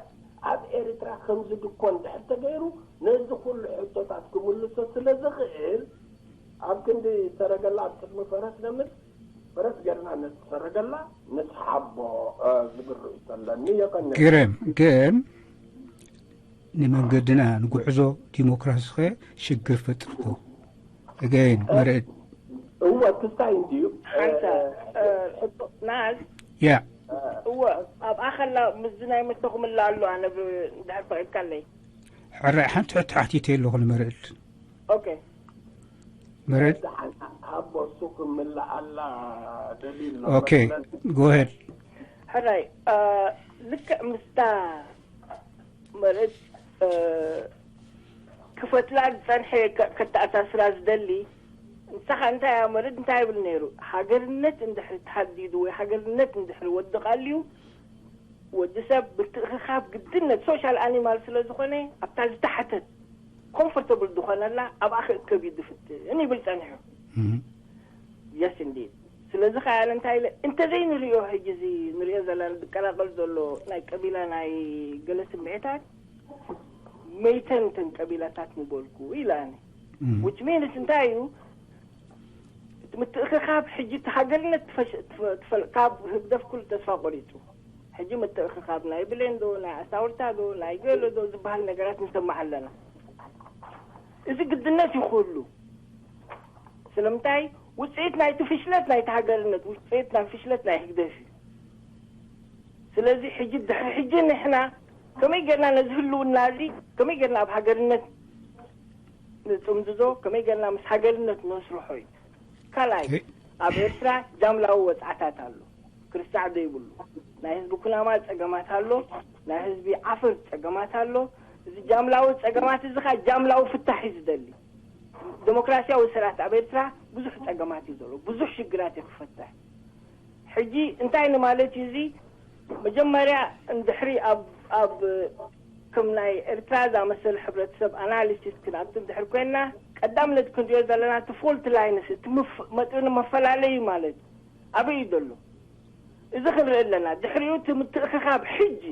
ኣብ ኤርትራ ከምዚ ድኮን ድሕር ተገይሩ ነዚ ኩሉ ሕቶታት ክምልሶ ስለ ዝኽእል ኣብ ክንዲ ሰረገላ ኣብ ቅድሚ ፈረስ ነምጽ ፈረስ ገርና ነቲ ሰረገላ ንስሓቦ ዝብል ርእይቶ ኣለኒ። የቐንየለይ። ግርም ግን ንመንገድና ንጉዕዞ ዲሞክራሲኸ ሽግር ፈጥርዶ? Again መርዕድ። እወ ክስታይ እንድዩ። ሓንሳ ሕቶ ናዝ ያ እወ ኣብኣ ከላ ምስዚ ናይ መስተኹምላ ኣሎ ኣነ ብ- እንድሕር ፈቒድካለይ። ሕራይ ሓንቲ ሕቶ ሓቲተ ኣለኹ ንመርዕድ። ኦኬ መርዕድ ደሓን ሃቦ እሱ ክምልኣላ ደልዩ ኣሎ ኦኬ መሰለኒ። Go ahead። ሕራይ ልክዕ ምስታ መርዕድ ክፈትላ ዝጸንሐ ከተኣሳስራ ዝደሊ ንሳኻ እንታይ እያ መርዕድ እንታይ ይብል ነይሩ? ሃገርነት እንድሕሪ ተሃዲዱ ወይ ሃገርነት እንድሕሪ ወድቕ ኣልዩ ወዲ ሰብ ምትእኽኻብ ግድነት social animal ስለ ዝኾነ ኣብታ ዝተሓተት comfortable ዝኾነላ ኣብኣ ክእከብ እዩ ዝፍትን ይብል ጸኒሑ። Yes indeed። ስለዚ ከኣ ኣነ እንታይ ኢለ እንተዘይንሪኦ ሕጂ እዚ ንሪኦ ዘለና ዝቀላቐል ዘሎ ናይ ቀቢላ ናይ ገለ ስምዒታት መይተን እተን ቀቢላታት ምበልኩ ኢለ ኣነ። Which means እንታይ እዩ እቲ ምትእኽኻብ ሕጂ እቲ ሃገርነት ትፈሽ- ትፈ- ትፈል- ካብ ህግደፍ ኩሉ ተስፋ ቆሪጹ ሕጂ ምትእኽኻብ ናይ ብሌን ዶ ናይ ኣሳውርታ ዶ ናይ ገለ ዶ ዝበሃል ነገራት ንሰማዕ ኣለና። እዚ ግድነት እዩ ክህሉ። ስለምንታይ ውፅኢት ናይቲ ፍሽለት ናይቲ ሃገርነት ውፅኢት ናይ ፍሽለት ናይ ህግደፍ እዩ። ስለዚ ሕጂ ድሕሪ ሕጂ ንሕና ከመይ ጌርና ነዚ ህልውና እዚ ከመይ ጌርና ኣብ ሃገርነት ንጥምዝዞ ከመይ ጌርና ምስ ሃገርነት ነስርሖ እዩ። ካልኣይ ኣብ ኤርትራ ጃምላዊ ወፅዓታት ኣሎ። ክርሳዕ ዘይብሉ ናይ ህዝቢ ኩናማ ፀገማት ኣሎ። ናይ ህዝቢ ዓፈር ፀገማት ኣሎ። እዚ ጃምላዊ ፀገማት እዚ ኸዓ ጃምላዊ ፍታሕ እዩ ዝደሊ። ዴሞክራሲያዊ ስርዓት ኣብ ኤርትራ ብዙሕ ፀገማት እዩ ዘሎ። ብዙሕ ሽግራት እዩ ክፈትሕ። ሕጂ እንታይ ንማለት እዩ እዚ? መጀመርያ እንድሕሪ ኣብ ኣብ ከም ናይ ኤርትራ ዝኣመሰለ ሕብረተሰብ ኣናሊሲስ ክንኣቱ እንድሕር ኮይንና ቀዳምነት ክንሪኦ ዘለና እቲ ፎልት ላይንስ እቲ መፍ- መጠኑ መፈላለዩ ማለት እዩ። ኣበይ እዩ ዘሎ? እዚ ክንርኢ ኣለና። ድሕሪኡ እቲ ምትእኽኻብ ሕጂ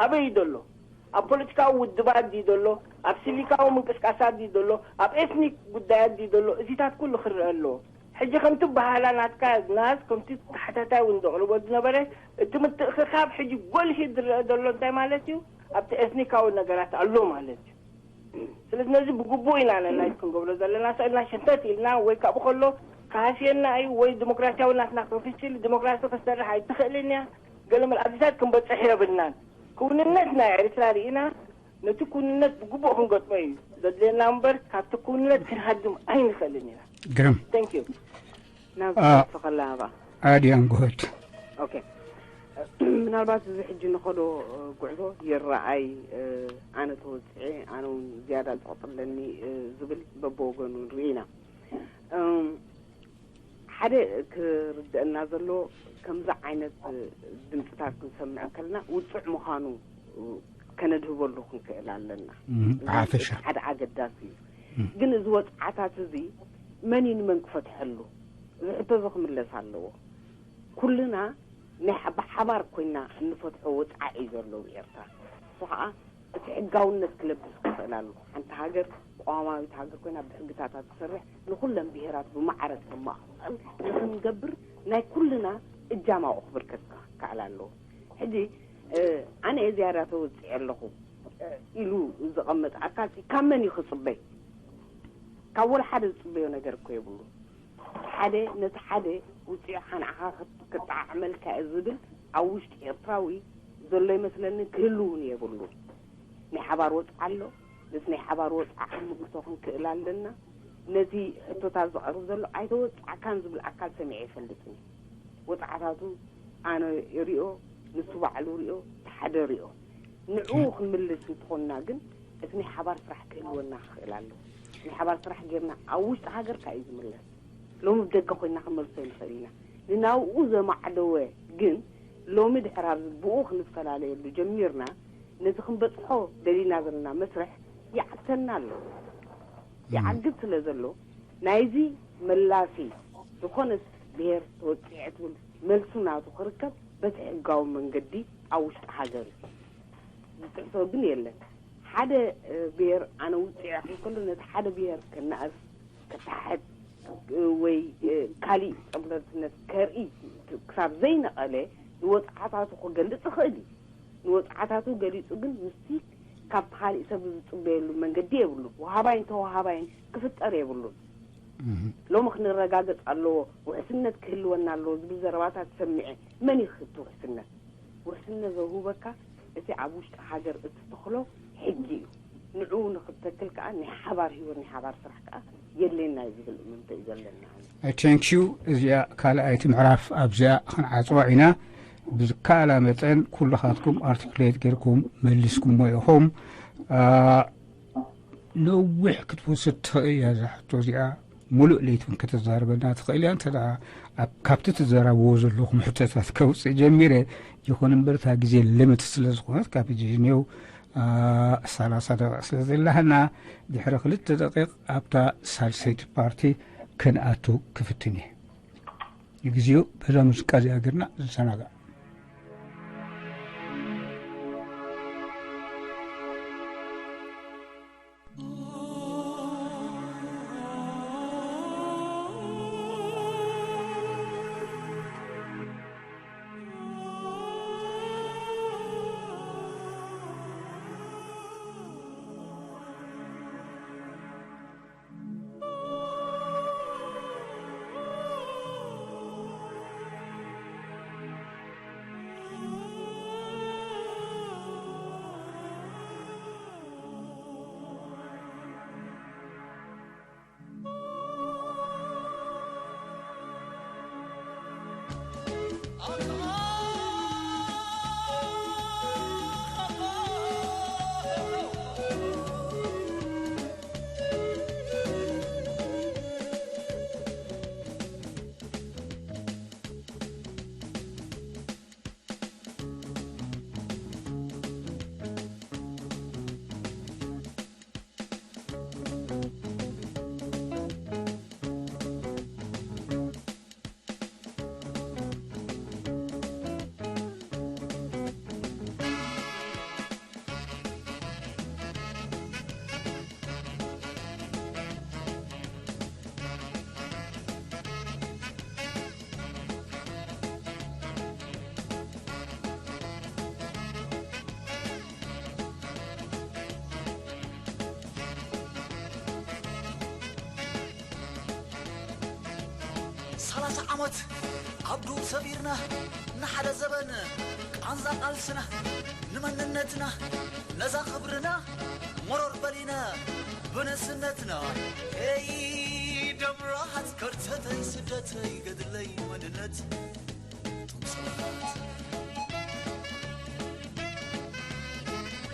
ኣበይ እዩ ዘሎ? ኣብ ፖለቲካዊ ውድባት ድዩ ዘሎ? ኣብ ሲቪካዊ ምንቅስቃሳት ድዩ ዘሎ? ኣብ ኤትኒክ ጉዳያት ድዩ ዘሎ? እዚታት ኩሉ ክረአ ኣለዎ። ሕጂ ከምቲ በሃላ ናትካ ናዝ ከምቲ ተሓታታይ እውን ዘቕርቦ ዝነበረ እቲ ምትእኽኻብ ሕጂ ጎልሂ ዝረአ ዘሎ እንታይ ማለት እዩ? ኣብቲ ኤትኒካዊ ነገራት ኣሎ ማለት እዩ። ስለዚ ነዚ ብግቡእ ኢና ነናይ ክንገብሮ ዘለና ሰእልና ሸንተት ኢልና ወይ ካብኡ ከሎ ክሃስየና እዩ ወይ ዲሞክራሲያዊ ናትና ክፍሽል ዲሞክራሲ ክሰርሕ ኣይትኽእልን እያ። ገለ መል ኣብዚታት ክንበፅሕ የብልናን። ክውንነት ናይ ኤርትራ ርኢና ነቲ ክውንነት ብግቡእ ክንገጥሞ እዩ ዘድልየና እምበር ካብቲ ክውንነት ክንሃድም ኣይንኽእልን ኢና። ግርም። Thank you። ናብ አ- ተኸላ ኣባ ኣድያን ጉህድ ኦኬ። ምናልባት እዚ ሕጂ ንኸዶ ጉዕዞ ይረኣይ ኣነ ተወፅዐ ኣነ እውን ዝያዳ ዝቕፅለኒ ዝብል በብወገኑ ንርኢ ኢና። ሓደ ክርድአና ዘሎ ከምዚ ዓይነት ድምፅታት ክንሰምዕ ከለና ውፅዕ ምዃኑ ከነድህበሉ ክንክእል ኣለና። ብሓፈሻ ሓደ ኣገዳሲ እዩ። ግን እዚ ወፅዓታት እዚ መን እዩ ንመን ክፈትሐሉ? እዚ ሕቶ እዚ ክምለስ ኣለዎ። ኩልና ናይ ብሓባር ኮይና እንፈትሖ ወፅዓ እዩ ዘሎ ኣብ ኤርትራ። እሱ ከዓ እቲ ሕጋውነት ክለብስ ክኽእል ኣሎ። ሓንቲ ሃገር ቀዋማዊት ሃገር ኮይና ብሕግታታ ትሰርሕ ንኩለን ብሄራት ብማዕረ ተማእኽል ንክንገብር ናይ ኩልና እጃም ኣብኡ ክብርከት ክከኣል ኣለዎ። ሕጂ ኣነ ዝያዳ ተወፅዐ ኣለኹ ኢሉ ዝቐመጥ ኣካል ካብ መን እዩ ክፅበይ? ካብ ወላ ሓደ ዝፅበዮ ነገር እኮ የብሉ። ሓደ ነቲ ሓደ ውፅኢኻ ንዓኻ ክጠዓዕመልካ እዩ ዝብል ኣብ ውሽጢ ኤርትራዊ ዘሎ ይመስለኒ፣ ክህሉ እውን የብሉ። ናይ ሓባር ወፅዓ ኣሎ። ነቲ ናይ ሓባር ወፅዓ ክምልሶ ክንክእል ኣለና። ነቲ ሕቶታት ዝቐርብ ዘሎ ኣይተወፃዕካን ዝብል ኣካል ሰሚዐ ይፈልጥን። ወፅዓታቱ ኣነ ሪኦ፣ ንሱ ባዕሉ ሪኦ፣ ሓደ ሪኦ። ንዕኡ ክንምልስ እንተኾንና ግን እቲ ናይ ሓባር ስራሕ ክህልወና ክኽእል ኣሎ። ናይ ሓባር ስራሕ ጌርና ኣብ ውሽጢ ሃገርካ እዩ ዝምለስ። ሎሚ ብደገ ኮይና ክንመልሶ ይንኽእል ኢና። ንናብኡ ዘማዕደወ ግን ሎሚ ድሕር ኣብዚ ብኡ ክንፈላለየሉ ጀሚርና፣ ነቲ ክንበፅሖ ደሊና ዘለና መስርሕ ይዓግተና ኣሎ። ይዓግት ስለ ዘሎ ናይዚ መላሲ ዝኾነት ብሄር ተወፂዐ ትብል መልሱ ናቱ ክርከብ በቲ ሕጋዊ መንገዲ ኣብ ውሽጢ ሃገር እዩ። ዝጥሕሶ ግን የለን። ሓደ ብሄር ኣነ ውፅዕ ክብል ከሎ ነቲ ሓደ ብሄር ከነኣስ፣ ከተሓሕድ ወይ ካሊእ ፀብለልትነት ከርኢ ክሳብ ዘይነቐለ ንወፅዓታቱ ክገልፅ ይኽእል እዩ። ንወፅዓታቱ ገሊፁ ግን ምስቲ ካብቲ ካሊእ ሰብ ዝፅበየሉ መንገዲ የብሉን። ወሃባይን ተወሃባይን ክፍጠር የብሉን። ሎሚ ክንረጋገፅ ኣለዎ፣ ውሕስነት ክህልወና ኣለዎ ዝብል ዘረባታት ሰሚዐ። መን እዩ እቲ ውሕስነት? ውሕስነት ዘውህበካ እቲ ኣብ ውሽጢ ሃገር እትተኽሎ ሕጊ እዩ። ንዕኡ ንክትተክል ከዓ ናይ ሓባር ህይወት፣ ናይ ሓባር ስራሕ ከዓ የድልየና እዩ ዝብል እምንቶ እዩ ዘለና። Thank you። እዚኣ ካልኣይቲ ምዕራፍ ኣብዚኣ ክንዓፅዋ ኢና። ብዝከኣላ መጠን ኩልኻትኩም ኣርቲክሌት ጌርኩም መሊስኩሞ ኢኹም። ነዊሕ ክትወስድ ትኽእል እያ እዛ ሕቶ እዚኣ። ሙሉእ ለይትን ከተዛርበና ትኽእል እያ። እንተ ደኣ ኣብ ካብቲ ትዘራብዎ ዘለኹም ሕቶታት ከውፅእ ጀሚረ። ይኹን እምበር እታ ግዜ ልምት ስለ ዝኾነት ካብ ሕጂ ኔው ሰላሳ ደቂቕ ስለ ዘለሃና ድሕሪ ክልተ ደቂቕ ኣብታ ሳልሰይቲ ፓርቲ ክንኣቱ ክፍትን እየ። ንግዜኡ በዛ ሙዚቃ እዚኣ ገርና ንሰናጋዕ። ሰላሳ ዓመት ኣብ ዱር ሰቢርና፣ ንሓደ ዘበን ቃንዛ ቃልስና፣ ንመንነትና ነዛ ክብርና መሮር በሊና፣ ብንእስነትና ኤይ ደምራሃት ከርተተይ ስደተይ ገድለይ መንነት።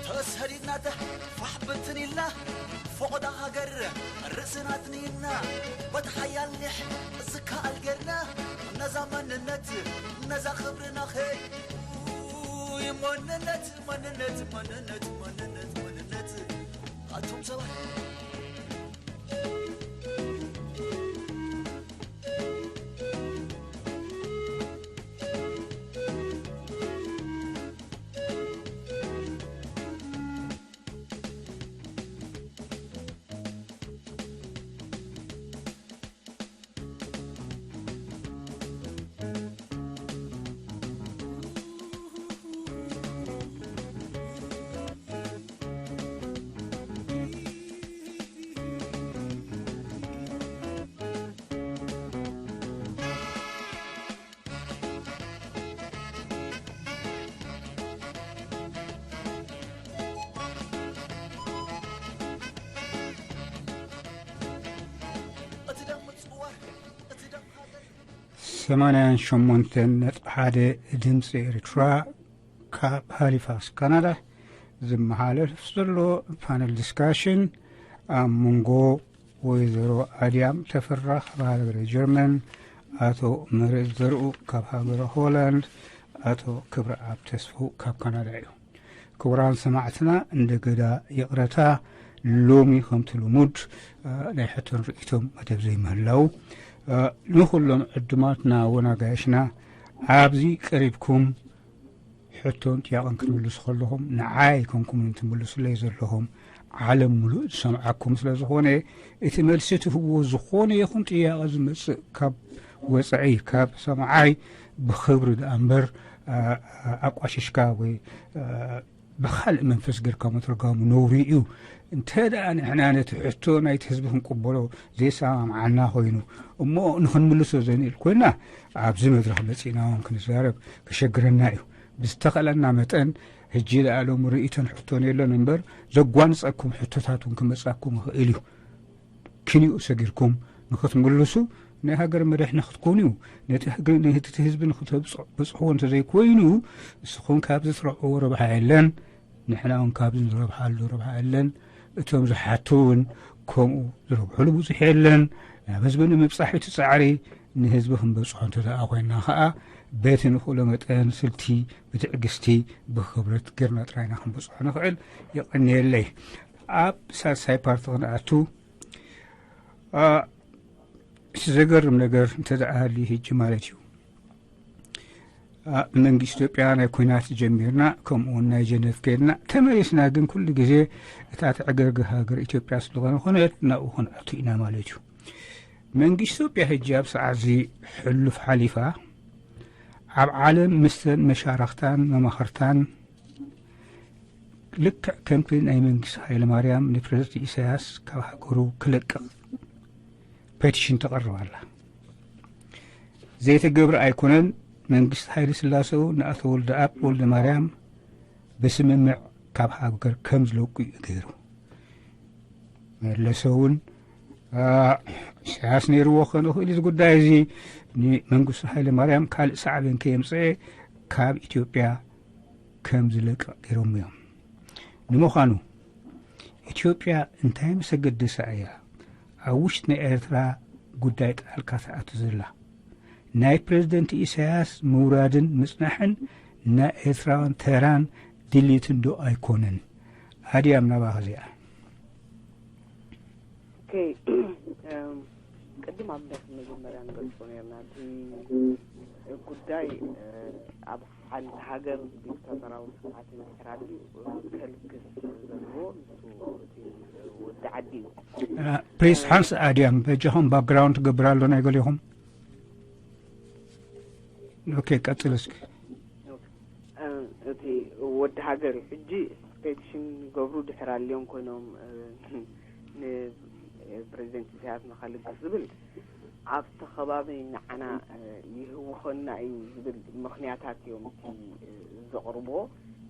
ተሰዲድና ፋሕ ብትን ኢልና፣ ፎቕዳ ሃገር ርእስና ትንኢና፣ በቲ ሓያል ኒሕ ዝከኣል ጌርና፣ ነዛ መንነት፣ ነዛ ክብርና ኸይ መንነት፣ መንነት፣ መንነት፣ መንነት፣ መንነት፣ ኣቱም ሰባት። ሰማንያን ሸሞንተን ነጥቢ ሓደ ድምፂ ኤርትራ ካብ ሃሊፋክስ ካናዳ ዝመሓለፍ ዘሎ ፓነል ዲስካሽን ኣብ መንጎ ወይዘሮ ኣድያም ተፈራ ካብ ሃገረ ጀርመን፣ ኣቶ ምርእ ዘርኡ ካብ ሃገረ ሆላንድ፣ ኣቶ ክብረኣብ ተስፉ ካብ ካናዳ እዩ። ክቡራን ሰማዕትና፣ እንደገዳ ይቕረታ፣ ሎሚ ከምቲ ልሙድ ናይ ሕቶን ርእይቶን መደብ ዘይምህላው፣ ንኹሎም ዕዱማትና ወናጋይሽና ኣብዚ ቀሪብኩም ሕቶን ጥያቐን ክትምልሱ ከለኹም ንዓይ ኣይኮንኩምን ትምልሱለይ ዘለኹም፣ ዓለም ሙሉእ ዝሰምዓኩም ስለ ዝኾነ፣ እቲ መልሲ ትህብዎ ዝኾነ ይኹን ጥያቐ ዝመጽእ ካብ ወጻኢ ካብ ሰምዓይ ብኽብሪ ደኣ እምበር ኣቋሽሽካ ወይ ብኻልእ መንፈስ ጌርካ ምትርጋሙ ነውሪ እዩ። እንተ ደኣ ንሕና ነቲ ሕቶ ናይቲ ህዝቢ ክንቅበሎ ዘይሰማምዓና ኮይኑ እሞ ንኽንምልሶ ዘንእል ኮይና ኣብዚ መድረኽ መጺእና እውን ክንዛረብ ከሸግረና እዩ። ብዝተኸለና መጠን ሕጂ ደኣ ሎም ርእይቶን ሕቶን የለን እምበር ዘጓንጸኩም ሕቶታት እውን ክመጻኩም ይኽእል እዩ። ክንኡ ሰጊርኩም ንኽትምልሱ ናይ ሃገር መድሕኒ ክትኮኑ እዩ። ነቲ ህግ- ነቲ ህዝቢ ንክተብጽሕዎ እንተዘይኮይኑ ንስኹም ካብዚ ትረኽብዎ ረብሓ የለን፣ ንሕና እውን ካብዚ ንረብሓሉ ረብሓ የለን። እቶም ዝሓቱ እውን ከምኡ ዝረብሕሉ ብዙሕ የለን። ናብ ህዝቢ ንምብጻሕ እቲ ጻዕሪ ንህዝቢ ክንበጽሖ እንተ ደኣ ኮይንና ኸኣ በቲ ንኽእሎ መጠን ስልቲ ብትዕግስቲ ብኽብረት ጌርና ጥራይና ክንበጽሖ ንኽእል። የቐንየለይ። ኣብ ሳልሳይ ፓርቲ ክንኣቱ እቲ ዘገርም ነገር እንተ ደኣ ሃልዩ ሕጂ ማለት እዩ፣ ኣብ መንግስቲ ኢትዮጵያ ናይ ኲናት ጀሚርና፣ ከምኡ እውን ናይ ጀነቭ ከድና ተመሊስና፣ ግን ኩሉ ግዜ እታ ትዕገርግር ሃገር ኢትዮጵያ ስለኾነ ኮነት ናብኡ ክንኣቱ ኢና ማለት እዩ። መንግስቲ ኢትዮጵያ ሕጂ ኣብ ሰዓት እዚ ሕሉፍ ሓሊፋ ኣብ ዓለም ምስተን መሻርኽታን መማኽርታን ልክዕ ከምቲ ናይ መንግስቲ ሃይለማርያም ንፕረዚደንት ኢሳያስ ካብ ሃገሩ ክለቅቕ ፔቲሽን ተቐርብ ኣላ። ዘይተገብረ ኣይኮነን። መንግስቲ ሃይለ ስላሰ እውን ንኣቶ ወልደኣብ ወልደማርያም ብስምምዕ ካብ ሃገር ከም ዝለቁ እዩ ገይሩ። መለሰ እውን ኢሳያስ ነይርዎ ክኸውን ይኽእል እዚ ጉዳይ እዚ፣ ንመንግስቱ ሃይለማርያም ካልእ ሳዕቤን ከየምፀአ ካብ ኢትዮጵያ ከም ዝለቅቕ ገይሮም እዮም። ንምዃኑ ኢትዮጵያ እንታይ ምስ ኣገደሳ እያ ኣብ ውሽጢ ናይ ኤርትራ ጉዳይ ጣልቃ ትኣቱ ዘላ? ናይ ፕረዚደንት ኢሳያስ ምውራድን ምጽናሕን ናይ ኤርትራውያን ተራን ድልይትን ዶ ኣይኮነን? ኣድያም ናባኻ እዚኣ። ቅድም ኣብ መጀመርያ ንገልጾ ነርና እቲ ጉዳይ ኣብ ሓንቲ ሃገር ዲክታተራዊ ስርዓት እንድሕር ኣልዩ ከልግስ ዘለዎ ንሱ እቲ ወዲ ዓዲ እዩ። ፕሊስ ሓንስ ኣድያም በጃኹም ባክግራውንድ ትገብር ኣሎ ናይ ገሊኹም። ኦኬ ቀጽል እስኪ። እቲ ወዲ ሃገር እዩ ሕጂ ፔቲሽን ገብሩ ድሕር ኣልዮም ኮይኖም ንፕሬዚደንት ኢሳያስ ንኸልግስ ዝብል ኣብቲ ከባቢ ንዓና ይህውኸና እዩ ዝብል ምኽንያታት እዮም እቲ ዘቕርቦ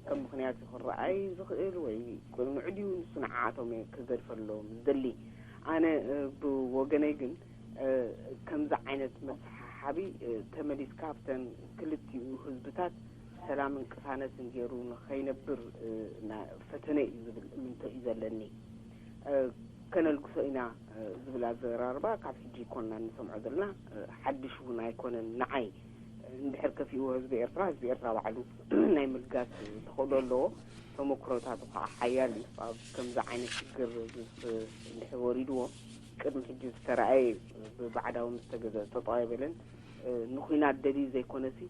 ከም ምኽንያት እዩ ክረኣይ ዝኽእል ወይ ቅኑዕ ድዩ ንሱ ንዓኣቶም ክገድፈሎም ዝደሊ ኣነ ብወገነይ ግን ከምዚ ዓይነት መሰሓሓቢ ተመሊስካ ኣብተን ክልቲኡ ህዝብታት ሰላምን ቅሳነትን ገይሩ ንኸይነብር ፈተነ እዩ ዝብል እምንቶ እዩ ዘለኒ። ከነልግሶ ኢና ዝብል ኣዘራርባ ካብ ሕጂ ይኮንና ንሰምዖ ዘለና ሓድሽ እውን ኣይኮነን ንዓይ። እንድሕር ከፊእዎ ህዝቢ ኤርትራ ህዝቢ ኤርትራ ባዕሉ ናይ ምልጋስ ተኽእሎ ኣለዎ። ተመክሮታቱ ከዓ ሓያል እዩ። ኣብ ከምዚ ዓይነት ሽግር እንድሕር ወሪድዎ ቅድሚ ሕጂ ዝተረኣየ እዩ። ብባዕዳዊ ዝተገዘ ተጠዋይ በለን ንኹናት ደልዩ ዘይኮነሲ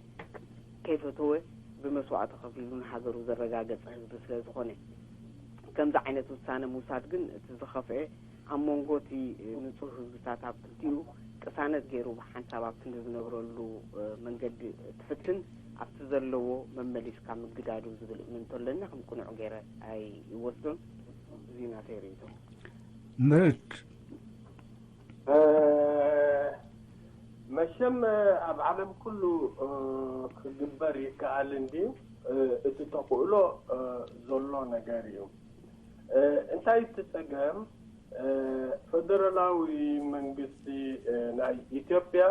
ከይፈተወ ብመስዋእቲ ከፊሉ ንሃገሩ ዘረጋገጸ ህዝቢ ስለ ዝኾነ ከምዚ ዓይነት ውሳነ ምውሳድ ግን እቲ ዝኸፍአ ኣብ መንጎ እቲ ንጹህ ህዝብታት ኣብ ክልቲኡ ቅሳነት ገይሩ ብሓንሳብ ኣብ ክንዲ ዝነብረሉ መንገዲ ክፍትን ኣብቲ ዘለዎ መመሊስካ ምግዳዱ ዝብል እምንቶ ኣለኒ። ከም ቅኑዕ ገይረ ኣይወስዶን። እዚ ናተይ ርእይቶ። ምርድ መሸም ኣብ ዓለም ኩሉ ክግበር ይከኣል እንድዩ። እቲ ተኽእሎ ዘሎ ነገር እዩ። እንታይ እቲ ጸገም? ፈደራላዊ መንግስቲ ናይ ኢትዮጵያ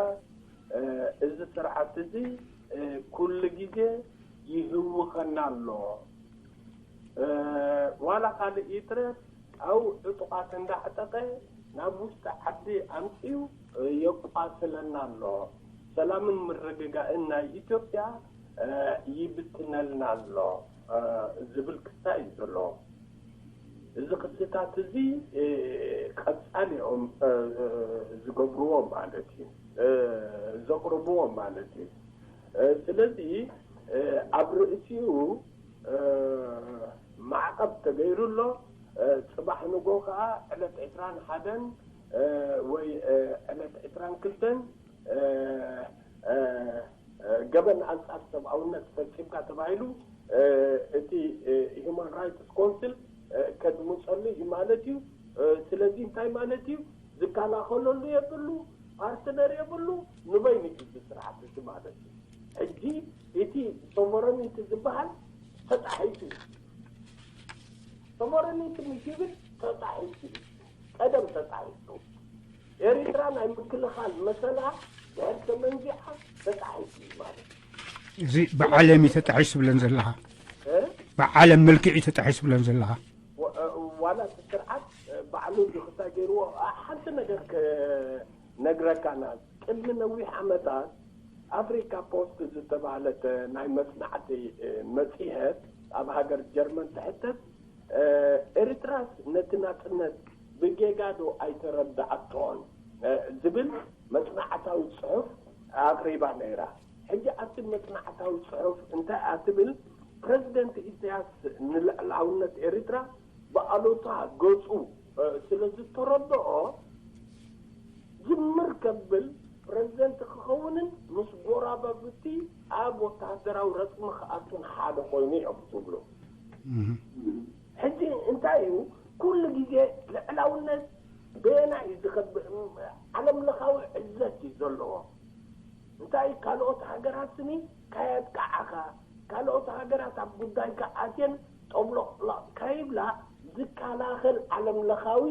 እዚ ስርዓት እዚ ኩሉ ግዜ ይህውኸና ኣሎ። ዋላ ካልእ ይትረፍ፣ ኣብኡ ዕጡቓት እንዳዕጠቐ ናብ ውሽጢ ዓዲ ኣምጺኡ የቋስለና ኣሎ። ሰላምን ምርግጋእን ናይ ኢትዮጵያ ይብትነልና ኣሎ ዝብል ክስታ እዩ ዘሎ። እዚ ክስታት እዚ ቀጻሊ እዮም ዝገብርዎ ማለት እዩ፣ ዘቕርብዎ ማለት እዩ። ስለዚ ኣብ ርእሲኡ ማዕቐብ ተገይሩ ኣሎ። ጽባሕ ንጎ ከኣ ዕለት ዕስራን ሓደን ወይ ዕለት ዕስራን ክልተን ገበን ኣንጻር ሰብኣውነት ፈጺምካ ተባሂሉ እቲ Human Rights Council ከድምጸሉ እዩ ማለት እዩ። ስለዚ እንታይ ማለት እዩ? ዝከላኸለሉ የብሉ፣ ፓርትነር የብሉ፣ ንበይኑ እዩ እዚ ስርዓት እዚ ማለት እዩ። ሕጂ እቲ ሶቨረኒቲ ዝበሃል ተጣሒሱ እዩ። ሶቨረኒቲ ምስ ይብል ተጣሒሱ እዩ። ቀደም ተጣሒሱ። ኤሪትራ ናይ ምክልኻል መሰላ ድሕር ተመንዚዓ ተጣሒሱ እዩ ማለት እዩ። እዚ ብዓለም እዩ ተጣሒሱ ትብለን ዘለኻ? ብዓለም መልክዕ እዩ ተጣሒሱ ትብለን ዘለኻ? ዋላ እቲ ስርዓት ባዕሉ ድኽታ ገይርዎ። ሓንቲ ነገር ክነግረካ ና ቅድሚ ነዊሕ ዓመታት ኣፍሪካ ፖስት ዝተባህለት ናይ መፅናዕቲ መፅሄት ኣብ ሃገር ጀርመን ትሕተት፣ ኤርትራስ ነቲ ናፅነት ብጌጋ ዶ ኣይተረዳኣቶን ዝብል መፅናዕታዊ ፅሑፍ ኣቕሪባ ነይራ። ሕጂ ኣብቲ መፅናዕታዊ ፅሑፍ እንታይ እያ ትብል? ፕረዚደንት ኢሳያስ ንልዕላውነት ኤርትራ ብኣሉታ ገፁ ስለ ዝተረድኦ፣ ዝምር ከብል ፕረዚደንት ክኸውንን ምስ ጎራባብቲ ኣብ ወተሃደራዊ ረፅሚ ክኣቱን ሓደ ኮይኑ እዮም ዝብሉ። ሕጂ እንታይ እዩ ኩሉ ግዜ ልዕላውነት በየና እዩ ዝኸብእ? ዓለም ለኻዊ ዕዘት እዩ ዘለዎ። እንታይ ካልኦት ሃገራት ስኒ ከየጥቃዓኻ፣ ካልኦት ሃገራት ኣብ ጉዳይካ ኣትየን ጠብሎቕሎቕ ከይብላ ዝከላኸል ዓለም ለኻዊ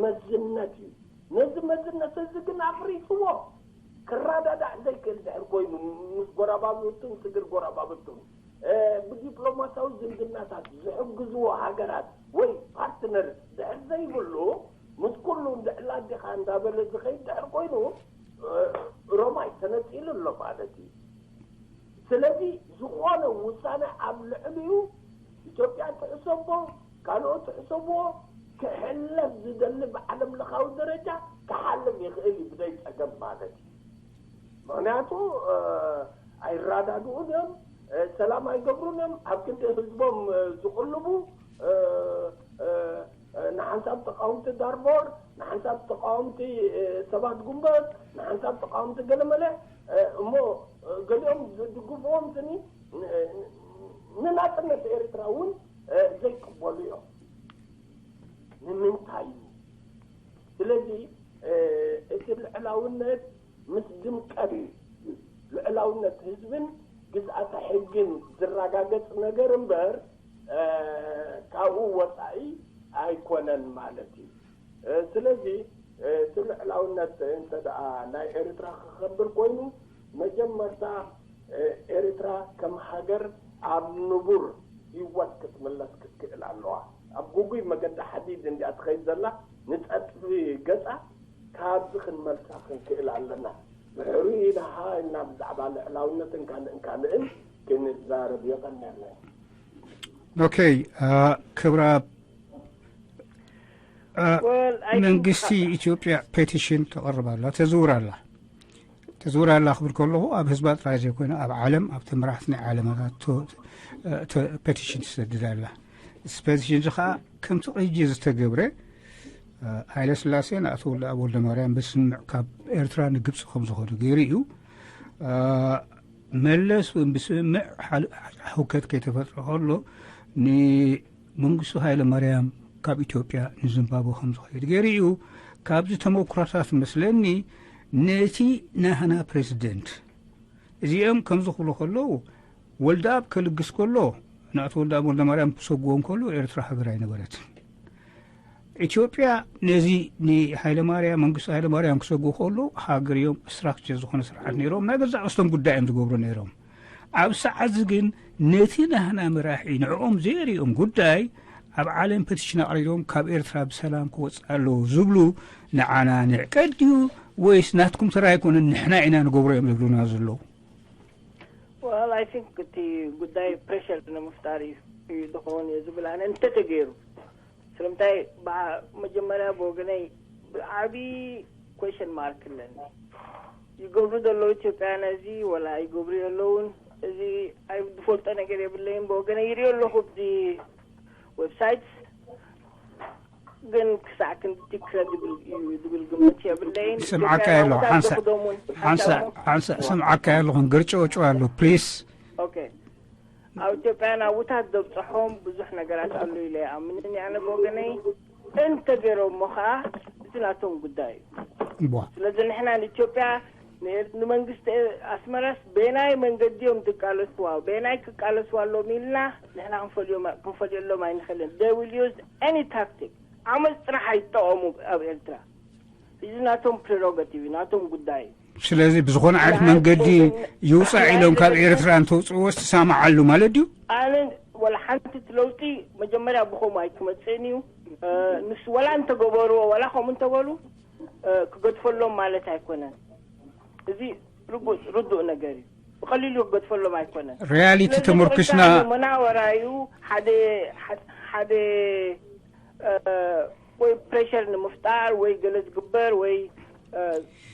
መዝነት እዩ። ነዚ መዝነት እዚ ግን ኣፍሪስዎ። ክረዳዳእ ዘይክእል ድሕር ኮይኑ ምስ ጎረባብቱን ስግር ጎረባብቱን ብዲፕሎማሲያዊ ዝምድናታት ዝሕግዝዎ ሃገራት ወይ ፓርትነር ድሕር ዘይብሉ ምስ ኩሉ እንድዕላ ዲኻ እንዳበለ ዝኸይድ ድሕር ኮይኑ ሮማይ ተነፂሉ ኣሎ ማለት እዩ። ስለዚ ዝኾነ ውሳነ ኣብ ልዕሊኡ ኢትዮጵያ ትሕሰቦ ካልኦት ትሕሰብዎ ክሕለፍ ዝደሊ ብዓለም ለኻዊ ደረጃ ክሓልፍ ይኽእል እዩ ብደይ ፀገም ማለት እዩ። ምክንያቱ ኣይራዳድኡን እዮም፣ ሰላም ኣይገብሩን እዮም። ኣብ ክንዲ ህዝቦም ዝቕልቡ ንሓንሳብ ተቃወምቲ ዳርፎር፣ ንሓንሳብ ተቃወምቲ ሰባት ጉንበት፣ ንሓንሳብ ተቃወምቲ ገለመለ እሞ ገሊኦም ዝድግፍዎም ስኒ ንናፅነት ኤርትራ እውን ዘይቅበሉ እዮም። ንምንታይ እዩ? ስለዚ እቲ ልዕላውነት ምስ ድምቀት ልዕላውነት ህዝብን ግዝኣተ ሕግን ዝረጋገፅ ነገር እምበር ካብኡ ወፃኢ ኣይኮነን ማለት እዩ። ስለዚ እቲ ልዕላውነት እንተ ደኣ ናይ ኤርትራ ክኸብር ኮይኑ መጀመርታ ኤርትራ ከም ሃገር ኣብ ንቡር ህይወት ክትምለስ ክትክእል ኣለዋ። ኣብ ጉጉይ መገዲ ሓዲድ እንዲያ ትኸይድ ዘላ ንፀጥፊ ገፃ ካብዚ ክንመልሳ ክንክእል ኣለና። ድሕሪ ኢልሃ እና ብዛዕባ ልዕላውነትን ካልእን ካልእን ክንዛረብ የቐንየለይ። ኦኬ ክብራ መንግስቲ ኢትዮጵያ ፔቲሽን ተቐርብ ኣላ ተዝውር ኣላ ተዝውር ኣላ ክብል ከለኹ ኣብ ህዝባ ጥራይ ዘይኮይነ ኣብ ዓለም ኣብቲ መራሕቲ ናይ ዓለማታት ፔቲሽን ትሰድድ ኣላ። እዚ ፔቲሽን እዚ ከዓ ከምቲ ቅጂ ዝተገብረ ሃይለ ስላሴ ንኣቶ ወልደኣብ ወልደማርያም ብስምምዕ ካብ ኤርትራ ንግብፂ ከም ዝኾኑ ገይሩ እዩ። መለስ እውን ብስምምዕ ህውከት ከይተፈጥረ ከሎ ንመንግስቱ ሃይለ ማርያም ካብ ኢትዮጵያ ንዝምባብወ ከም ዝኸይድ ገይሩ እዩ። ካብዚ ተመኩሮታት መስለኒ ነቲ ናህና ፕሬዚደንት እዚኦም ከምዚ ክብሉ ከለዉ ወልደኣብ ከልግስ ከሎ ንኣቶ ወልደኣብ ወልደማርያም ክሰጉዎ እንከሎ ኤርትራ ሃገር ኣይነበረትን። ኢትዮጵያ ነዚ ንሃይለማርያም መንግስቱ ሃይለማርያም ክሰጉ ከሎ ሃገር እዮም ስትራክቸር ዝኾነ ስርዓት ነይሮም ናይ ገዛእ ርእሶም ጉዳይ እዮም ዝገብሩ ነይሮም። ኣብ ሰዓት እዚ ግን ነቲ ናህና መራሒ ንዕኦም ዘይርእዮም ጉዳይ ኣብ ዓለም ፐቲሽን ኣቕሪቦም ካብ ኤርትራ ብሰላም ክወፅእ ኣለዎ ዝብሉ ንዓና ንዕቀት ድዩ ወይስ ናትኩም ተራ ኣይኮነን ንሕና ኢና ንገብሮ እዮም ዝብሉና ዘለዉ? Well, I think እቲ ጉዳይ ፕሬሽር ንምፍጣር እዩ እዩ ዝኸውን እየ ዝብል ኣነ እንተተገይሩ ስለምንታይ መጀመርያ ብወገነይ ብዓብዪ ኮሽን ማርክ ኣለኒ። ይገብሩ ዘለዉ ኢትዮጵያ ነዚ ወላ ይገብሩ የለውን እዚ ዝፈልጦ ነገር የብለይን። ብወገነይ ይሪኦ ኣለኹ ብዚ ዌብሳይት ግን ክሳዕ ክንዲ ክረድብል እዩ ዝብል ግምት የብለይን። ይስምዓካ የሎ ሓንሳ ሓንሳ ሓንሳ ይስምዓካ የሎ ክንገርጨወጭ ኣሎ ፕሊስ። ኦኬ ኣብ ኢትዮጵያ ናብታት ዘብፅሖም ብዙሕ ነገራት ኣሎ ኢለ ይኣምንን እየ ኣነ ብወገነይ። እንተገይሮሞ ከዓ እቲ ናቶም ጉዳይ እዩ። ቧ ስለዚ ንሕና ንኢትዮጵያ ንኤር- ንመንግስቲ ኣስመራስ በየናይ መንገዲ እዮም ዝቃለስዋ በየናይ ክቃለስዋ ኣለዎም ኢልና ንሕና ክንፈልዮም- ክንፈልየሎም ኣይንኽእልን። They will use any tactic ዓመፅ ጥራሕ ኣይጠቐሙ ኣብ ኤርትራ። እዚ ናቶም ፕሬሮጋቲቭ እዩ ናቶም ጉዳይ እዩ። ስለዚ ብዝኾነ ዓይነት መንገዲ ይውፃእ ኢሎም ካብ ኤርትራ እንተውፅእዎ ትሰማዓሉ ማለት ድዩ? ኣነ ወላ ሓንቲ እቲ ለውጢ መጀመርያ ብኸምኡ ኣይክመፅእን እዩ። ንሱ ወላ እንተገበርዎ ወላ ከምኡ እንተበሉ ክገድፈሎም ማለት ኣይኮነን። እዚ ርዱእ ነገር እዩ። ብቐሊሉ ክገድፈሎም ኣይኮነን። ሪያሊቲ ተመርኩስና መናወራ እዩ። ሓደ ሓደ ወይ ፕሬሸር ንምፍጣር ወይ ገለ ዝግበር ወይ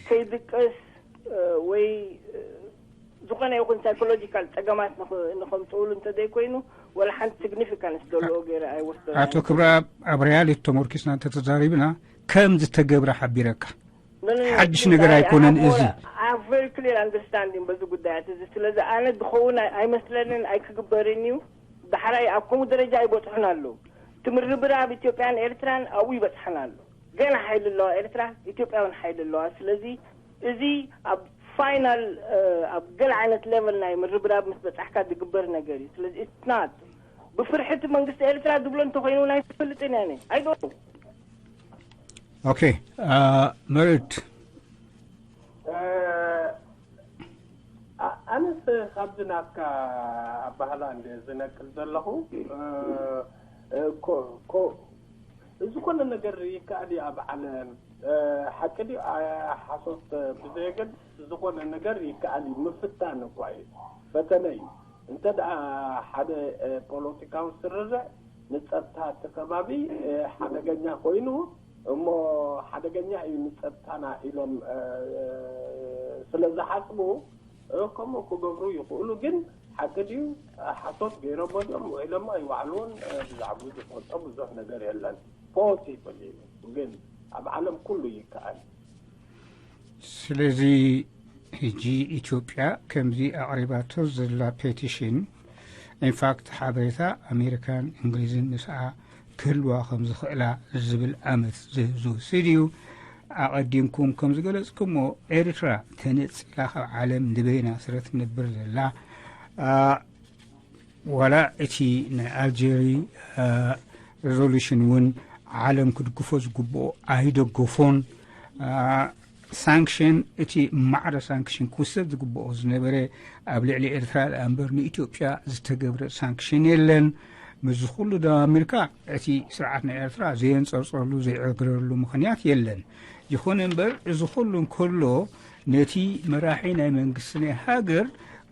ከይድቅስ ወይ ዝኾነ ይኹን ሳይኮሎጂካል ፀገማት ንኸምፅእሉ እንተዘይኮይኑ ወላ ሓንቲ ሲግኒፊካንስ ዘለዎ ገይረ ኣይወስዶ። ኣቶ ክብረኣብ ኣብ ሪያሊቲ ተመርኪስና እንተተዛሪብና ከም ዝተገብረ ሓቢረካ ሓድሽ ነገር ኣይኮነን እዚ። ቨሪ ክሊር ኣንደርስታንዲንግ በዚ ጉዳያት እዚ ስለዚ ኣነ ዝኸውን ኣይመስለንን ኣይክግበርን እዩ። ዳሕራይ ኣብ ከምኡ ደረጃ ኣይበፅሑን ኣለዉ። ትምርብር ኣብ ኢትዮጵያን ኤርትራን ኣብኡ ይበፅሐን ኣሎ። ገና ሓይሊ ኣለዋ ኤርትራ፣ ኢትዮጵያ እውን ሓይሊ ኣለዋ። ስለዚ እዚ ኣብ ፋይናል ኣብ ገለ ዓይነት ሌቨል ናይ ምርብራብ ምስ በፃሕካ ዝግበር ነገር እዩ። ስለዚ it's not ብፍርሒ እቲ መንግስቲ ኤርትራ ዝብሎ እንተኮይኑ ናይ ትፈልጥን ያኔ ኣይዶ ኦኬ መርድ ኣነስ ካብዚ ናትካ ኣባህላ እንደ ዝነቅል ዘለኹ ዝኾነ ነገር ይከኣል እዩ ኣብ ዓለም ሓቂ ድዩ ሓሶት ብዘየገድስ ዝኾነ ነገር ይከኣል እዩ ምፍታን እኳ እዩ ፈተነ እዩ እንተ ደኣ ሓደ ፖለቲካዊ ስርርዕ ንጸጥታ እቲ ከባቢ ሓደገኛ ኮይኑ እሞ ሓደገኛ እዩ ንጸጥታና ኢሎም ስለ ዝሓስቡ ከምኡ ክገብሩ ይኽእሉ ግን ሓቂ ድዩ ሓሶት ገይሮሞ ድዮም ውዒሎሞ ኣይዋዕልዎን ብዛዕባኡ ዝፈልጦ ብዙሕ ነገር የለን ፖሲብል እዩ ግን ኣብ ዓለም ኩሉ ይከኣል ስለዚ ሕጂ ኢትዮጵያ ከምዚ ኣቕሪባቶ ዘላ ፔቲሽን ኢንፋክት ሓበሬታ ኣሜሪካን እንግሊዝን ምስኣ ክህልዋ ከም ዝኽእላ ዝብል ኣመት ዝህብ ዝውስድ እዩ። ኣቐዲምኩም ከም ዝገለጽኩሞ ኤርትራ ተነጺላ ካብ ዓለም ንበይና ስለ ትነብር ዘላ ዋላ እቲ ናይ ኣልጀሪ ሬዞሉሽን እውን ዓለም ክድግፎ ዝግብኦ ኣይደገፎን። ሳንክሽን እቲ ማዕረ ሳንክሽን ክውሰድ ዝግብኦ ዝነበረ ኣብ ልዕሊ ኤርትራ ደኣ እምበር ንኢትዮጵያ ዝተገብረ ሳንክሽን የለን። ምስዚ ኩሉ ደማሚርካ እቲ ስርዓት ናይ ኤርትራ ዘየንጸርጸረሉ ዘየዕግረረሉ ምኽንያት የለን። ይኹን እምበር እዚ ኩሉ እንከሎ ነቲ መራሒ ናይ መንግስቲ ናይ ሃገር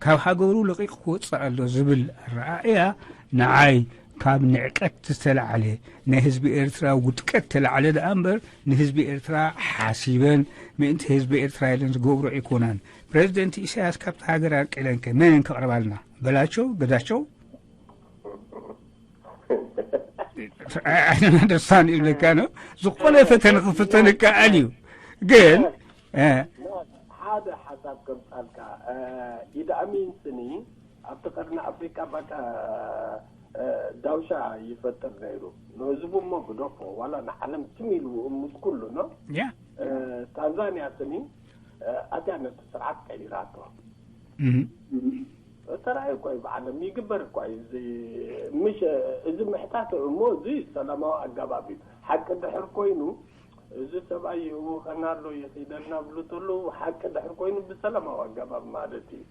ካብ ሃገሩ ለቒቑ ክወፅእ ኣሎ ዝብል ኣረኣእያ ንዓይ ካብ ንዕቀት ዝተላዕለ ናይ ህዝቢ ኤርትራ ውድቀት ተላዕለ ደኣ እምበር ንህዝቢ ኤርትራ ሓሲበን ምእንቲ ህዝቢ ኤርትራ ኢለን ዝገብሮ ኣይኮናን። ፕሬዚደንት ኢሳያስ ካብቲ ሃገር ኣርቂለንከ መን እየን ከቕርባልና? በላቸው ገዛቸው ኣይነደርሳን ይብለካ ነው። ዝኾነ ፈተነ ክፍተን ይከኣል እዩ ግን ሓደ ሓሳብ ከምፃልካ ኢድ ኣሚን ስኒ ኣብቲ ቀርኒ ኣፍሪካ ባቃ ዳውሻ ይፈጥር ነይሩ ንህዝቡ እሞ ግደፎ ዋላ ንዓለም ትም ኢሉ ምስ ኩሉ ነው ያ ታንዛንያ ስኒ ኣትያ ነቲ ስርዓት ቀይራቶ ተራእዩ እኮ እዩ ብዓለም ይግበር እኮ እዩ እዚ ምሽ እዚ ምሕታት እሞ እዚ ሰላማዊ ኣገባብ እዩ ሓቂ ድሕር ኮይኑ፣ እዚ ሰብኣይ ይህውኸና ኣሎ፣ ይኺደልና ብሉ ተለዉ፣ ሓቂ ድሕር ኮይኑ ብሰላማዊ ኣገባብ ማለት እዩ።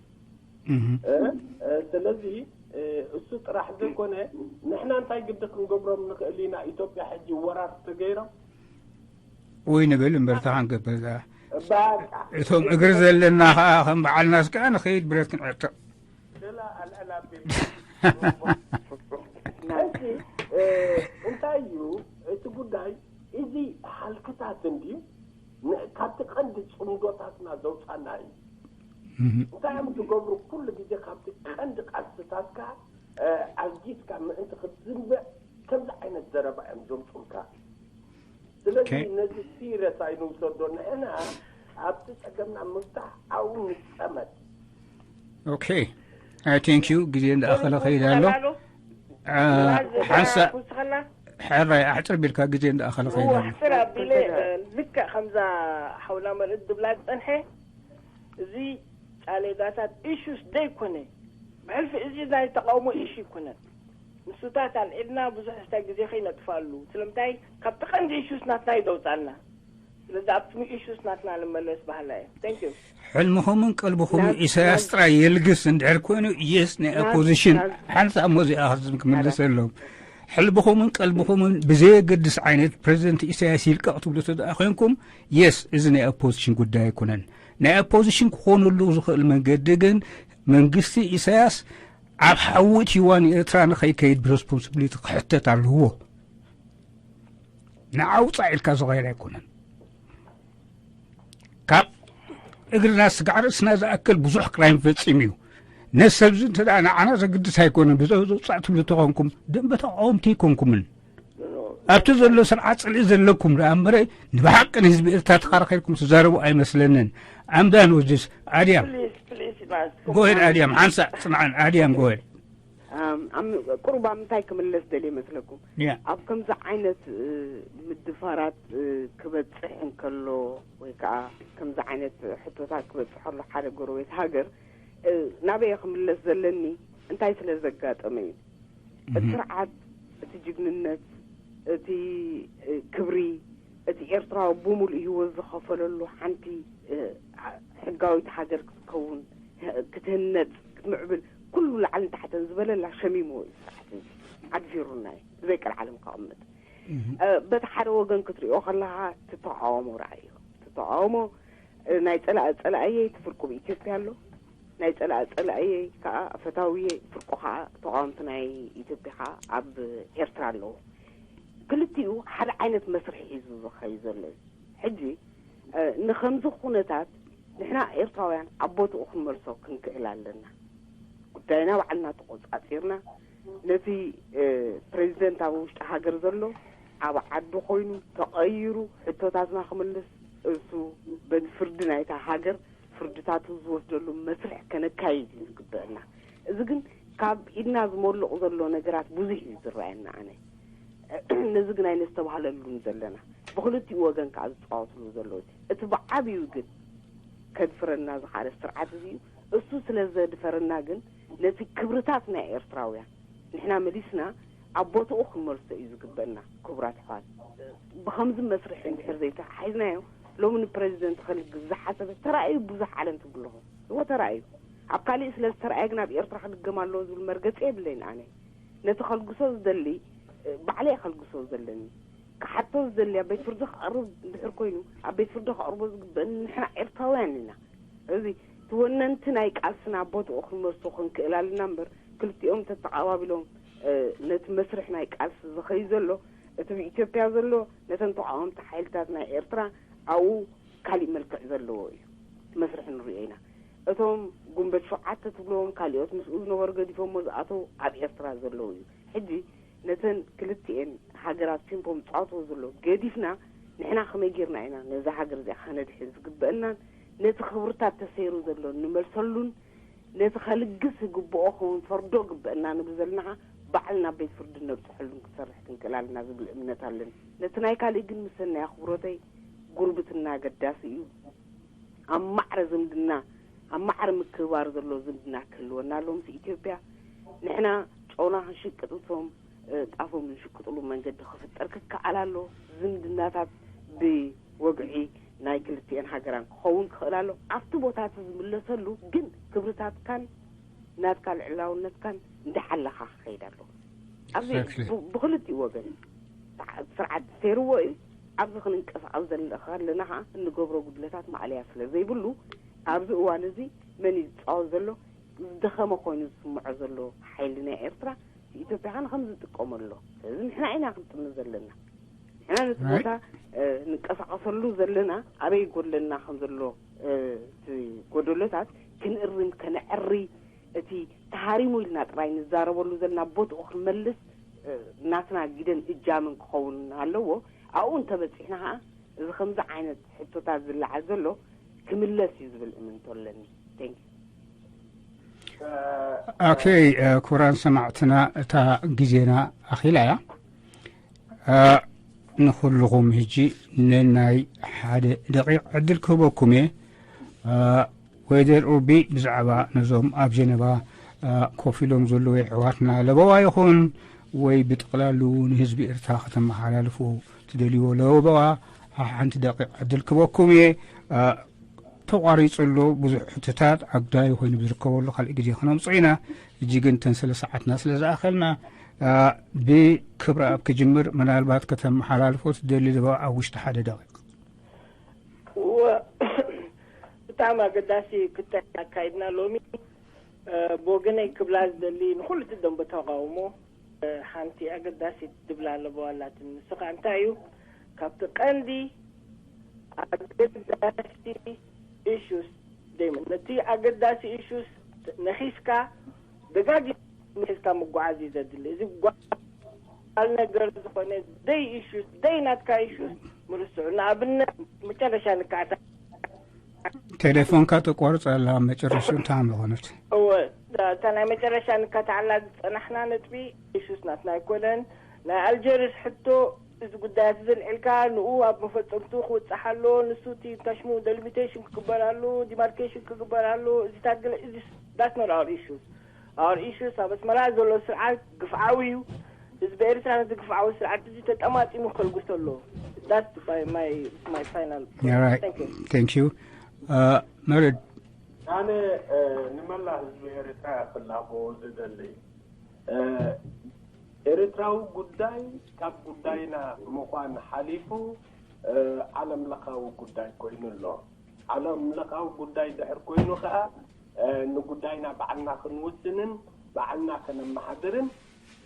ስለዚ እሱ ጥራሕ ዘይኮነ፣ ንሕና እንታይ ግዲ ክንገብሮም ንኽእል ኢና? ኢትዮጵያ ሕጂ ወራር ተገይሮም ወይ ንብል እምበርታ ክንገብር እቶም እግሪ ዘለና ከዓ ከም በዓልናስ ከዓ ንኸይድ ብረት ክንዕጥቕ እንታይ እዩ እቲ ጉዳይ? እዚ ሓልክታት እንድዩ ካብቲ ቀንዲ ፅምዶታትና ዘውፃና እዩ። እንታይ እዮም ዝገብሩ? ኩሉ ግዜ ካብቲ ቀንዲ ቃልስታትካ ኣልጊስካ ምእንቲ ክትዝንበዕ ከምዚ ዓይነት ዘረባ እዮም ዘምፁልካ። ስለዚ ነዚ ሲረስ ኣይንውሰዶ። ንሕና ኣብቲ ፀገምና ምፍታሕ ኣብኡ ንፀመድ። ኦኬ። Thank you። ግዜ እንዳኣኸለ ከይድ ኣሎ። ሓንሳ ሕራይ ኣሕፅር ቢልካ ግዜ እንዳኣኸለ ከይድ ኣሎ። ሕፅር ኣቢለ ልክዕ ከምዛ ሓውና መርእ ዝብላ ዝፀንሐ እዚ ጫሌዳታት ኢሹስ ደይኮነ ብሕልፊ እዚ ናይ ተቃውሞ ኢሹ ይኮነን። ንሱታት ኣልዒልና ብዙሕ ስታይ ግዜ ከይነጥፋሉ ስለምንታይ ካብቲ ቀንዲ ኢሹስ ናትና ይደውፃልና። ስለዚ ኣብቲ ኢሹስ ናትና ንመለስ ባህላ እዩ። Thank you። ሕልምኹምን ቀልብኹምን ኢሳያስ ጥራይ የልግስ እንድሕር ኮይኑ የስ ናይ ኦፖዚሽን ሓንሳ እሞ እዚኣ ክምልሰሎም ሕልብኹምን ቀልብኹምን ብዘየገድስ ዓይነት ፕሬዚደንት ኢሳያስ ይልቀቕ ትብሉ ተደኣ ኮንኩም የስ እዚ ናይ ኦፖዚሽን ጉዳይ ኣይኮነን። ናይ ኦፖዚሽን ክኾነሉ ዝኽእል መንገዲ ግን መንግስቲ ኢሳያስ ኣብ ሓዊ እትይዋ ንኤርትራ ንኸይከይድ ብሬስፖንስብሊቲ ክሕተት ኣለዎ። ንዓውፃ ኢልካ ዝኸይድ ኣይኮነን። ካብ እግርና ስጋዕ ርእስና ዝኣክል ብዙሕ ክራይም ፈፂሙ እዩ። ነዚ ሰብዚ እንተ ንዓና ዘግድስ ኣይኮነን። ብዘውፃእ ትብሉ ተኾንኩም ደንበ ተቃወምቲ ኣይኮንኩምን። ኣብቲ ዘሎ ስርዓት ፅልኢ ዘለኩም ደኣ እምበረ ንብሓቂ ንህዝቢ ኤርትራ ተኻራኺርኩም ትዛረቡ ኣይመስለንን። ኣምዳን ወጅስ ኣድያም ጎሄድ ኣድያም ሓንሳእ ፅንዓን ኣድያም ጎሄድ ቁሩብ ኣብ ምንታይ ክምለስ ደልየ መስለኩም? ኣብ ከምዚ ዓይነት ምድፋራት ክበፅሕ እንከሎ ወይ ከዓ ከምዚ ዓይነት ሕቶታት ክበፅሐሉ ሓደ ጎረቤት ሃገር ናበየ ክምለስ ዘለኒ እንታይ ስለ ዘጋጠመ እዩ? እቲ ስርዓት፣ እቲ ጅግንነት፣ እቲ ክብሪ፣ እቲ ኤርትራዊ ብሙሉእ ህይወት ዝኸፈለሉ ሓንቲ ሕጋዊት ሃገር ክትከውን፣ ክትህነፅ፣ ክትምዕብል ኩሉ ላዕልን ታሕትን ዝበለላ ሸሚምዎ እዩ ስርዓት እዚ። ኣድፊሩና እዩ ብዘይ ቀልዓለም ከቕምጥ። በቲ ሓደ ወገን ክትሪኦ ከለኻ እቲ ተቃውሞ ርኣዮ። እቲ ተቃውሞ ናይ ፀላእ ፀላእየይ እቲ ፍርቁ ብኢትዮጵያ ኣሎ። ናይ ፀላእ ፀላእየይ ከዓ ፈታውየይ ፍርቁ ከዓ ተቃወምቲ ናይ ኢትዮጵያ ከዓ ኣብ ኤርትራ ኣለዉ። ክልቲኡ ሓደ ዓይነት መስርሒ ሒዙ ዝኸይ ዘሎ እዩ። ሕጂ ንኸምዚ ኩነታት ንሕና ኤርትራውያን ኣብ ቦትኡ ክንመልሶ ክንክእል ኣለና። ጉዳይና ባዕልና ተቆፃፂርና ነቲ ፕሬዚደንት ኣብ ውሽጢ ሃገር ዘሎ ኣብ ዓዲ ኮይኑ ተቐይሩ ሕቶታትና ክምልስ እሱ በቲ ፍርዲ ናይታ ሃገር ፍርድታቱ ዝወስደሉ መስርሕ ከነካይድ እዩ ዝግበአና። እዚ ግን ካብ ኢድና ዝመልቕ ዘሎ ነገራት ብዙሕ እዩ ዝረኣየና። ኣነ ነዚ ግን ኣይነስተባህለሉን ዘለና። ብክልቲኡ ወገን ከዓ ዝፃወትሉ ዘለዉ እቲ ብዓብዩ ግን ከድፍረና ዝኽኣለ ስርዓት እዚ እዩ። እሱ ስለ ዘድፈረና ግን ነቲ ክብርታት ናይ ኤርትራውያን ንሕና መሊስና ኣብ ቦትኡ ክንመልሶ እዩ ዝግበአና። ክቡራት ኣሕዋት፣ ብኸምዚ መስርሕ እንድሕር ዘይተሓሒዝናዮ ሎሚ ንፕረዚደንት ከልግስ ዝሓሰበ ተራእዩ ብዙሕ ዓለም ትብልኹ እዎ ተራእዩ። ኣብ ካሊእ ስለ ዝተራእየ ግን ኣብ ኤርትራ ክድገም ኣለዎ ዝብል መርገፂ የብለይን። ኣነ ነቲ ከልግሶ ዝደሊ ባዕለ እየ ከልግሶ ዘለኒ። ክሓቶ ዝደሊ ኣብ ቤት ፍርዲ ክቐርብ እንድሕር ኮይኑ ኣብ ቤት ፍርዲ ከቕርቦ ዝግበእኒ ንሕና ኤርትራውያን ኢና። እዚ እቲ ወነንቲ ናይ ቃልስና ቦትኡ ክንመልሶ ክንክእል ኣለና እምበር ክልቲኦም ተተቓባቢሎም ነቲ መስርሕ ናይ ቃልሲ ዝኸይ ዘሎ እቲ ብኢትዮጵያ ዘሎ ነተን ተቃወምቲ ሓይልታት ናይ ኤርትራ ኣብኡ ካሊእ መልክዕ ዘለዎ እዩ እቲ መስርሒ ንሪኦ ኢና። እቶም ጉንበት ሸውዓተ ትብልዎም ካሊኦት ምስኡ ዝነበሩ ገዲፎሞ ዝኣተው ኣብ ኤርትራ ዘለዉ እዩ። ሕጂ ነተን ክልቲኤን ሃገራት ፒንፖም ዝፃወትዎ ዘሎ ገዲፍና ንሕና ከመይ ጌርና ኢና ነዛ ሃገር እዚኣ ከነድሕን ዝግበአናን ነቲ ክብርታት ተሰይሩ ዘሎ ንመልሰሉን ነቲ ከልግስ ዝግብኦ ክንፈርዶ ግበአና ንብል ዘለና ባዕልና ቤት ፍርዲ ነብፅሐሉን ክሰርሕ ክንክእል ኣለና ዝብል እምነት ኣለኒ። ነቲ ናይ ካሊእ ግን ምስ ሰናይ ኣኽብሮተይ ጉርብትና ኣገዳሲ እዩ። ኣብ ማዕረ ዝምድና ኣብ ማዕረ ምክብባር ዘሎ ዝምድና ክህልወና ኣለዎ ምስ ኢትዮጵያ። ንሕና ጨውና ክንሽቅጥ እቶም ጣፎም ዝሽቅጥሉ መንገዲ ክፍጠር ክከኣል ኣሎ። ዝምድናታት ብወግዒ ናይ ክልቲኤን ሃገራን ክኸውን ክኽእል ኣሎ። ኣብቲ ቦታ እቲ ዝምለሰሉ ግን ክብርታትካን ናትካ ልዕላውነትካን እንዳሓለኻ ክኸይድ ኣለዎ። ኣብዚ ብክልቲኡ ወገን ስርዓት ሴርዎ እዩ። ኣብዚ ክንንቀሳቐስ ዘለና ከዓ እንገብሮ ጉድለታት ማዕለያ ስለ ዘይብሉ ኣብዚ እዋን እዚ መን እዩ ዝፃወት ዘሎ? ዝደኸመ ኮይኑ ዝስምዖ ዘሎ ሓይሊ ናይ ኤርትራ ኢትዮጵያ ከ ንኸም ዝጥቀመሎ። ስለዚ ንሕና ኢና ክንጥምት ዘለና። ንሕና ነቲ ቦታ ንንቀሳቐሰሉ ዘለና ኣበይ ጎድለና ከም ዘሎ እቲ ጎደሎታት ክንእርም ከነዕሪ እቲ ተሃሪሙ ኢልና ጥራይ ንዛረበሉ ዘለና ቦትኡ ክንመልስ ናትና ግደን እጃምን ክኸውን ኣለዎ። ኣብኡ እንተበፂሕና ከዓ እዚ ከምዚ ዓይነት ሕቶታት ዝለዓል ዘሎ ክምለስ እዩ ዝብል እምንቶ ኣለኒ። ኦኬ፣ ክቡራን ሰማዕትና እታ ግዜና ኣኺላ እያ። ንኹልኹም ሕጂ ንናይ ሓደ ደቂቕ ዕድል ክህበኩም እየ። ወይደር ኡርቢ ብዛዕባ ነዞም ኣብ ጀነቫ ኮፍ ኢሎም ዘለዉ ኣሕዋትና ለበዋ ይኹን ወይ ብጥቕላሉ ንህዝቢ ኤርትራ ከተመሓላልፉ ትደልይዎ ለበዋ ሓንቲ ደቂቕ ዕድል ክህበኩም እየ። ተቋሪጹ ኣሎ። ብዙሕ ሕቶታት ኣጉዳዩ ኮይኑ ብዝርከበሉ ካልእ ግዜ ክነምጽኦ ኢና። ሕጂ ግን እተን ሰለስተ ሰዓትና ስለ ዝኣኸልና ብክብረኣብ ክጅምር። ምናልባት ከተመሓላልፎ ትደሊ ለበዋ ኣብ ውሽጢ ሓደ ደቂቕ። ብጣዕሚ ኣገዳሲ ክታይ ኣካይድና ሎሚ። ብወገነይ ክብላ ዝደሊ ንኹሉ እቲ ደንበ ተቃውሞ ሓንቲ ኣገዳሲት ድብላ ኣለዎ ኣላትኒ። ንሱ ከዓ እንታይ እዩ? ካብቲ ቀንዲ ኣገዳሲ ኢሹስ ደይም ነቲ ኣገዳሲ ኢሹስ ነኺስካ ደጋጊ ነኺስካ ምጓዓዝ እዩ ዘድሊ። እዚ ጓል ነገር ዝኾነ ደይ ኢሹስ ደይ ናትካ ኢሹስ ምርስዑ። ንኣብነት መጨረሻ ንካዕታ ቴሌፎንካ ተቋርጽ ኣላ መጨረሹ እንታይ ምኾነት? እወ እታ ናይ መጨረሻ ንካታዓላ ዝጸናሕና ነጥቢ ኢሹስ ናትና ኣይኮነን። ናይ ኣልጀርስ ሕቶ እዚ ጉዳያት እዚ ኣልዒልካ ንኡ ኣብ መፈጸምቱ ክውጻሕ ኣሎ። ንሱ እቲ እንታይ ሽሙ ደሊሚቴሽን ክግበር ኣሎ፣ ዲማርኬሽን ክግበር ኣሎ። እዚታት ገለ እዚ that's not our issues. Our issues ኣብ ኣስመራ ዘሎ ስርዓት ግፍዓዊ እዩ። ህዝቢ ኤርትራ ነዚ ግፍዓዊ ስርዓት እዚ ተጠማጢሙ ከልግሶ ኣሎ። That's my my my final. Thank you. Thank you. መርድ ኣነ ንመላ ህዝቢ ኤርትራ ክላቦ ዝደሊ ኤርትራዊ ጉዳይ ካብ ጉዳይና ምዃን ሓሊፉ ዓለም ለኻዊ ጉዳይ ኮይኑ ኣሎ። ዓለም ለኻዊ ጉዳይ ድሕር ኮይኑ ከዓ ንጉዳይና ባዕልና ክንውስንን ባዕልና ከነመሓድርን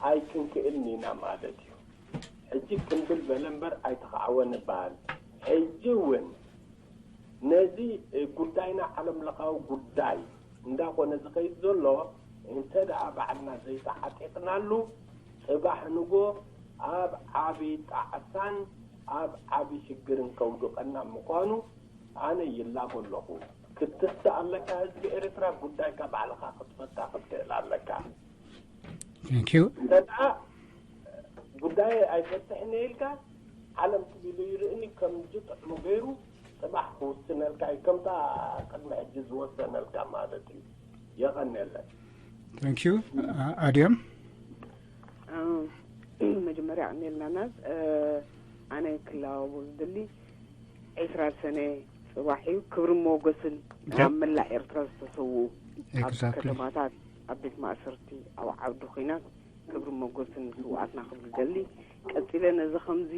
ኣይክንክእልን ኢና ማለት እዩ። ሕጂ ክንብል በለ እምበር ኣይተኻዕወን ይበሃል። ሕጂ እውን ነዚ ጉዳይና ዓለም ለኻዊ ጉዳይ እንዳኾነ ዝኸይድ ዘሎ እንተ ደኣ ባዕልና ዘይተዓጢቕናሉ ጽባሕ ንጎ ኣብ ዓቢ ጣዕሳን ኣብ ዓቢ ሽግርን ከውድቐና ምዃኑ ኣነ ይላቦ ኣለኹ። ክትስእ ኣለካ ህዝቢ ኤርትራ ጉዳይካ ባዕልኻ ክትፈታ ክትክእል ኣለካ። Thank you. እንተ ደኣ ጉዳይ ኣይፈትሕን ኢልካ ዓለም ክቢሉ ይርእኒ ከምዚ ጥዕሙ ገይሩ ጽባሕ ክውስነልካ እዩ ከምታ ቅድሚ ሕጂ ዝወሰነልካ ማለት እዩ። የቐንየለን። Thank you. ኣድያም መጀመርያ ቀኒልና ናዝ ኣነ ክላወቦ ዝደሊ ዕስራ ሰነ ጽባሕ እዩ። ክብሪ ሞገስን ኣብ መላእ ኤርትራ ዝተሰውኡ ኣብ ከተማታት ኣብ ቤት ማእሰርቲ ኣብ ዓውዲ ኹናት ክብሪ ሞገስን ንስውኣትና ክብል ደሊ። ቀጺለ ነዚ ከምዚ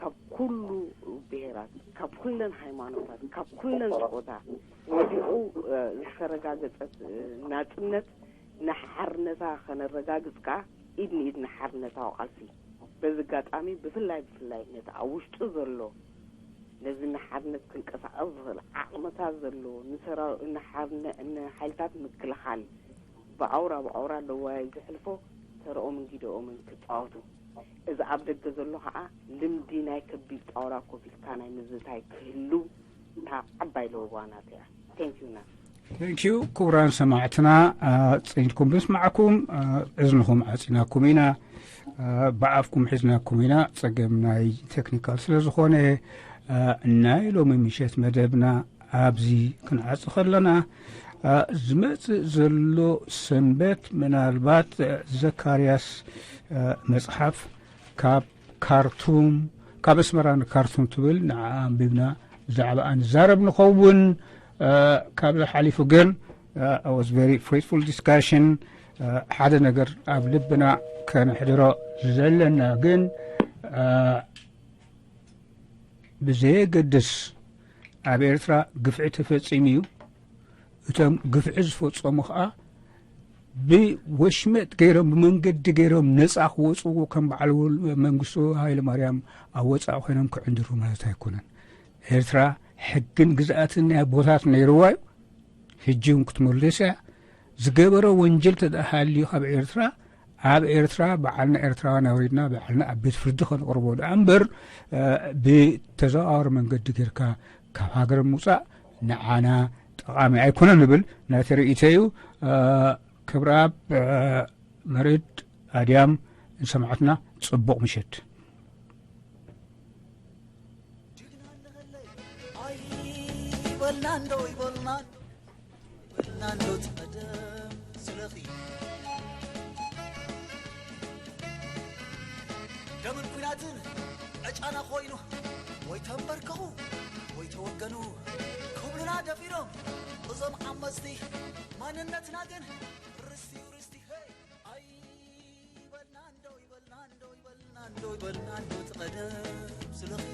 ካብ ኩሉ ብሄራት ካብ ኩለን ሃይማኖታት ካብ ኩለን ጾታ ወዲቑ ዝተረጋገጸት ናጽነት ንሓርነታ ከነረጋግጽ ከኣ ኢድ ንኢድ ንሓርነታዊ ቃልሲ በዚ ኣጋጣሚ ብፍላይ ብፍላይ ነቲ ኣብ ውሽጡ ዘሎ ነዚ ንሓርነት ክንቀሳቐስ ዝኽእል ዓቕምታት ዘለዎ ንሰራ ንሓርነ ንሓይልታት ምክልኻል ብኣውራ ብኣውራ ለዋይ ዘሕልፎ ተረኦምን ጊደኦምን ክጻወቱ እዚ ኣብ ደገ ዘሎ ከዓ ልምዲ ናይ ከቢድ ጣውላ ኮፍ ኢልካ ናይ ምዝታይ ክህሉ እታ ዓባይ ለበዋናት እያ። Thank you ናት። Thank you ክቡራን ሰማዕትና፣ ጸኒትኩም ብምስማዕኩም እዝንኹም ዓጺናኩም ኢና፣ ብኣፍኩም ሒዝናኩም ኢና። ጸገም ናይ ቴክኒካል ስለ ዝኾነ ናይ ሎሚ ምሸት መደብና ኣብዚ ክንዓጽ ከለና፣ አ፣ ዝመጽእ ዘሎ ሰንበት ምናልባት፣ አ፣ ዘካርያስ፣ አ፣ መጽሓፍ ካብ ካርቱም፣ ካብ ኣስመራ ንካርቱም ትብል፣ ንዓ ኣንቢብና ብዛዕባኣ ንዛረብ ንኸውን። አ፣ ካብዚ ሓሊፉ ግን፣ አ፣ it was very fruitful discussion። አ፣ ሓደ ነገር ኣብ ልብና ከነሕድሮ ዘለና ግን፣ አ፣ ብዘየገድስ ኣብ ኤርትራ ግፍዒ ተፈጺሙ እዩ። እቶም ግፍዒ ዝፈጸሙ ኸኣ ብወሽመጥ ገይሮም፣ ብመንገዲ ገይሮም ነጻ ክወጽዎ ከም በዓል ወል-፣ መንግስቱ ሃይለማርያም ኣብ ወጻኢ ኮይኖም ክዕንድሩ ማለት ኣይኮነን። ኤርትራ ሕግን ግዝኣትን ናይ ኣቦታት ነይርዋ እዩ። ሕጂ እውን ክትመልስ እያ። ዝገበረ ወንጀል ተደኣ ሃልዩ ካብ ኤርትራ፣ ኣብ ኤርትራ በዓልና ኤርትራውያን ኣውሪድና በዓልና ኣብ ቤት ፍርዲ ከነቕርቦ ደኣ እምበር፣ እ፣ ብተዘዋዋሪ መንገዲ ጌርካ ካብ ሃገር ምውጻእ ንዓና ጠቓሚ ኣይኮነን ንብል ናተይ ርእይቶ እዩ። እ፣ ክብረኣብ፣ እ፣ መርድ ኣድያም ንሰማዕትና ጽቡቕ ምሸት። ይበልና እንዶ፣ ይበልና እንዶ፣ ይበልና እንዶ፣ ትቐደም ስለኺ። ደምን ኲናትን ዕጫና ኮይኑ፣ ወይ ተንበርከኹ፣ ወይ ተወገኑ፣ ክብሉና ደፊሮም፣ እዞም ዓመጽቲ። ማንነትና ግን ርስቲ እዩ፣ ርስቲ፣ ሄይ። ኣይ፣ ይበልና እንዶ፣ ይበልና እንዶ፣ ይበልና እንዶ፣ ይበልና እንዶ፣ ትቐደም ስለኺ።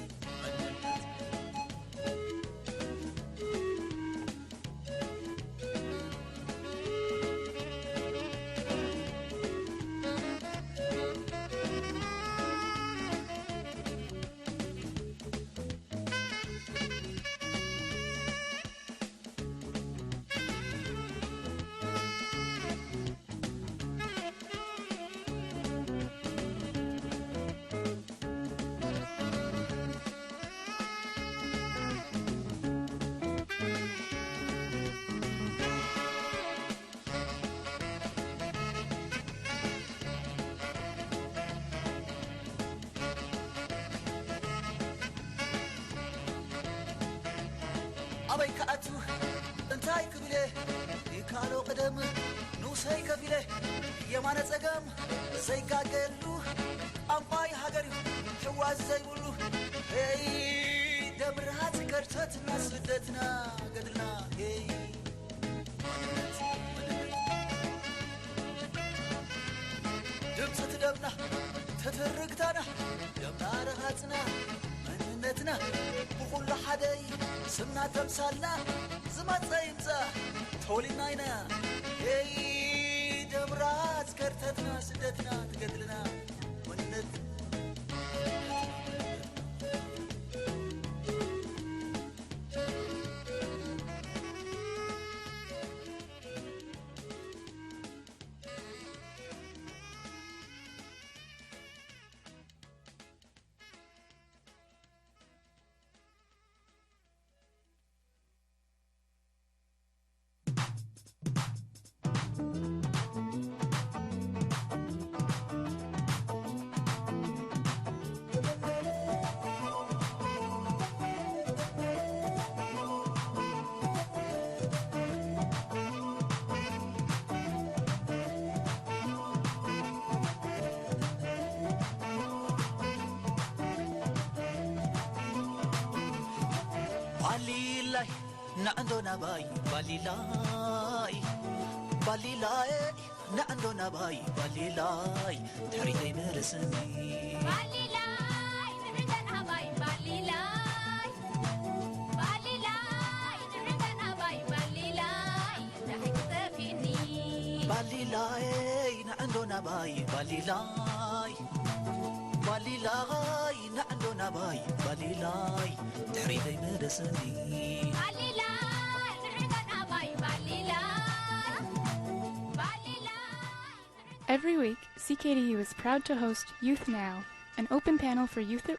ኣበይ ክኣቱ እንታይ ክብለ ይከኣሎ ቅደም ንኡሰይ ከፊለ የማነ ጸገም ዘይጋገሉ ቋንቋይ ሃገር እዩ ሕዋዝ ዘይብሉ ሄይ ደምርሃት ከርተትና ስደትና ገድልና ሄይ ድምፂ ትደምና ትትርግታና ደምና ረሃፅና መንነትና ብኩሉ ሓደይ ስምና ተምሳልና ዝመፀ ይምፃ ተወሊድና ኢና ሄይ ደምራ ዝከርተትና ስደትና ትገድልና መንነት ባሊላይ ንዕንዶ ናባይ ባሊላይ ባሊላይ ንዕንዶ ናባይ ባሊላይ ድሕሪተይ መለስኒ ባሊላይ ንዕንዶ ናባይ ባሊላይ ባሊላይ ንዕንዶ ናባይ ባሊላይ ድሕሪተይ ጠፊኒ ባሊላይ ንዕንዶ ናባይ ባሊላይ ባሊላይ ንዕንዶ ናባይ ባሊላይ ድሕሪተይ መለስኒ ባሊላይ ንዕንዶ ናባይ ባሊላይ ባሊላይ Every week, C K D U is proud to host Youth Now, an open panel for youth at